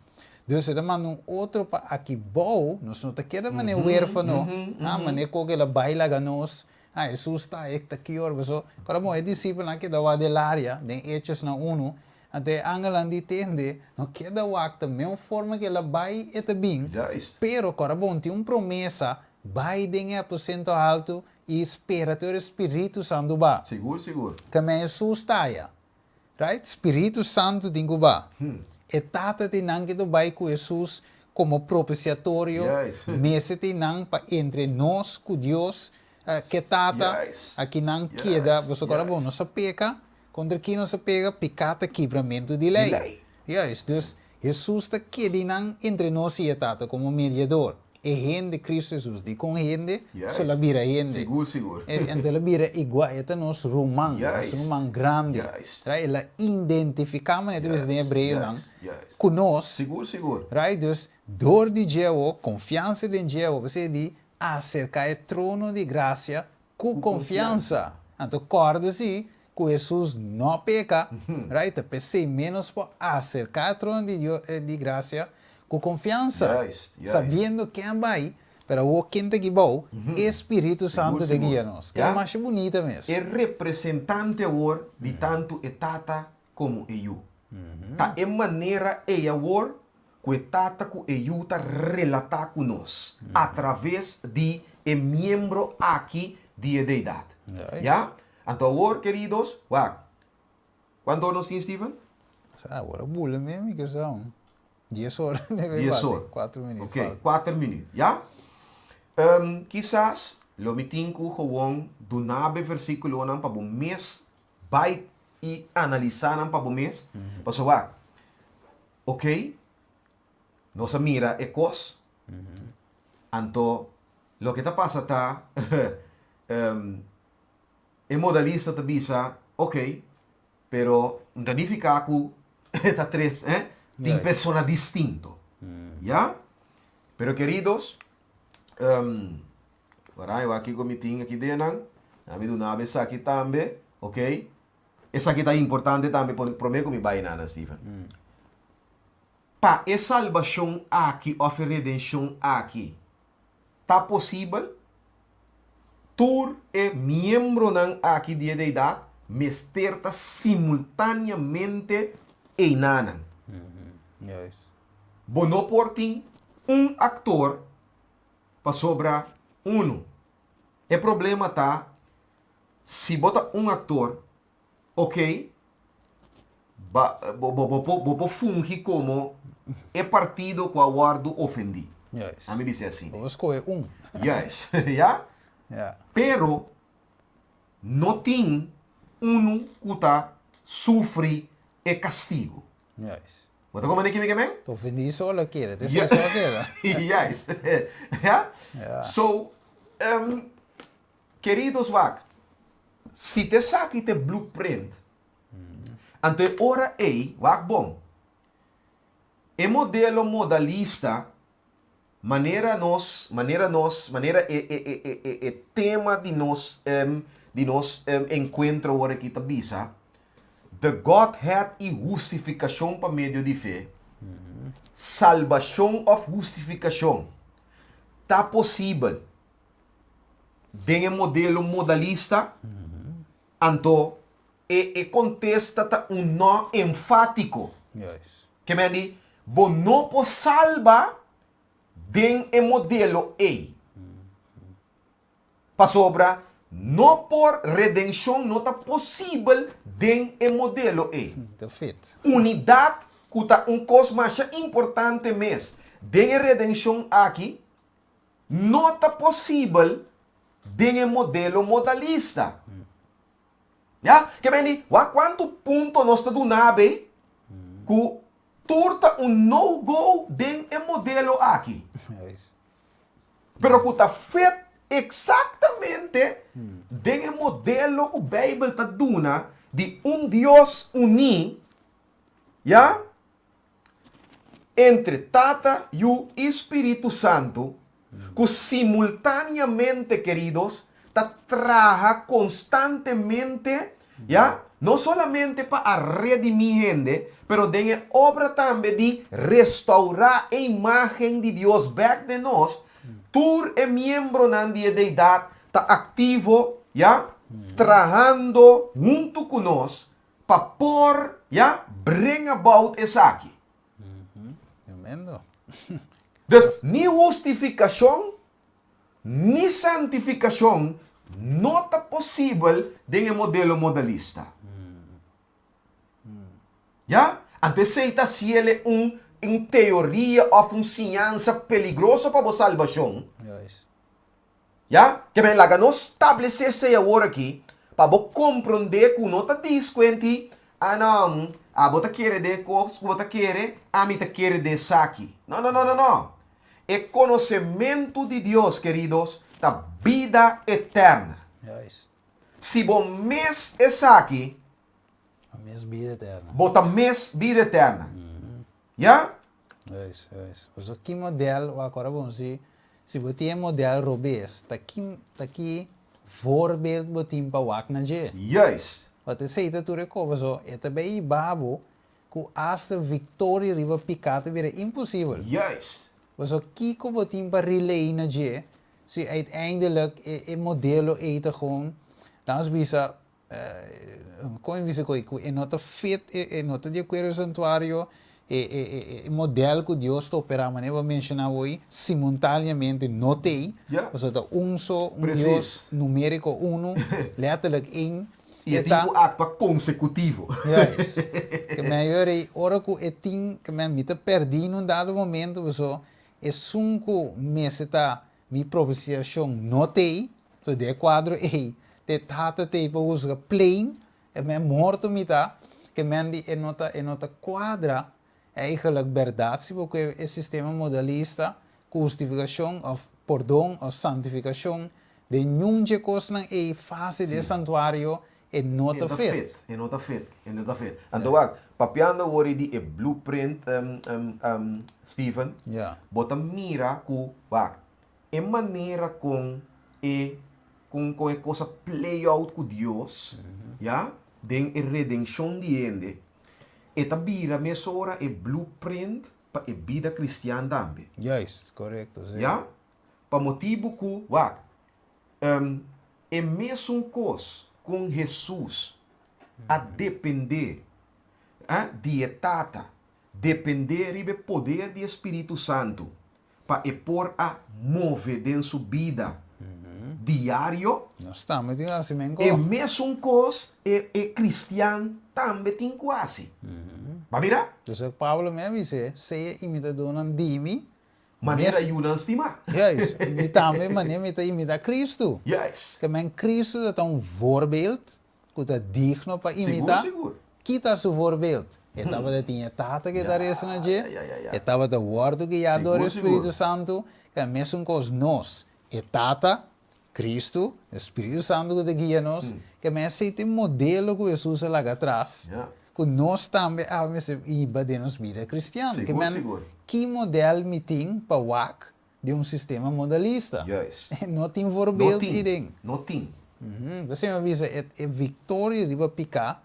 Dus e ta manda un otro pa aki bou, nos no ta keda manera huerfano, ah, manera ku el a bai laga nos, ah, Hesus ta e ta ki ora, paso ora bon e disipelnan a keda wak den laria, den Hechosnan unu, anto e angelnan di tende, no keda wak, ta meun forma ku el a bai e ta bin, pero ku ora bon tin un promesa, bai den e aposento haltu i spera te ora e Spiritu Santu ba.
Sigur, sigur.
Keme Hesus ta aya. Right? Spiritu Santu tin ku ba. E Tata tin nan ke ta bai ku Hesus komo propiciatorio, mester tin nan pa entre nos ku Dios, ke Tata, aki nan keda, pasobra ora bo nos a peka, kontra ki nos a peka? Piká ta kibramentu di lei. Juist, dus Hesus ta keda nan entre nos i e Tata komo mediador. E hende, Cristo Jesus. Dikon hende? So el a bira hende.
Sigur, sigur.
Anto el a bira igual, e ta nos ruman, nos ruman grandi. Right? El a identifiká manera ta bisa den Hebreonan ku nos.
Sigur, sigur.
Right? Dus, dor di dje awor, konfiansa den dje awor, p'esei di aserká e trono di grasia Ku konfiansa. Anto kòrda si ku Hesus no peka, right? Ta p'esei ménos por aserká e trono di Dios di grasia ku konfiansa, sabiendo ken a bai, pero awor ken ta kibou? E Spiritu Santu ta guia nos. Ke masha bunita mes.
E representante awor di tantu e Tata komo e Yu. Ta e manera ei awor ku e Tata ku e Yu ta relatá ku nos atraves di e miembro aki di e Deidat. Ya? Anto awor, keridos, wak. Kuantu or nos tin, Steven?
Sa, awor a bula mi, mi kere sa un dies or debe
Dies
bati.
or.
Kuater minüt
Ok,
falta.
kuater minüt, ya? Kisas lo mi tin ku gewoon duna bo e versíkulonan pa bo mes bai i analisá nan pa bo mes, pasobra wak, ok, nos a mira e kos, anto loke ta pasa ta e modalista ta bisa, ok, pero no ta nifiká ku ta tres, eh, tin persona distinto, ya? Pero keridos, Warai, wak kiko mi tin aki den nan. Na mi duna bo esaki tambe, ok. Esaki ta importante tambe prome ku mi bai na nan, Steven. Pa e salbashon aki òf e redenshon aki ta posibel, tur e miembronan aki di e Deidat mester ta simultaneamente einanan. Bo no por tin un aktor Pasobra unu. E problema ta si bo ta un aktor, ok, ba bo bo por bo por fungi komo e partido ku a wòrdu ofendí.
Juist.
Ami bisa asina.
Bo por skohe un.
Juist, ya.
Ja.
Pero no tin unu ku ta sufri e kastigu.
Juist.
Bo ta comprende kimi ke men?
Ta ofendi solo a kere, te solo a kere.
Juist. Ja? So, keridos wak, si te esaki ta e blueprint, anto e ora ei, wak bon, e modelo modalista, manera nos, manera nos, manera e, e, e, e, e, e tema di nos, di nos encuentro awor aki ta bisa, The Godhead i hustifikashon pa medio di fe, Salbashon òf hustifikashon ta posibel den e modelo modalista? Anto e e kontesta ta un nò enfátiko. Ke men di, bo no por salba den e modelo ei. Pasobra no por redenshon no ta posibel den e modelo ei. Unidat ku ta un kos masha importante mes den e redenshon aki no ta posibel den e modelo modalista. Ya, ke men di, wak kuantu punto nos ta duna bei ku tur ta un no go den e modelo aki. Pero ku ta fit eksaktamente den e modelo ku Beibel ta duna di un Dios uní, ya, entre Tata, Yu i Spiritu Santu, ku simultáneamente, keridos, ta traha konstantemente, ya, no solamente pa a redimí hende, pero den e obra tambe di restourá e imágen di Dios bèk den nos, tur e miembronan di e Deidat ta aktivo, ya, trahando huntu ku nos pa por, ya, bring about esaki.
Tremendo.
Dus, ni hustifikashon ni santifikashon no ta posibel den e modelo modalista. Ya? Anto esei ta hasiel un un teoria òf un siñansa peligroso pa bo salbashon. Ya? Ke men laga nos stablesé esei awor aki pa bo komprondé ku no ta diskuenti, Ah no, abo ta kere den e kos ku bo ta kere, ami ta kere den esaki. No, no, no, no, no. E konosementu di Dios, keridos, ta bida eterna. Si bo mes esaki,
Bo mes bida eterna.
Bo ta mes bida eterna. Ya?
Juist, juist. Pasobra ki model, wak ora bon si, si bo tin e model robes, ta ki, ta ki voorbeeld bo tin pa wak na dje?
Juist.
Wat esei ta tur e kos, pasobra e ta bay hiba bo ku asta viktoria riba piká ta bira imposibel.
Juist.
Pasobra kiko bo tin pa relay na dje si uiteindelijk e e modelo ei ta gewoon, laat ons bisa, Kon e bisa ku e no ta fit, e no ta di akuerdo e santuario, e e e model ku Dios ta operá manera bo a menshoná awor simultáneamente no t'ei, pasobra ta un so, un Dios numériko unu, lètterlijk één.
I e tin ku aktua konsekutivo.
Juist. Ke men yo rei ora ku e tin, ke men mi ta pèrdí na un dado momento pasobra esun ku mester ta Mi propiciacion no t'ey, so den e cuadro ey, t'e Tata t'ey pa husga plain, e men morto mi ta, ke men di e no ta, e no ta cuadra eigenlijk berdad si bo cu e sistema modalista cu hustificacion of pordon of santificacion den niun dje cosnan ey fase den santuario e no ta fit.
E no ta fit, e no ta fit. Anto wak, papiando awor di e blueprint, Steven, bo ta mira ku, wak, e manera kon e kon kon e kos a play out ku Dios, ya, den e redenshon di hende, e ta bira mesora e blueprint pa e bida kristian tambe.
Juist, korekto, si.
Ya, pa motibu ku, wak, E mesun kos kon Hesus a dependé di e Tata, dependé riba e poder di e Spiritu Santu pa e por a move den su bida diario.
Nos tambe tin ku hasi men
kos. E mesun kos e kristian tambe tin ku hasi. Bo a mira?
Entonces Pablo mi a bis'é, Sea imitadónan di mi,
Manera yunan stimá.
Juist. Mi tambe manera mi ta imitá Cristo.
Juist.
Ke men Cristo ta ta un voorbeeld ku ta digno pa imitá.
Sigur, sigur.
Ki ta su voorbeeld? E tabata tin e Tata ke ta resa na dje. E tabata wòrdu guiá dor e Spiritu Santu. Ke mesun kos nos, e Tata, Cristo, e Spiritu Santu ku ta guia nos. Ke men esei ta e modelo ku Hesus a laga atras. Ku nos tambe awe mester hiba den nos bida kristian. Ke men, ki model mi tin pa wak den un sistema modalista? No tin voorbeeld ei den.
No tin.
P'esei mi a bisa e viktoria riba piká.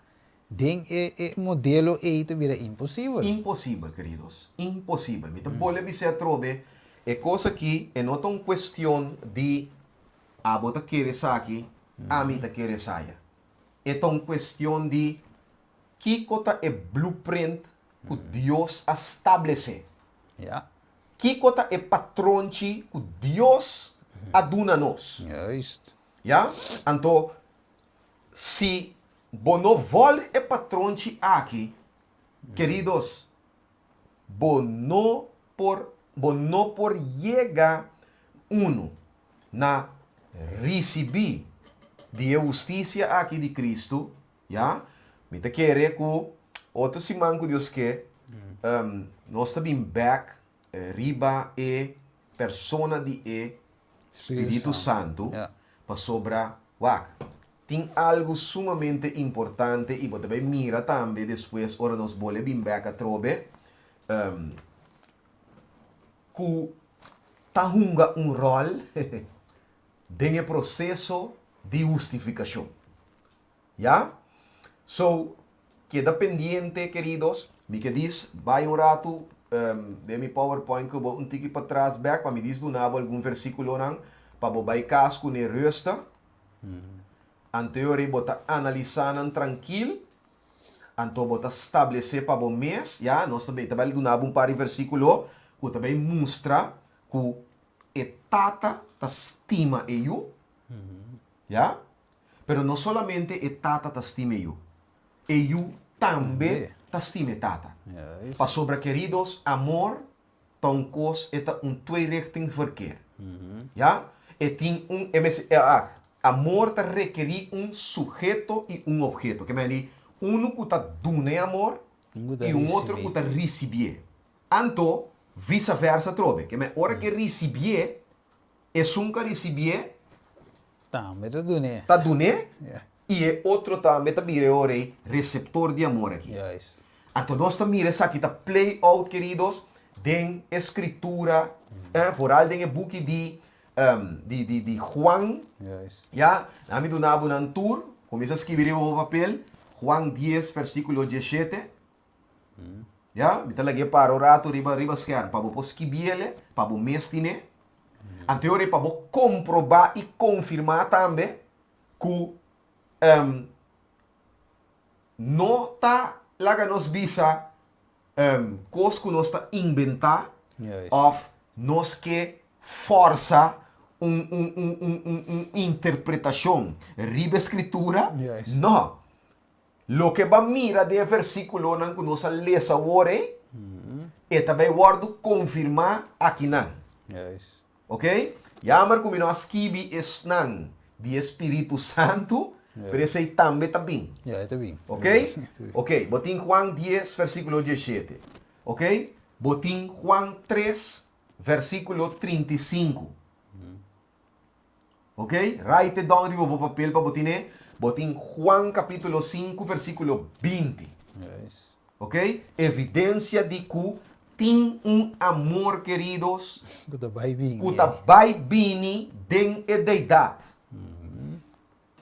Den e e modelo ei ta bira imposibel.
Imposibel, keridos. Imposibel. Mi ta bolbe bis'é atrobe, e kos aki e no ta un kuestion di abo ta kere esaki, ami ta kere esaya. E ta un kuestion di kiko ta e blueprint ku Dios a stablesé.
Ja.
Kiko ta e patronchi ku Dios a duna nos.
Juist.
Ja? Anto Si bo no volg e patronchi aki, keridos, bo no por bo no por yega unu na risibí di e hustisia aki di Kristu, ya. Mi ta kere ku otro siman ku Dios ke, nos ta bin bèk riba e persona di e Spiritu Santu, pasobra, wak, tin algu sumamente importante i bo ta bai mira tambe despues ora nos bole bin bek atrobe, ku ta hunga un ròl den e proseso di hustifikashon. Ya? So, keda pendiente, keridos. Mi ke dis, bai un ratu den mi PowerPoint ku bo un tiki patras bek pa mi dis duna bo algun versikulonan pa bo bai kas kuné rustig. Anteori bo ta analisá nan trankil, anto bo ta stablesé pa bo mes, ya, nos ta ta bai duna bo un par di versíkulo ku ta bai mustra ku e Tata ta stima e Yu, ya. Pero no solamente e tata ta stima e yu, e yu tambe ta stima e tata. Pasobra, keridos, amor ta un kos, e ta un tweerichtingverkeer. Ya? E tin un, e mester, ah, amor ta rekerí un suheto i un obheto. Ke men di, unu ku ta duna e amor i un otro ku ta risibié. Anto, visa versa atrobe. Ke men, ora ke risibié, Esun ku a risibié.
Tambe ta dun'é.
Ta dun'é, i e otro tambe ta bira e ora ei reseptor di amor aki.
Juist.
Anto nos ta mira esaki ta play out, keridos, den e Skritura, vooral den e buki di di di di Juan.
Juist.
Ya, na mi duna bo nan tur, kuminsá skibi riba bo papel, Juan dies versíkulo dieshete. Ya, mi ta lag'é para un ratu riba riba scherm pa bo por skibiele, pa bo mes tine. Anto e ora ei pa bo komprobá i konfirmá tambe ku no ta laga nos bisa kos ku nos ta inventá òf nos ke fòrsa un un un un un un interpretashon riba e skritura. No. Loke bo a mira den e versíkulonan ku nos a lesa awor ei, e ta bai wòrdu konfirmá akinan. Oke? Jammer ku mi no a skibi esnan di e Spiritu Santu, pero esei tambe ta bin. Oke? Oke, bo tin Juan dies, versíkulo dieshete. Oke? Bo tin Juan tres, versíkulo 35. Ok, write it down riba bo papel pa bo tine. Bo tin Juan capítulo 5 versículo 20.
Yes.
Ok, evidencia di cu tin un amor, queridos,
Cu ta bai bini.
cu ta bai bini den e deidad.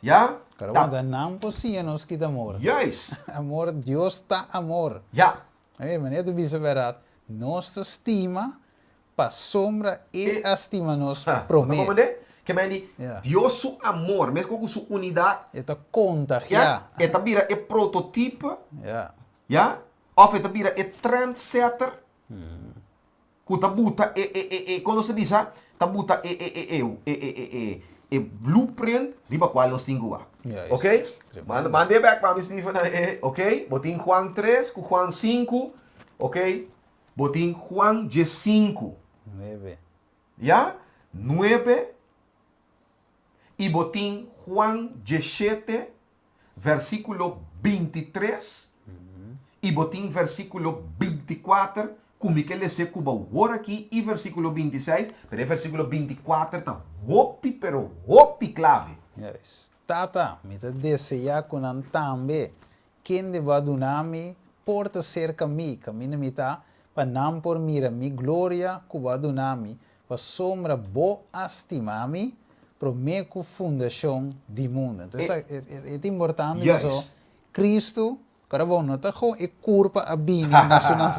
Ya?
Pero
Ta-
wanta nan por siña nos kita amor.
Juist.
Amor, Dios ta amor.
Ya.
A ver, manera ta bisa berdad, nos ta stima Pasobra E a stima nos promé.
Bo ta komprendé? Ke men di, Dios su amor, meskos ku su unidat.
E ta kontagiá.
E ta bira e prototipo. Ya. Òf e ta bira e trendsetter ku ta buta e, e, e, e, kon nos ta bisa? Ta buta e, e, e, e, e, e, e, e blueprint riba kual nos tin ku wak. Oké? Manda, manda e bèk pa mi, Steven. Oké? Bo tin Juan tres ku Juan sinku. Oké? Bo tin Juan diesinku.
Nuebe.
Ya, nuebe. I bo tin Juan dieshete, versíkulo bintitres. I bo tin versíkulo bintikuater, ku mi ke les'é ku bo awor aki, i versíkulo bintiseis, pero e versíkulo bintikuater ta hopi, pero hopi klave.
Juist. Tata, mi ta deseá ku nan tambe Kende bo a duna mi por ta serka mi kaminda mi ta, pa nan por mira mi gloria ku bo a duna mi, pasobra bo a stima mi promé ku fundashon di mundu. Entonces e ta importante pasobra Cristo. Kora bo no ta gewoon e kurpa a bini na su nas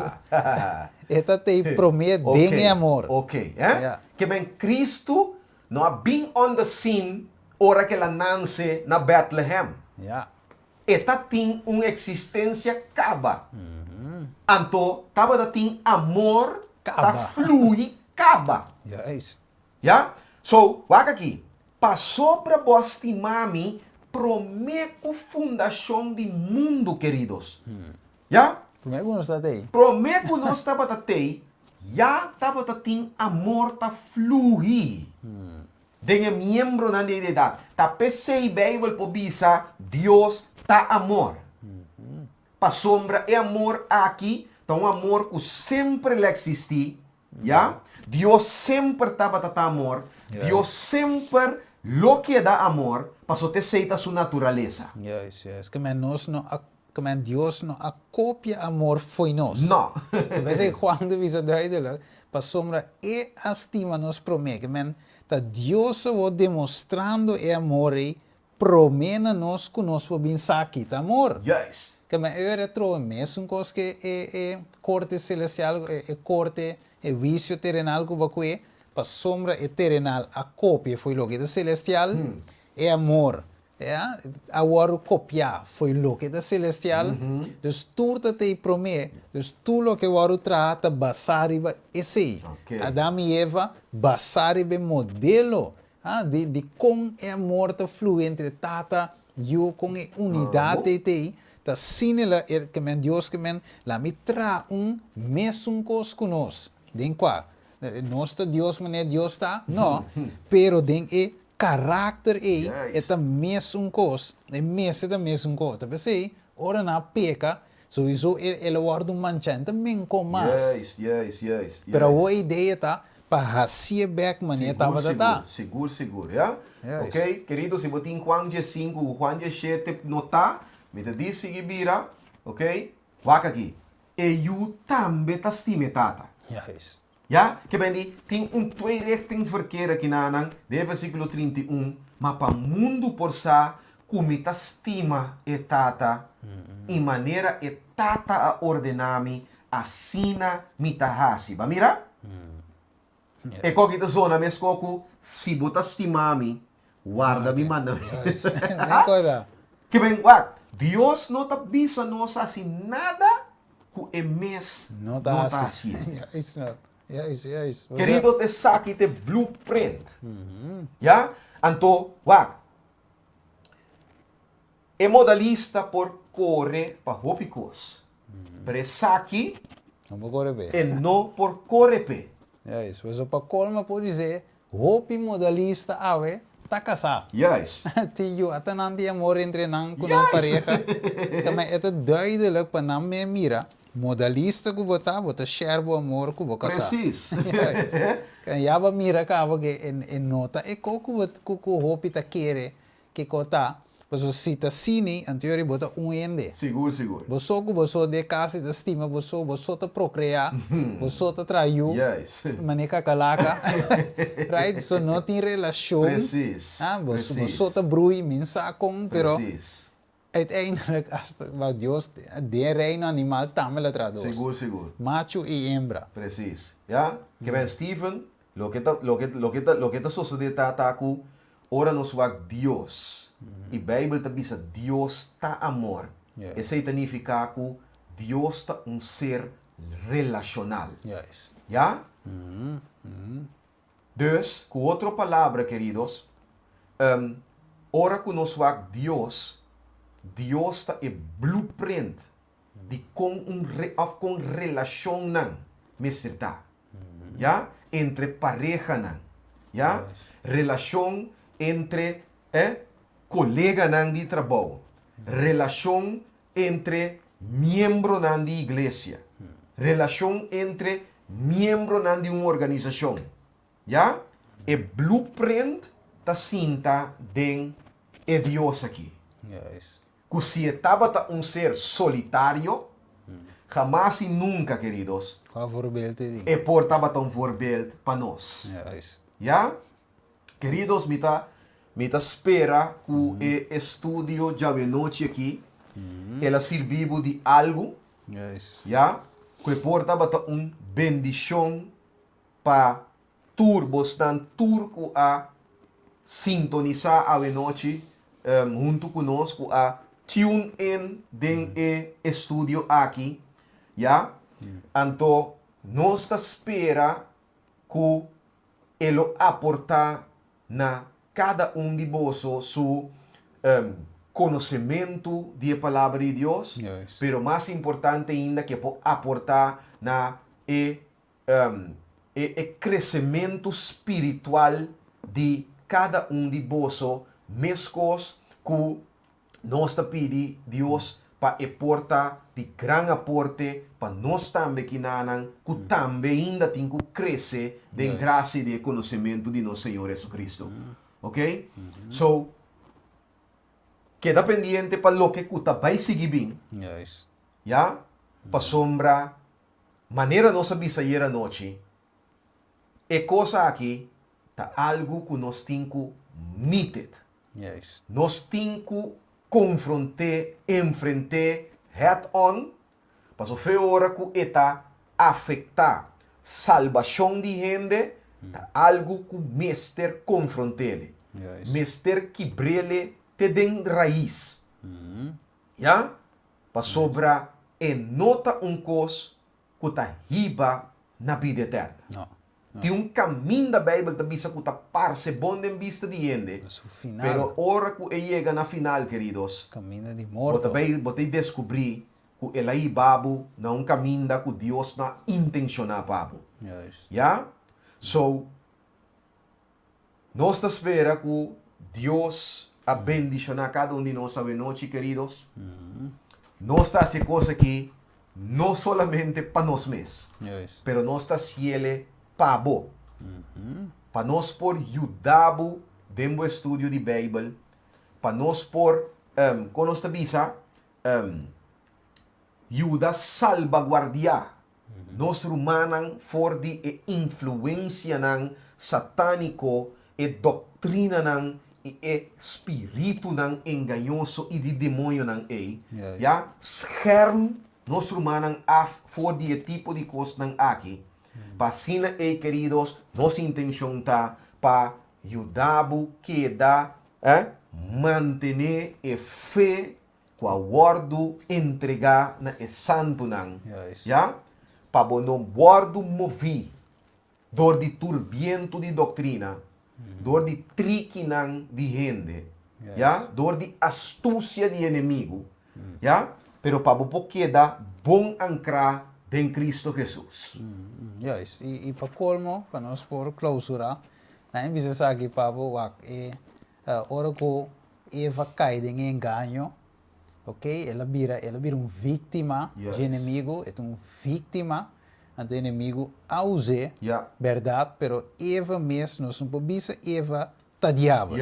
e ta tei promé den e amor.
Ok, eh?
Ja.
Ke men Kristu no a bin on the scene ora ke el a nanse na Bethlehem.
Ja.
E ta tin un eksistensia kaba. Anto tabata tin amor ta
Kaba.
flui kaba.
Juist.
Ya? So, wak aki, Pasobra bo a stima mi promé ku fundashon di mundu, keridos. Ya?
Promé ku nos ta tei.
Promé ku nos tabata tei, ya tabata tin amor ta fluí den e miembronan di e deidad. Ta p'esei Beibel por bisa, Dios ta amor. Pasobra e amor aki ta un amor ku semper lo eksistí, ya. Dios semper tabata ta amor, Dios semper lo keda amor, pasobra t'esei ta su naturalesa.
Juist, juist. Ke men nos no a, ke men Dios no a kopia amor fo'i nos.
No.
P'esei Juan ta bisa duidelijk, pasobra E a stima nos promé. Ke men ta Dios awor demostrando e amor ei Promé na nos ku nos por bin sa ki ta amor.
Juist.
Ke men eur a troba mesun kos ke e e korte selestial, e e korte, e huisio terenal ku bo kue, pasobra e terenal a kopia fo'i loke ta selestial, e amor, ya, a wòrdu kopiá fo'i loke ta selestial, dus tur ta tei promé, dus tur loke wòrdu traha ta basá riba esei. Adam i Eva basá riba e modelo Ah, di, di kon e amor ta flui entre Tata, Yu, kon e unidat ei t'ei, ta asina el a, el ke men Dios ke men, la mi traha un mesun kos ku nos. Den kua? Nos ta Dios manera Dios ta? No, pero den e karakter ei, e ta mesun kos, e mester ta mesun kos. Ta p'esei, ora nan a peka, souiso el a wòrdu manchá, e no ta menkó mas.
Juist, juist, juist,
Pero
juist.
awor e idea ta Pa hacié bek manera
Sigur,
tabata
sigur,
ta.
sigur, sigur, ya.
Juist.
Ok, kerido, si bo tin Juan diesinku ku Juan diesshete notá, mi ta di sigui bira, ok, wak aki. E yu tambe ta stima e tata.
Juist.
Ya, ke ben di, tin un tweerichtingsverkeer aki nanan, den e versíkulo 31, ma pa mundu por sa ku mi ta stima e tata, i manera e tata a ordená mi, Asina mi ta hasi. Ba mira? E koki ta zona meskos ku, Si bo ta stima mi, warda mi mandamentu. Ke ben, wak, Dios no ta bisa nos hasi nada ku e mes no ta hasié. Kerido, esaki ta e blueprint. Ya? Anto, wak, E modalista por kore pa hopi kos, pero esaki
No por kore p'e.
e no por kore p'e.
Juist, pasobra pa kolma por disé, hopi modalista awe ta kasá.
Juist.
Tin yu, ata nan tin amor entre nan ku nan pareha. Tambe e ta duidelik pa nan me mira, modalista ku bo ta, bo ta share bo amor ku bo kasá.
Precies.
Juist. Ya bo a mira kaba ku e no ta e kos ku bo ku hopi ta kere Kiko ta? Pasobra si ta asini, anto yori bo ta un hende.
Sigur, sigur.
Bo so ku bo so den kas i ta stima bo so, bo so ta prokreá, bo so ta traha yu, manera kakalaka. Right? So no tin relashon.
Precies,
Ah, bo
precies.
bo so ta brui, mi no sa kon, pero
Precies.
uiteindelijk hasta ba Dios den reino animal tambe lo a traha dos.
Sigur, sigur.
Machu i hembra.
Precies. Ya? Ke men Steven, loke ta, loke, loke ta, loke ta sosodé ta ta ku Ora nos wak Dios, i Beibel ta bisa Dios ta amor, esei ta nifiká ku Dios ta un ser relashonal. Ya? Dus, ku otro palabra, keridos, ora ku nos wak Dios, Dios ta e blueprint di kon un òf kon relashonnan mester ta. Ya, entre parehanan, ya, relashon entre e koleganan di trabou, relashon entre miembronan di iglesia, relashon entre miembronan di un organisashon, ya, e blueprint ta sinta den e Dios aki. Ku si e tabata un ser solitario, hamas i nunka, keridos,
Kua voorbeeld e di?
e por tabata un voorbeeld pa nos.
Juist.
Ya? Keridos, mi ta, mi ta spera ku e estudio djawe nochi aki El a sirbi bo di algu, ya, ku e por tabata un bendishon pa tur bosnan tur ku a sintonisá awe nochi huntu ku nos, ku a tune in den e estudio aki, ya. Anto nos ta spera ku e lo aportá na kada un di boso su konosementu di e Palabra di Dios, pero mas importante ainda ku e por aportá na e e kresementu spiritual di kada un di boso meskos ku Nos ta pidi Dios pa e por ta di gran aporte pa nos tambe kinanan ku tambe ainda tin ku krese den grasia di e konosementu di nos Señor Jesucristo. Ok? So, keda pendiente pa loke ku ta bai sigui bin, ya, pasobra manera nos a bisa ayer anochi, e kos aki ta algu ku nos tin ku meet it. Nos tin ku konfront'é, enfrent'é head on, paso fe ora ku e ta afektá salbashon di hende, ta algu ku mester konfront'é, mester kibr'é te den rais. Ya? Pasobra e no ta un kos ku ta hiba na bida eterno. Tin un kaminda Beibel ta bisa ku ta parse bon den bista di hende, pero ora ku e yega na final, keridos, bo ta bai bo ta deskubrí ku el a hiba bo na un kaminda ku Dios no a intenshoná pa bo. Ya? So, nos ta spera ku Dios a bendishoná kada un di nos awenochi, keridos. Nos ta hasi e kos aki No solamente pa nos mes, pero nos ta hasiele pa bo, pa nos por yuda bo den bo estudio di Beibel, pa nos por, kon nos ta bisa, yuda salbaguardiá nos rumannan for di e influensianan satániko, e doktrinanan i e spiritunan engañoso i di demoñonan ei, ya, scherm nos rumannan af for di e tipo di kosnan aki, pa asina ei, keridos, nos intenshon ta pa yuda bo keda, eh, mantené e fe ku a wòrdu entregá na e santunan, ya, pa bo no wòrdu moví Dor di tur bientu di doktrina, dor di trikinan di hende, ya, dor di astusia di enemigu, ya, pero pa bo por keda bon ankrá den Cristo Hesus.
Juist. I pa kolmo, pa nos por klousurá, nan a bisa esaki pa bo wak e ora ku Eva kai den e engaño, ok, el a bira, el a bira un víktima dje enemigu, e ta un víktima, anto e enemigu a us'é, bèrdat, pero Eva mes, nos no por bisa Eva ta diabel,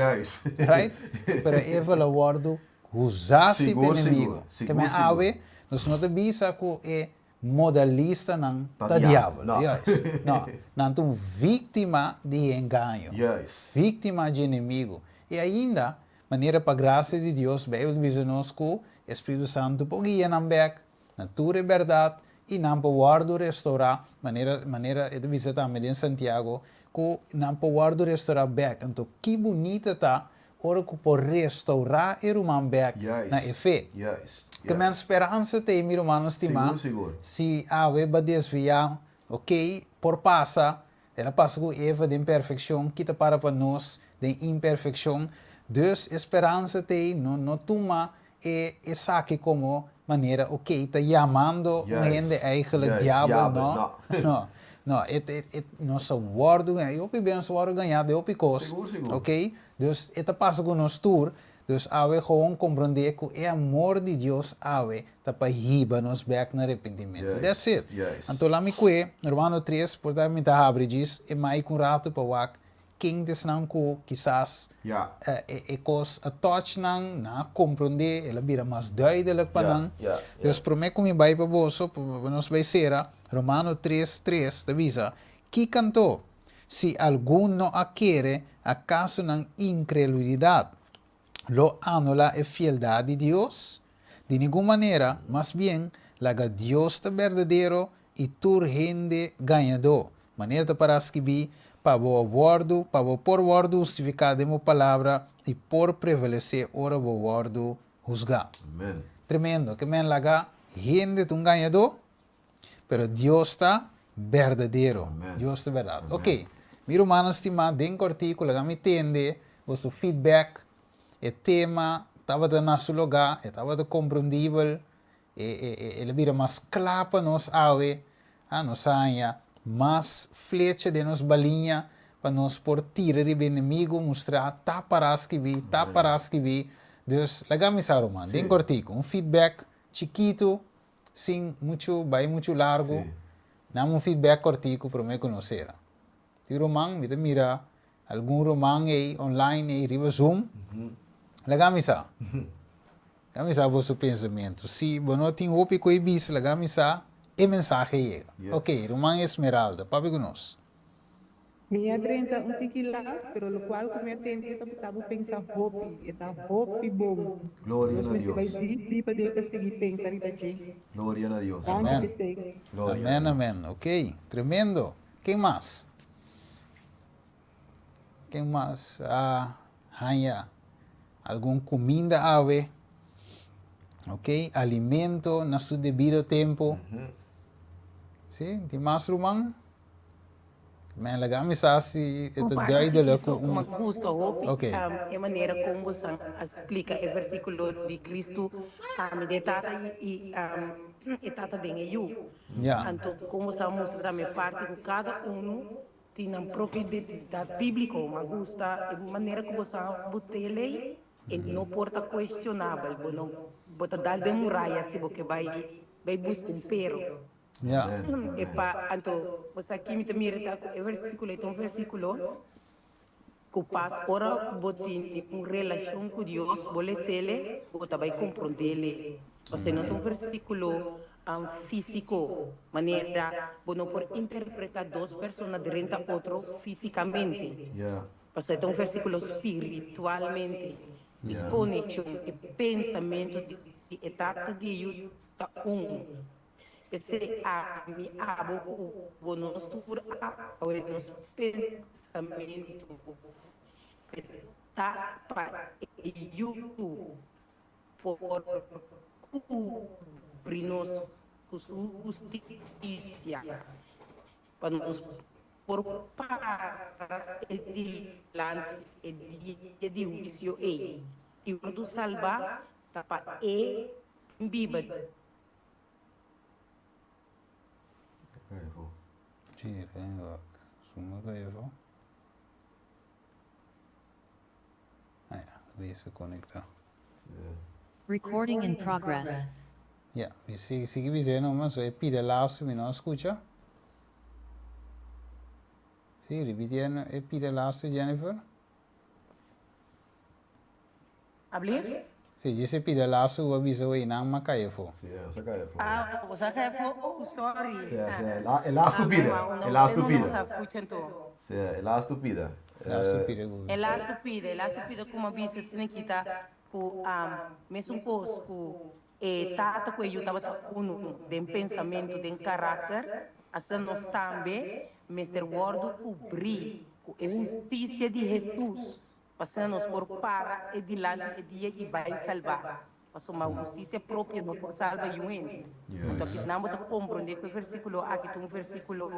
right? Pero Eva lo wòrdu usá si pa enemigu. Ke men awe, nos no ta bisa ku e modalistanan ta diabel, juist, no, nan ta un víktima di e engaño, víktima dje enemigu, i ainda, Manera pa grasia di Dios, Beibel ta bisa nos ku e Spiritu Santu por guia nan bèk na tur e bèrdat i nan por wòrdu restourá, manera manera e ta bisa tambe den Santiago, ku nan por wòrdu restourá bèk. Anto ki bunita ta ora ku por restourá e ruman bèk na e fe. Ke men speransa ta ei, mi rumannan stimá, si awe bo a desviá, oke, por pasa, El a pasa ku Eva den perfekshon, ki ta para pa nos den imperfekshon. Dus e speransa t'ei no no tuma e esaki komo manera oke ta yamando un hende eigenlijk diabel, no. No, no, e e nos a wòrdu gañá, i hopi bes nos a wòrdu gañá den hopi kos, oke. Dus e ta pasa ku nos tur. Dus awe gewoon komprondé ku e amor di Dios awe ta pa hiba nos bèk na repentimentu. That's it. Anto laat mi kue, Romano tres, por ta mi ta habri djis e mic un ratu pa wak ken ta esnan ku kisas e kos a touch nan, nan a komprondé, el a bira mas duidelijk pa nan. Dus promé ku mi bai pa boso, pa nos bai sera, Romano tres, tres ta bisa, Kiko anto? Si algun no a kere, akaso nan inkrelulidat lo anulá e fieldat di Dios? Di ningun manera, mas bien, laga Dios ta berdadero i tur hende gañadó. Manera ta pará skibí, Pa bo a wòrdu, pa bo por wòrdu hustifiká den bo palabra i por prevalesé ora bo wòrdu husgá.
Amen.
Tremendo. Ke men laga hende ta un gañadó, pero Dios ta berdadero.
Amen.
Dios ta bèrdat.
Amen.
Ok, mi rumannan stimá, den kòrtiku laga mi tende boso feedback. E tema tabata na su lugá, e tabata komprendibel, e, e, e, el a bira mas kla pa nos awe. Ah, nos a haña mas flecha den nos baliña pa nos por tira riba enemigu, mustra ta pará skibí, ta pará skibí. Dus, laga mi sa ruman, den kòrtiku, un feedback chikitu, sin muchu bai muchu largu, nan un feedback kòrtiku promé ku nos sera. Tin ruman, mi ta mira algun ruman ei online ei riba Zoom, laga mi sa. Laga mi sa boso pensamentu. Si bo no tin hopi ku e bisa, laga mi sa e mensahe yega. Ok, ruman Esmeralda, papia ku nos.
Mi a drenta un tiki laat, pero locual cu mi a tende ta ta bo pensa hopi, e ta hopi bon.
Gloria
Nos
na
mester
Dios.
bai diep diep aden pa sigui pensa riba dje.
Gloria na Dios.
Danki
Amen.
p'esey.
Gloria na
Amen,
Dios.
amen. Ok, tremendo. Ken mas? Ken mas a haña algun kuminda awe? Ok, alimento na su debido tempo. Si, tin mas ruman? Men laga mi sa si e ta duidelijk ku un.
Mi gusta hopi
Ok.
e manera kon bosan a splika e versíkulo di Kristu ami den e Tata i e Tata den e Yu.
Ya.
Anto kon bosan a mustra tambe parti ku kada unu tin nan propio identidat bíbliko. Mi a gusta e manera ku bosan a bota e lei, e no por ta kuestionabel. Bo no bo ta dal den muraya si bo ke bai bai buska un pero.
Ya.
E pa anto bo sa ki mi ta mira ta ku e versíkulo ei ta un versíkulo ku pas ora bo tin un relashon ku Dios bo les'ele bo ta bai komprond'ele. Pasobra no ta un versíkulo físiko manera bo no por interpretá dos persona drenta otro físikamente. Pasobra e ta un versíkulo spiritualmente di konekshon e pensamentu di e Tata di e Yu ta un. P'esei ami, abo ku bo nos tur awe nos pensamentu ta pa e Yu por kubri nos ku su hustisia, pa nos por para e dilanti e dia di huisio ei i wòrdu salbá ta pa e biba.
Sí, tengo. Suma kayefo. Ah ja, weer se conecta.
Recording in progress.
Ja, mi sigui sigui bisé nomás, so e pida laatste mi no a scucha. Sí, repitiendo e pida laatste, Jennifer.
Ablief?
Si, dje se pida lazo bo a bisa wey nan ma kai afo.
Si, nos a kai afo.
Ah, bo sa kai afo? Oh, sorry.
Si, si, e laatste pida, e laatste pida.
No sa scucha anto.
Si, e laatste pida.
Laatste pida ku.
E laatste pida, e laatste pida ku mi a bisa asina kita ku mesun kos ku e tata ku e yu tabata unu den pensamentu, den karakter, asina nos tambe mester wòrdu kubrí ku e hustisia di Hesus. P'asina nos por para e dilanti e dia i bai salbá. Pasobra hustisia propio no por salba yu hende. Anto aki nan bo ta komprondé ku e versíkulo aki ta un versíkulo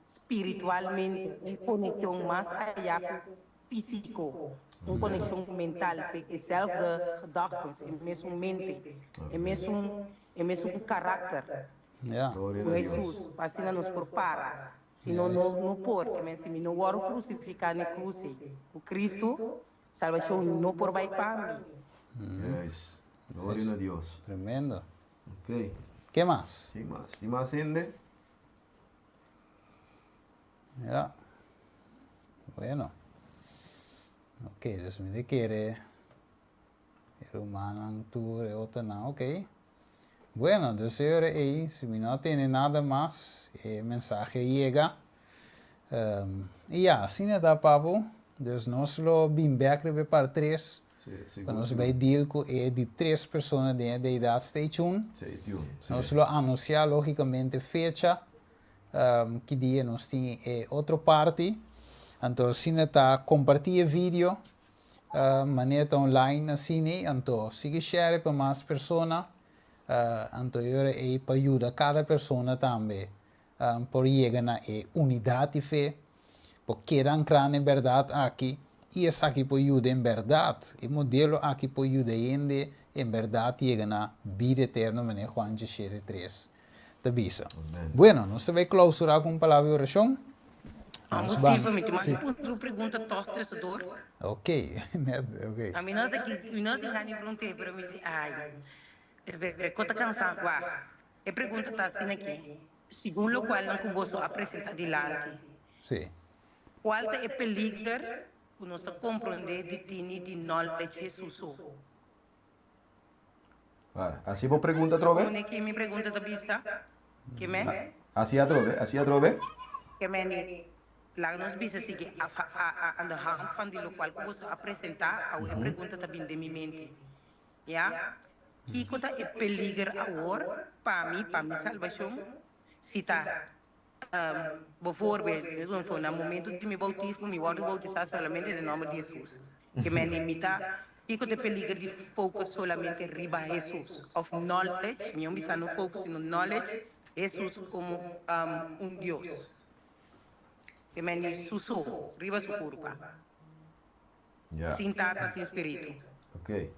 spiritualmente, un konekshon mas ayá ku físiko, un konekshon mental, p'e ezelfde gedachten, e mesun mente, e mesun e mesun karakter ku Hesus, p'asina nos por para. Si no, no, no por. Ke men si mi no wòrdu krusifiká n'e krus ei ku Kristu, salbashon no por bai pa mi.
Yes. Gloria na Dios.
Tremendo.
Ok.
Ke mas?
Ke mas? Tin mas hende?
Ja. Bueno. Ok, dus mi ta kere e rumannan tur, e otronan, ok. Bueno, dus e ora ei, si mi no a tende nada mas, e mensahe a yega. I ya, asina ta papu. Dus nos lo bin bek riba e part tres. Pa nos bai deal ku e di tres persona den e deidat. Stay tuned. Nos lo anunsiá lógikamente fecha ki dia nos tin e otro parti. Anto asina ta kompartí e video manera ta online asina anto sigui share pa mas persona anto e ora ei pa yuda kada persona tambe por yega na e unidat di fe, por keda ankrá na e bèrdat aki i esaki por yuda en bèrdat, e modelo aki por yuda hende en bèrdat yega na bida eterno manera Juan diesshete tres ta bisa. Bueno, nos ta bai klausurá ku un palabra di orashon.
Nos ban. Stephen, mi tin mas un pregunta tòg tresador.
Ok, net, ok.
Mi no ta mi no tin gana di pregunt'é, pero mi di, ai, e ta kansá wak. E pregunta ta asina aki, Segun lokualnan ku boso a presentá dilanti, kual ta e peliger ku nos ta komprondé di tini di knowledge Hesus so?
Para, hasi bo pregunta atrobe.
Pone ki mi pregunta ta bisa, Ke men?
Hasi atrobe, hasi atrobe.
Ke men di, Laga nos bisa sigui aan de hand van di lokual ku boso a presentá, awe e pregunta ta bini den mi mente. Ya, kiko ta e peliger awor pa mi, pa mi salbashon? Si ta, bovoorbeeld, mes un na momento di mi boutismo, mi wòrdu boutisá solamente den nòmber di Hesus. Ke men di mi ta, kiko ta e peliger di focus solamente riba Hesus? Òf knowledge, mi no bisa no focus, sino knowledge Hesus komo un Dios. Ke men di su so, riba su kurpa.
Ya.
Sin tata, sin spiritu.
Ok.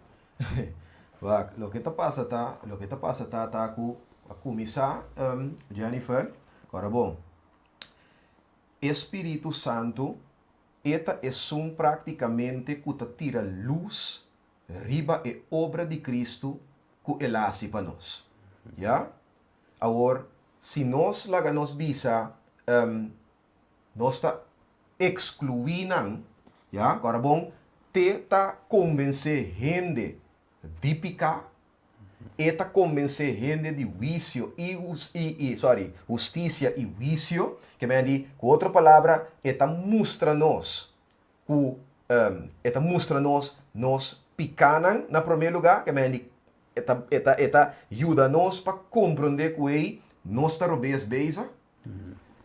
Wak, loke ta pasa ta, loke ta pasa ta ta ku a kuminsá, Jennifer, ora bon, e Spiritu Santu e ta esun práktikamente ku ta tira lus riba e obra di Kristu ku el a hasi pa nos. Ya? Awor, si nos laga nos bisa, Nos ta ekskluí nan, ya, ora bon, te ta konvensé hende di piká, e ta konvensé hende di huisio i i sorry, hustisia i huisio, ke men di, ku otro palabra, e ta mustra nos ku e ta mustra nos nos pikánan na promé lugá, ke men di, e ta e ta e ta yuda nos pa komprondé ku ei nos ta robes bezig.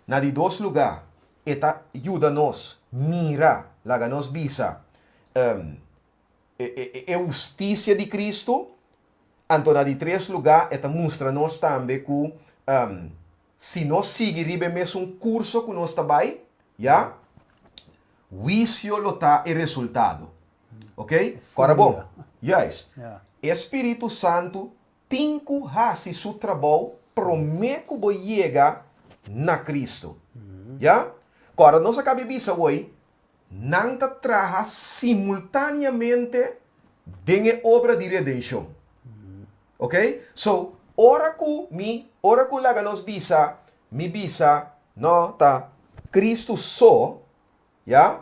Na di dos lugá, e ta yuda nos mira, laga nos bisa, e hustisia di Kristu. Anto na di tres lugá, e ta mustra nos tambe ku si nos sigui riba e mesun kurso ku nos ta bai, ya, huisio lo ta e resultado. Oké? Kòrda bon. Juist. E spiritu santu Tin ku hasi su trabou promé ku bo yega na Kristu. Ya? Kòrda nos a kabi bisa woi, nan ta traha simultáneamente den e obra di redenshon. Ok? So, ora ku mi, ora ku laga nos bisa, mi bisa, no, ta Kristu so, ya?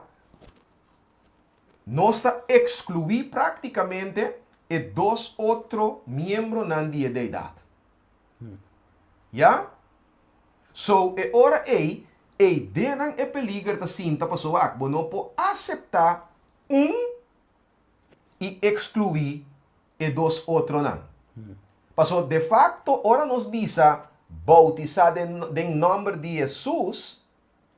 Nos ta ekskluí práktikamente e dos otro miembronan di e Deidat. Ya? So, e ora ei, ei denan e peliger ta sinta pasobra wak, bo no por aseptá un i ekskluí e dos otronan. Pasobra de fakto ora nos bisa boutisá den den nòmber di Hesus,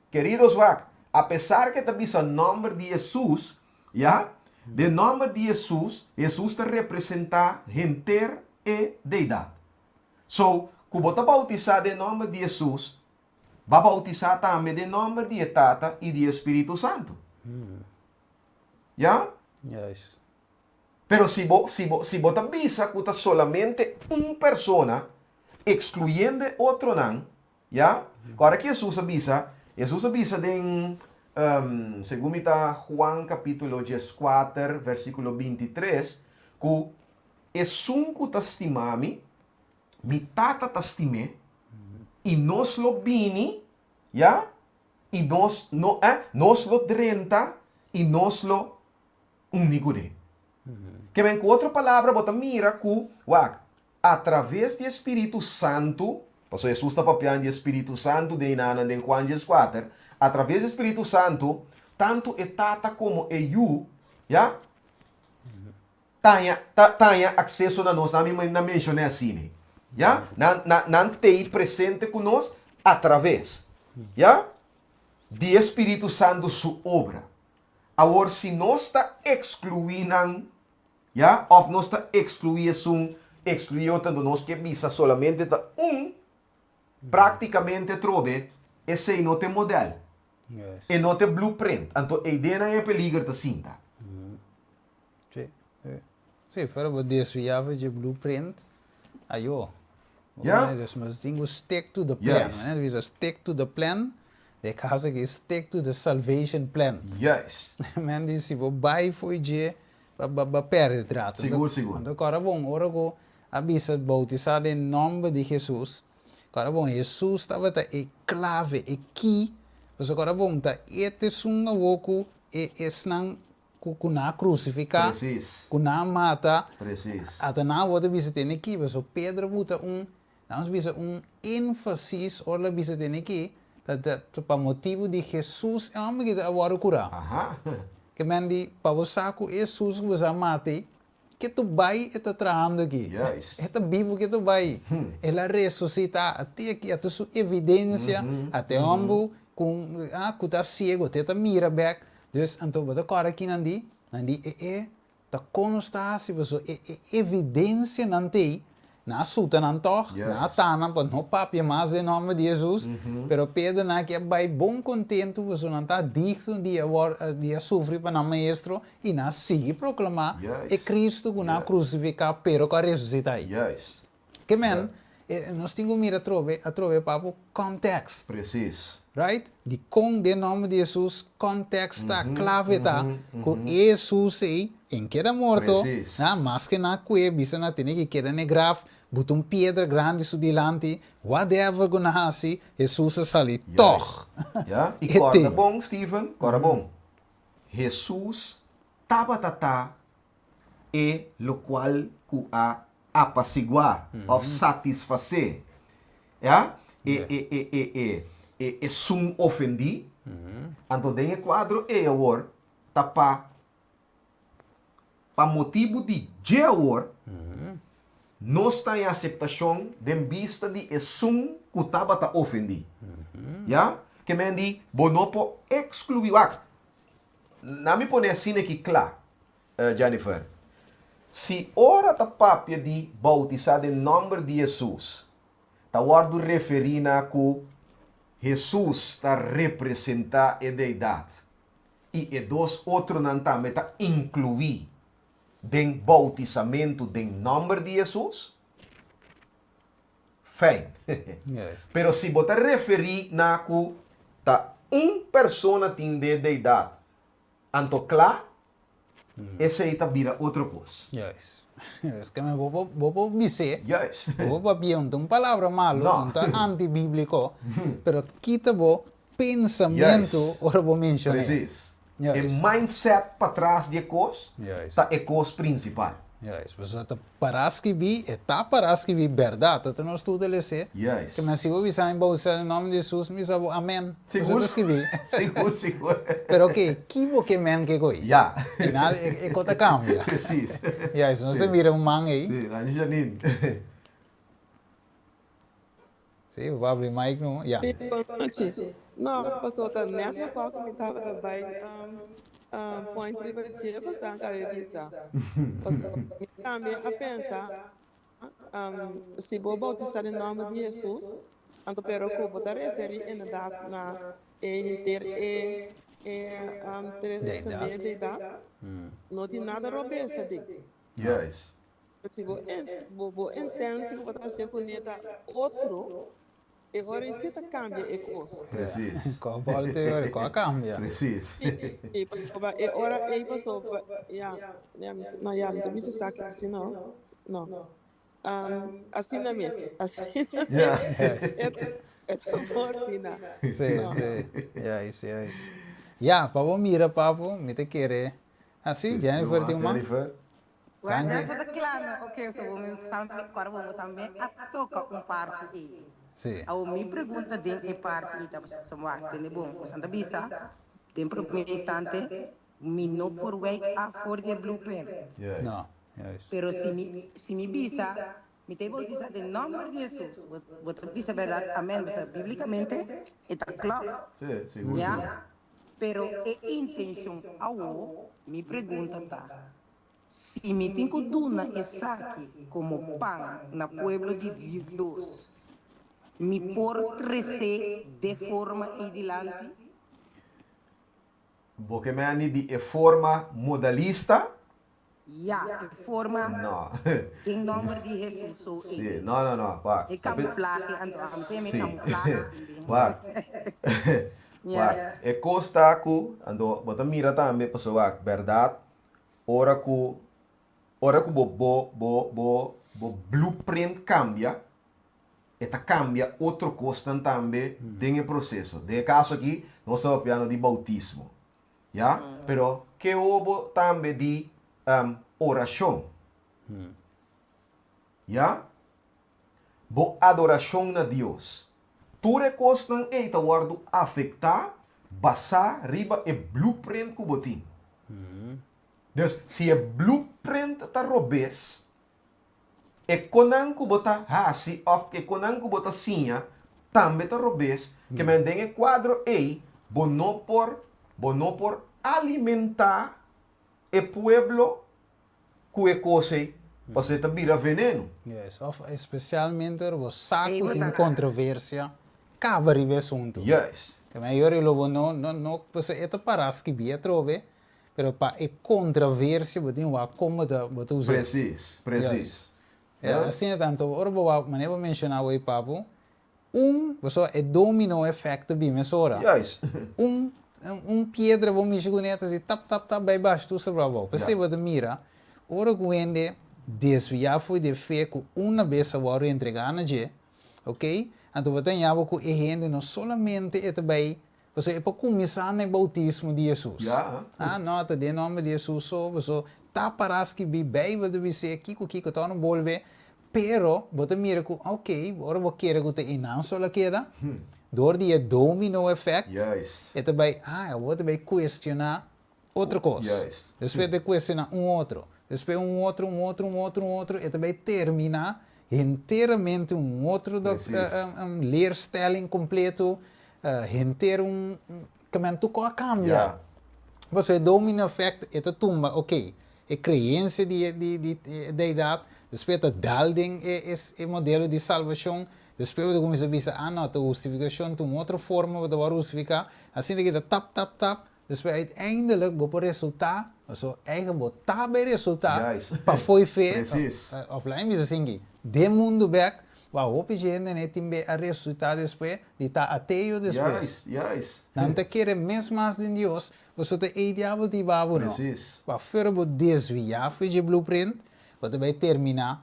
Keridos wak, apesar ke ta bisa nòmber di Hesus, ya, den nòmber di Hesus, Hesus ta representá henter e Deidat. So, ku bo ta boutisá den nòmber di Hesus, ba boutisá tambe den nòmber di e Tata i di e Spiritu Santu. Ya?
Juist.
Pero si bo, si bo, si bo ta bisa ku ta solamente un persona, ekskluyendo e otronan, Ya? Ora ki Hesus a bisa? Hesus a bisa den, segun mi ta Juan kapítulo dieskuater, versíkulo bintitres, ku esun ku ta stima mi, mi Tata ta stim'é, i nos lo bini, ya, i nos no, eh, nos lo drenta i nos lo uni kuné. Ke men, ku otro palabra bo ta mira ku, wak, Atraves di e Spiritu Santu, pasobra Hesus ta papiando di e Spiritu Santu den enanan den Juan dieskuater, atraves di e Spiritu Santu, tantu e Tata komo e Yu, ya, Ta haña, ta, ta haña akseso na nos, ami na menshoné asina. Ya? Nan, nan, nan t'ei presente ku nos atraves, ya, di e Spiritu Santu su obra. Awor, si nos ta ekskluí nan, ya, òf nos ta ekskluí esun, ekskluí otro, anto nos ke bisa solamente ta un, práktikamente atrobe esei no ta e modèl. E no ta e blueprint. Anto eidenan e peliger ta sinta.
Sí, sí. Sí, fuera bo desviá for dje blueprint, ayo.
Ja.
Dus nos tin ku stick to the plan.
Juist.
Né? Bisa stick to the plan, den e kaso aki stick to the salvation plan.
Juist.
Men di si bo bai fo'i dje, ba ba ba pèrdè trato.
Sigur, sigur.
Anto kòrda bon, ora ku a bisa boutisá den nòmber di Hesus, kòrda bon, Hesus tabata e klave, e key, pasobra kòrda bon, ta e ta esun awor ku e esnan Ku ku nan a krusifiká,
Precies.
ku nan a mata,
Precies.
ata nan awor ta bisa tene aki, pasobra Pedro buta un, nan bisa un énfasis ora el a bisa tene aki, ta ta pa motibu di Hesus e hòmber aki ta a wòrdu kurá.
Aha.
Ke men di, pa bo sa ku Hesus ku bo sa mata ei, ke tu bai e ta trahando aki.
Juist.
E ta bibu ke tu bai. El a resusitá, ate aki, ate su evidensia, ate hòmber ku ku ta siego, te ta mira bèk. Dus anto bo ta kòrda kinan di? Nan di e e ta kon nos ta hasi pasobra e e evidensianan t'ei, nan a suta nan tòg, nan a ta nan pa no papia mas den nòmber di Hesus, pero Pedro nan aki a bai bon kontentu pasobra nan ta digno di a wòrdu di a sufri pa nan Maestro i nan a sigui proklamá e Cristo ku nan a krusifiká pero ku a resusitá ei. Ke men, nos tin ku mira atrobe, atrobe papu context.
Precies.
Right? Dikon den nòmber di Hesus context ta klave ta ku e Hesus ei en keda morto, na, maske nan a kue bisa nan tene ki keda n'e graf, buta un piedra grandi su dilanti, whatever ku nan hasi, Hesus a sali tòg.
Ya, i kòrda bon, Steven, kòrda bon, Hesus tabata ta e lokual ku a apasiguá òf satisfasé, ya, e e e e e e esun ofendí. Anto den e kuadro ei awor ta pa pa motibu di dje awor nos ta en aseptashon den bista di esun ku tabata ofendí. Ya, ke men di bo no por ekskluí, wak, na mi pone asina aki kla, Jennifer, Si ora ta papia di bautisá den nòmber di Hesus, ta wòrdu referí na ku Hesus ta representá e Deidat i e dos otronan tambe ta inkluí den bautisamentu den nòmber di Hesus, fijn. Pero si bo ta referí na ku ta un persona tin de Deidat, Anto kla, esei ta bira otro kos.
Juist. Es ke men bo por, bo por bis'é.
Juist.
Bo por papia un ta un palabra malu,
No.
un ta antibíbliko, pero kita bo pensamentu
Juist.
ora bo menshon'é.
Precies. E
Juist.
mindset patras di e kos
Juist.
ta e kos prinsipal.
Juist. Pasobra ta pará skibí, e ta pará skibí bèrdat. Ta nos tur ta les'é.
Juist.
Ke men si bo bisa mi bautisa den nòmber di Hesus, mi bisa bo amèn.
Sigur.
Pasobra ta skibí.
Sigur, sigur.
Pero oke, ki bo ke men ke ko'i?
Ya.
Final e ko ta kambia.
Precies.
Juist, nos ta mira un man ei.
Si, Angie Janine.
Si, bo por abri mic no. Ya.
Sí, bonochi. No, pasobra ta net lokual ku mi tabata bai point riba dje pasobra a kabe bisa. Pasobra mi tambe a pensa si bo boutisá den nòmber di Hesus, anto pero ku bo ta referí inderdat na e henter e e
Deidat.
deidat, no tin nada robes aden.
Juist.
Si bo bo bo intensi ku bo ta hasié kuné ta otro, e ora ei si ta kambia e kos.
Presis.
Kò bòlta e ora, kò a kambia.
Presis.
Si, pasobra e ora ei pasobra, ya, ya, no, ya, mi ta bisa esaki asina no, no. Asina mes, asina mes. E ta bon asina.
Si, si, juist, juist. Ya, pa bo mira papu, mi ta kere, ah si, Jennifer tin un man.
Jennifer.
Bueno,
Danki.
eso ta kla no. Ok, so bo mi tambe, kòrda bo tambe a toka un parti ei.
Sí.
Awor mi pregunta den e parti ei ta pasobra wak tende bon, boso ta bisa den prome instante mi no por wijk af for di e blueprint.
Yes.
No.
Pero si mi si mi bisa mi ta bautisa den nomber di Hesus, bo bo ta bisa berdad amen, pasobra biblicamente e ta klop.
Sí, sigur,
Ya?
sigur.
Pero e intencion awo, mi pregunta ta, si mi tin cu duna esaki como pan na pueblo di Dios, mi por trece de forma ey dilanti?
Bo ke meni di e forma modalista?
Ya, e forma
No.
den nomber di Hesus so e.
Sí, no, no, no, wak.
E camuflahe, anto amo ta yama e
Sí.
camuflahe tambe.
Wak.
Ya.
Wak, e kos ta ku, anto bo ta mira tambe, pasobra wak, bèrdat, ora ku, ora ku bo, bo, bo, bo, bo blueprint kambia, e ta kambia otro kosnan tambe den e proseso. Den e kaso aki, nos ta papiando di boutismo. Ya? Pero ke obo tambe di orashon. Ya? Bo adorashon na Dios. Tur e kosnan ei ta wòrdu afektá basá riba e blueprint ku bo tin. Dus, si e blueprint ta robes, E konan ku bo ta hasi òf e konan ku bo ta siña tambe ta robes, ke men den e kuadro ei bo no por bo no por alimentá e pueblo ku e kos ei, pasobra e ta bira veneno.
Yes, òf espesialmente ora bo sa ku tin kontroversia kaba riba e asuntu.
Yes.
Ke men yori lo bo no no no pasobra e ta pará skibí atrobe Pero pa e contraversia bo tin wak kon bo ta bo ta us'é.
Precies, precies.
Ja, asina ta. Anto ora bo wak, manera bo menciona awor papu, un, pasobra e domino effect ta bin mesora.
Juist.
Un, un piedra bo mishi kuné ta hasi tap tap tap bai bash tur sobra abou. P'esei bo ta mira, ora ku hende desviá for di e fe ku una bes a wòrdu entregá na dje, ok, anto bo ta haña bo ku e hende no solamente e ta bai Pasobra e por kuminsá na e boutismo di Hesus. Ah, no, ta den nòmber di Hesus so, pasobra ta pará skibí, Beibel ta bis'é kiko kiko, tòg no bolbe. Pero bo ta mira ku, oke, ora bo kere ku ta einan so la keda, dor di e domino effect, e ta bai, ah, awor ta bai kuestioná otro kos. Despues ta kuestioná un otro, despues un otro, un otro, un otro, un otro, e ta bai terminá henteramente un otro leerstelling kompleto, henter un kemen tur kos a kambia. Pasobra e domino effect e ta tumba, ok, e creencia di di di e deidad, despues e ta dal den e e modelo di salvacion, despues bo ta cuminsa bisa, ah no, ta hustificacion ta un otro forma bo ta wòrdu hustifica, asina ki ta tap tap tap, despues uiteindelijk bo por resulta, pasobra eigen bo ta bay resulta pafó e fe, of laat mi bisa asinki, den mundo bek, wou hopi hende ne tin be a resulta despues di ta ateo despues. Nan ta kere mes mas den Dios, pasobra ta ei diabel ta hiba bo no. Pa fuera bo desviá for dje blueprint, bo ta bai terminá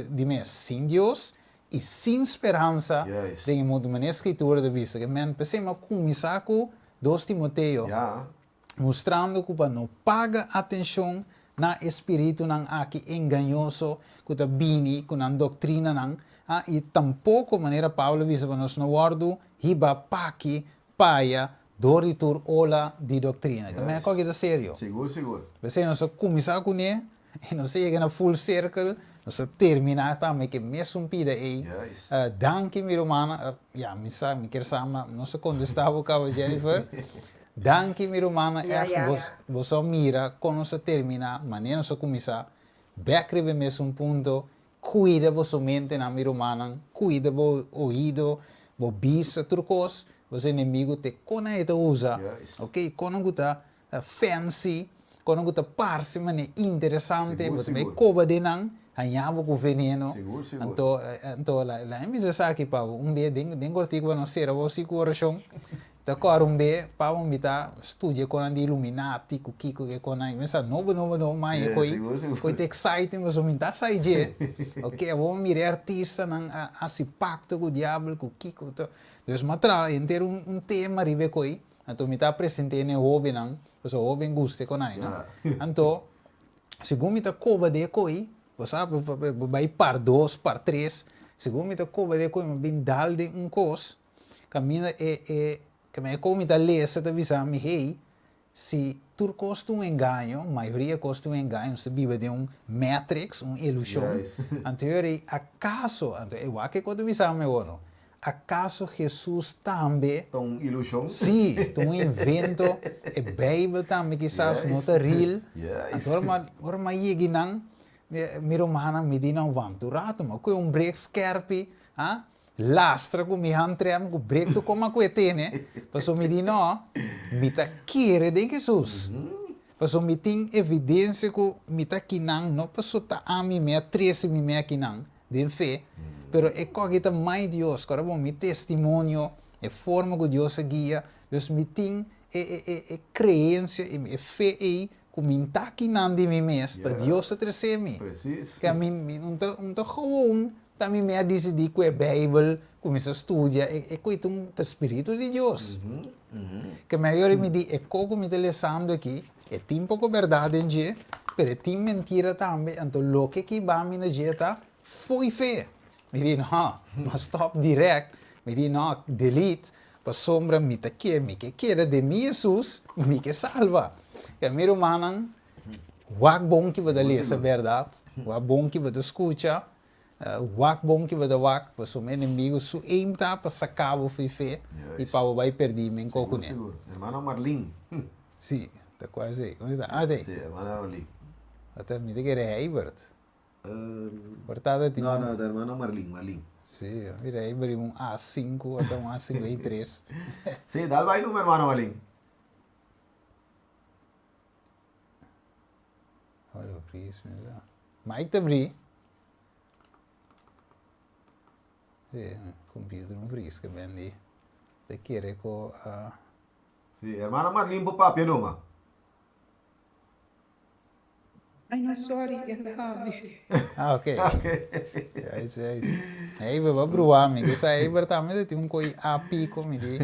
di mes sin Dios i sin speransa den e mundu. Manera Skritura ta bisa, ke men p'esei mi a kuminsá ku dos Timoteo, mustrando ku pa no paga atenshon na e spiritunan aki engañoso ku ta bini ku nan doktrinanan, a i tampoko, manera Pablo a bisa, pa nos no wòrdu hiba p'aki p'aya dor di tur ola di doktrina. Ta mester kòke ta serio.
Sigur, sigur.
P'esei nos a kuminsá kuné i nos a yega na full circle, nos a terminá tambe ku e mesun pida ei. Danki mi rumannan, ya mi sa, mi kier sa ma nos a kontestá bo kaba Jennifer. Danki mi rumannan ègt bos boso a mira kon nos a terminá, manera nos a kuminsá, bèk riba e mesun punto, kuida boso mentenan mi rumannan, kuida bo oido, bo bista, tur kos, boso enemigu te kon nan e ta usa, ok, kon nan ku ta fancy, kon nan ku ta parse manera interesante, bo ta bai koba den nan, haña bo ku veneno, anto anto laga mi bisa esaki pa bo, un bia den den kortiku pa nos sera bo si ku orashon, Ta kòrda un be pa un bita studia konan di Illuminati ku kiko ke konan. Mi sa nobo nobo nobo maña koi koi ta exciting pasobra mi ta sa dje. Ok awor mi mira e artistanan a hasi pakto ku diabel ku kiko to. Dus mi a traha henter un un tema riba e koi. Anto mi ta present'é na e hóbennan pasobra hóben gusta e konai no. Anto segun mi ta koba di e koi bo sa bo bai par dos par tres segun mi ta koba di e koi mi a bin dal den un kos. Kaminda e e kaminda e komi ta lesa ta bisa mi hey. Si tur kos ta un engaño, mayoria kos ta un engaño, nos ta biba den un matrix, un ilushon, anto e ora ei, akaso, anto e wak e kos ta bisa mi awor no, akaso Hesus tambe,
Ta un ilushon?
Sí, ta un invento, e Beibel tambe kisas no ta real, anto ora mi ora mi a yega einan, mi rumannan mi di nan wanta un rato, mi a kohe un brek skerpi, ha, Lastra ku mi handrem ku brek tu koma ku e tene, pasobra mi di no, mi ta kere den Hesus. Pasobra mi tin evidensia ku mi ta akinan, no pasobra ta ami mi a trese mi me akinan den fe, pero e koki ta mai Dios, kòrda bon mi testimonio, e forma ku Dios a guia, dus mi tin e e e e kreensia, e fe ei ku mi n'ta akinan di mi mes, ta Dios a trese mi. Ke mi mi no ta no ta gewoon Ta mi me a disidí ku e Beibel kuminsá studia e e koe ta un ta spiritu di Dios. Ke mi a yora i mi di e ko ku mi ta lesando aki e tin poko bèrdat den dje pero e tin mentira tambe anto loke ki ba mi na dje ta fo'i fe. Mi di no, mi a stòp dirèkt mi di no delete pasobra mi ta ke mi ke keda den mi Hesus mi ke salba. Ke mi rumannan wak bon ki bo ta lesa bèrdat wak bon ki bo ta skucha Wak bon ki bo ta wak, pasobra mi enemigo su aim ta pa saca bo fi fe y pa bo bay perdi men ko
cune. Sigur, sigur. Hermano Marlin.
Si, ta cual esey? Unda ta? Ah, ta ey.
Si, hermano Marlin.
Ata mi ta kere Heibert. Por ta ta tin
No, no, ta hermano Marlin, Marlin.
Si, mira Heibert riba un A sinku, ata un A 53.
Si, dal bay numa hermano Marlin.
Ora vries mi ta. Mike ta bri. Sí, computer un vries ke ben di. Ta kere ko uh...
Sí, hermana Marlene por papia numa.
Ay no sorry, el a habri.
Ah, ok. Juist, juist. Hey, we ba brua mi. Ke sa Eber tambe ta tin un koi a pico mi di.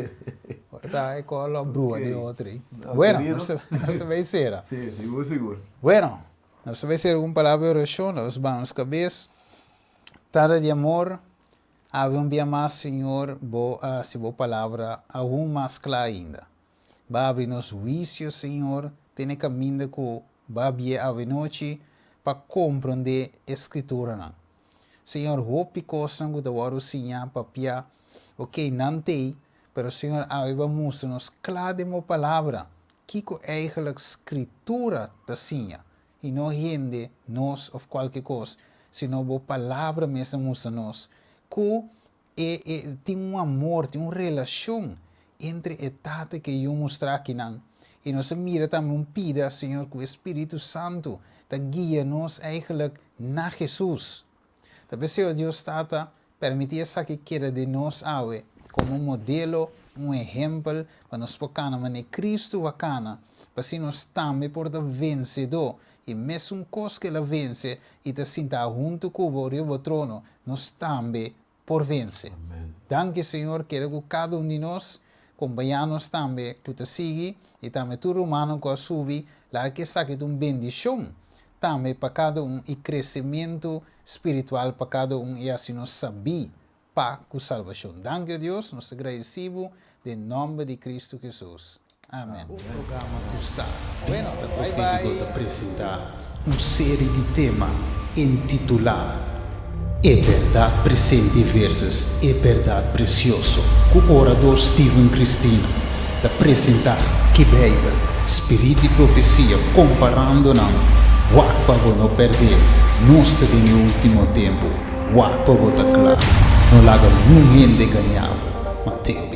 Ora ta e ko lo brua di otro. Bueno, nos ta nos ta bay cera.
Sí, sigur, sigur.
Bueno, nos ta bay cera un palabra de oracion, nos baha nos cabes. Tata di amor, awe un bia mas, Señor, bo a haci bo palabra aun mas cla ainda. Ba abri nos huicio, Señor, tene caminda cu ba bie awenochi pa comprende e Scrituranan. Señor, hopi cosnan cu ta wordo siña, papia, ok, nan t'ey, pero Señor, awe ba mustra nos cla den bo Palabra kico eigenlijk Scritura ta siña, y no hende, nos of cualke cos, sino bo Palabra mes a mustra nos cu E e tin un amor, tin un relacion entre e Tata cu e Yu mustra akinan. Y nos a mira tambe un pida, Señor, cu e Spiritu Santo ta guia nos eigenlijk na Jesus. Ta p'esey, o Dios Tata, permiti esaki keda den nos awe como un modelo, un ehempel, pa nos por cana manera Cristo a cana, pa asina nos tambe por ta vencedor y mesun cos cu El a vence y ta sinta hunto cu bo riba bo trono, nos tambe por vence. Danki Señor, keda cu cada un di nos, compaña nos tambe cu ta sigui y tambe tur rumannan cu a subi, laga cu esaki ta un bendicion tambe pa cada un y crecimiento spiritual pa cada un y haci nos sabí pa cu salvacion. Danki o Dios, nos ta gradeci bo den nomber di Cristo Jesus. Amen.
Un programa cu sta
Bueno,
Bista
bye
Profético
bye.
ta presenta un serie di tema intitulá E Berdad Presente versus E Berdad Precioso cu orador Steven Cristina ta presenta ki Bijbel, Spirit di Profecia comparando nan wak pa bo no perde nos ta den e ultimo tempo wak pa bo ta cla no laga niun hende gaña bo Mateo.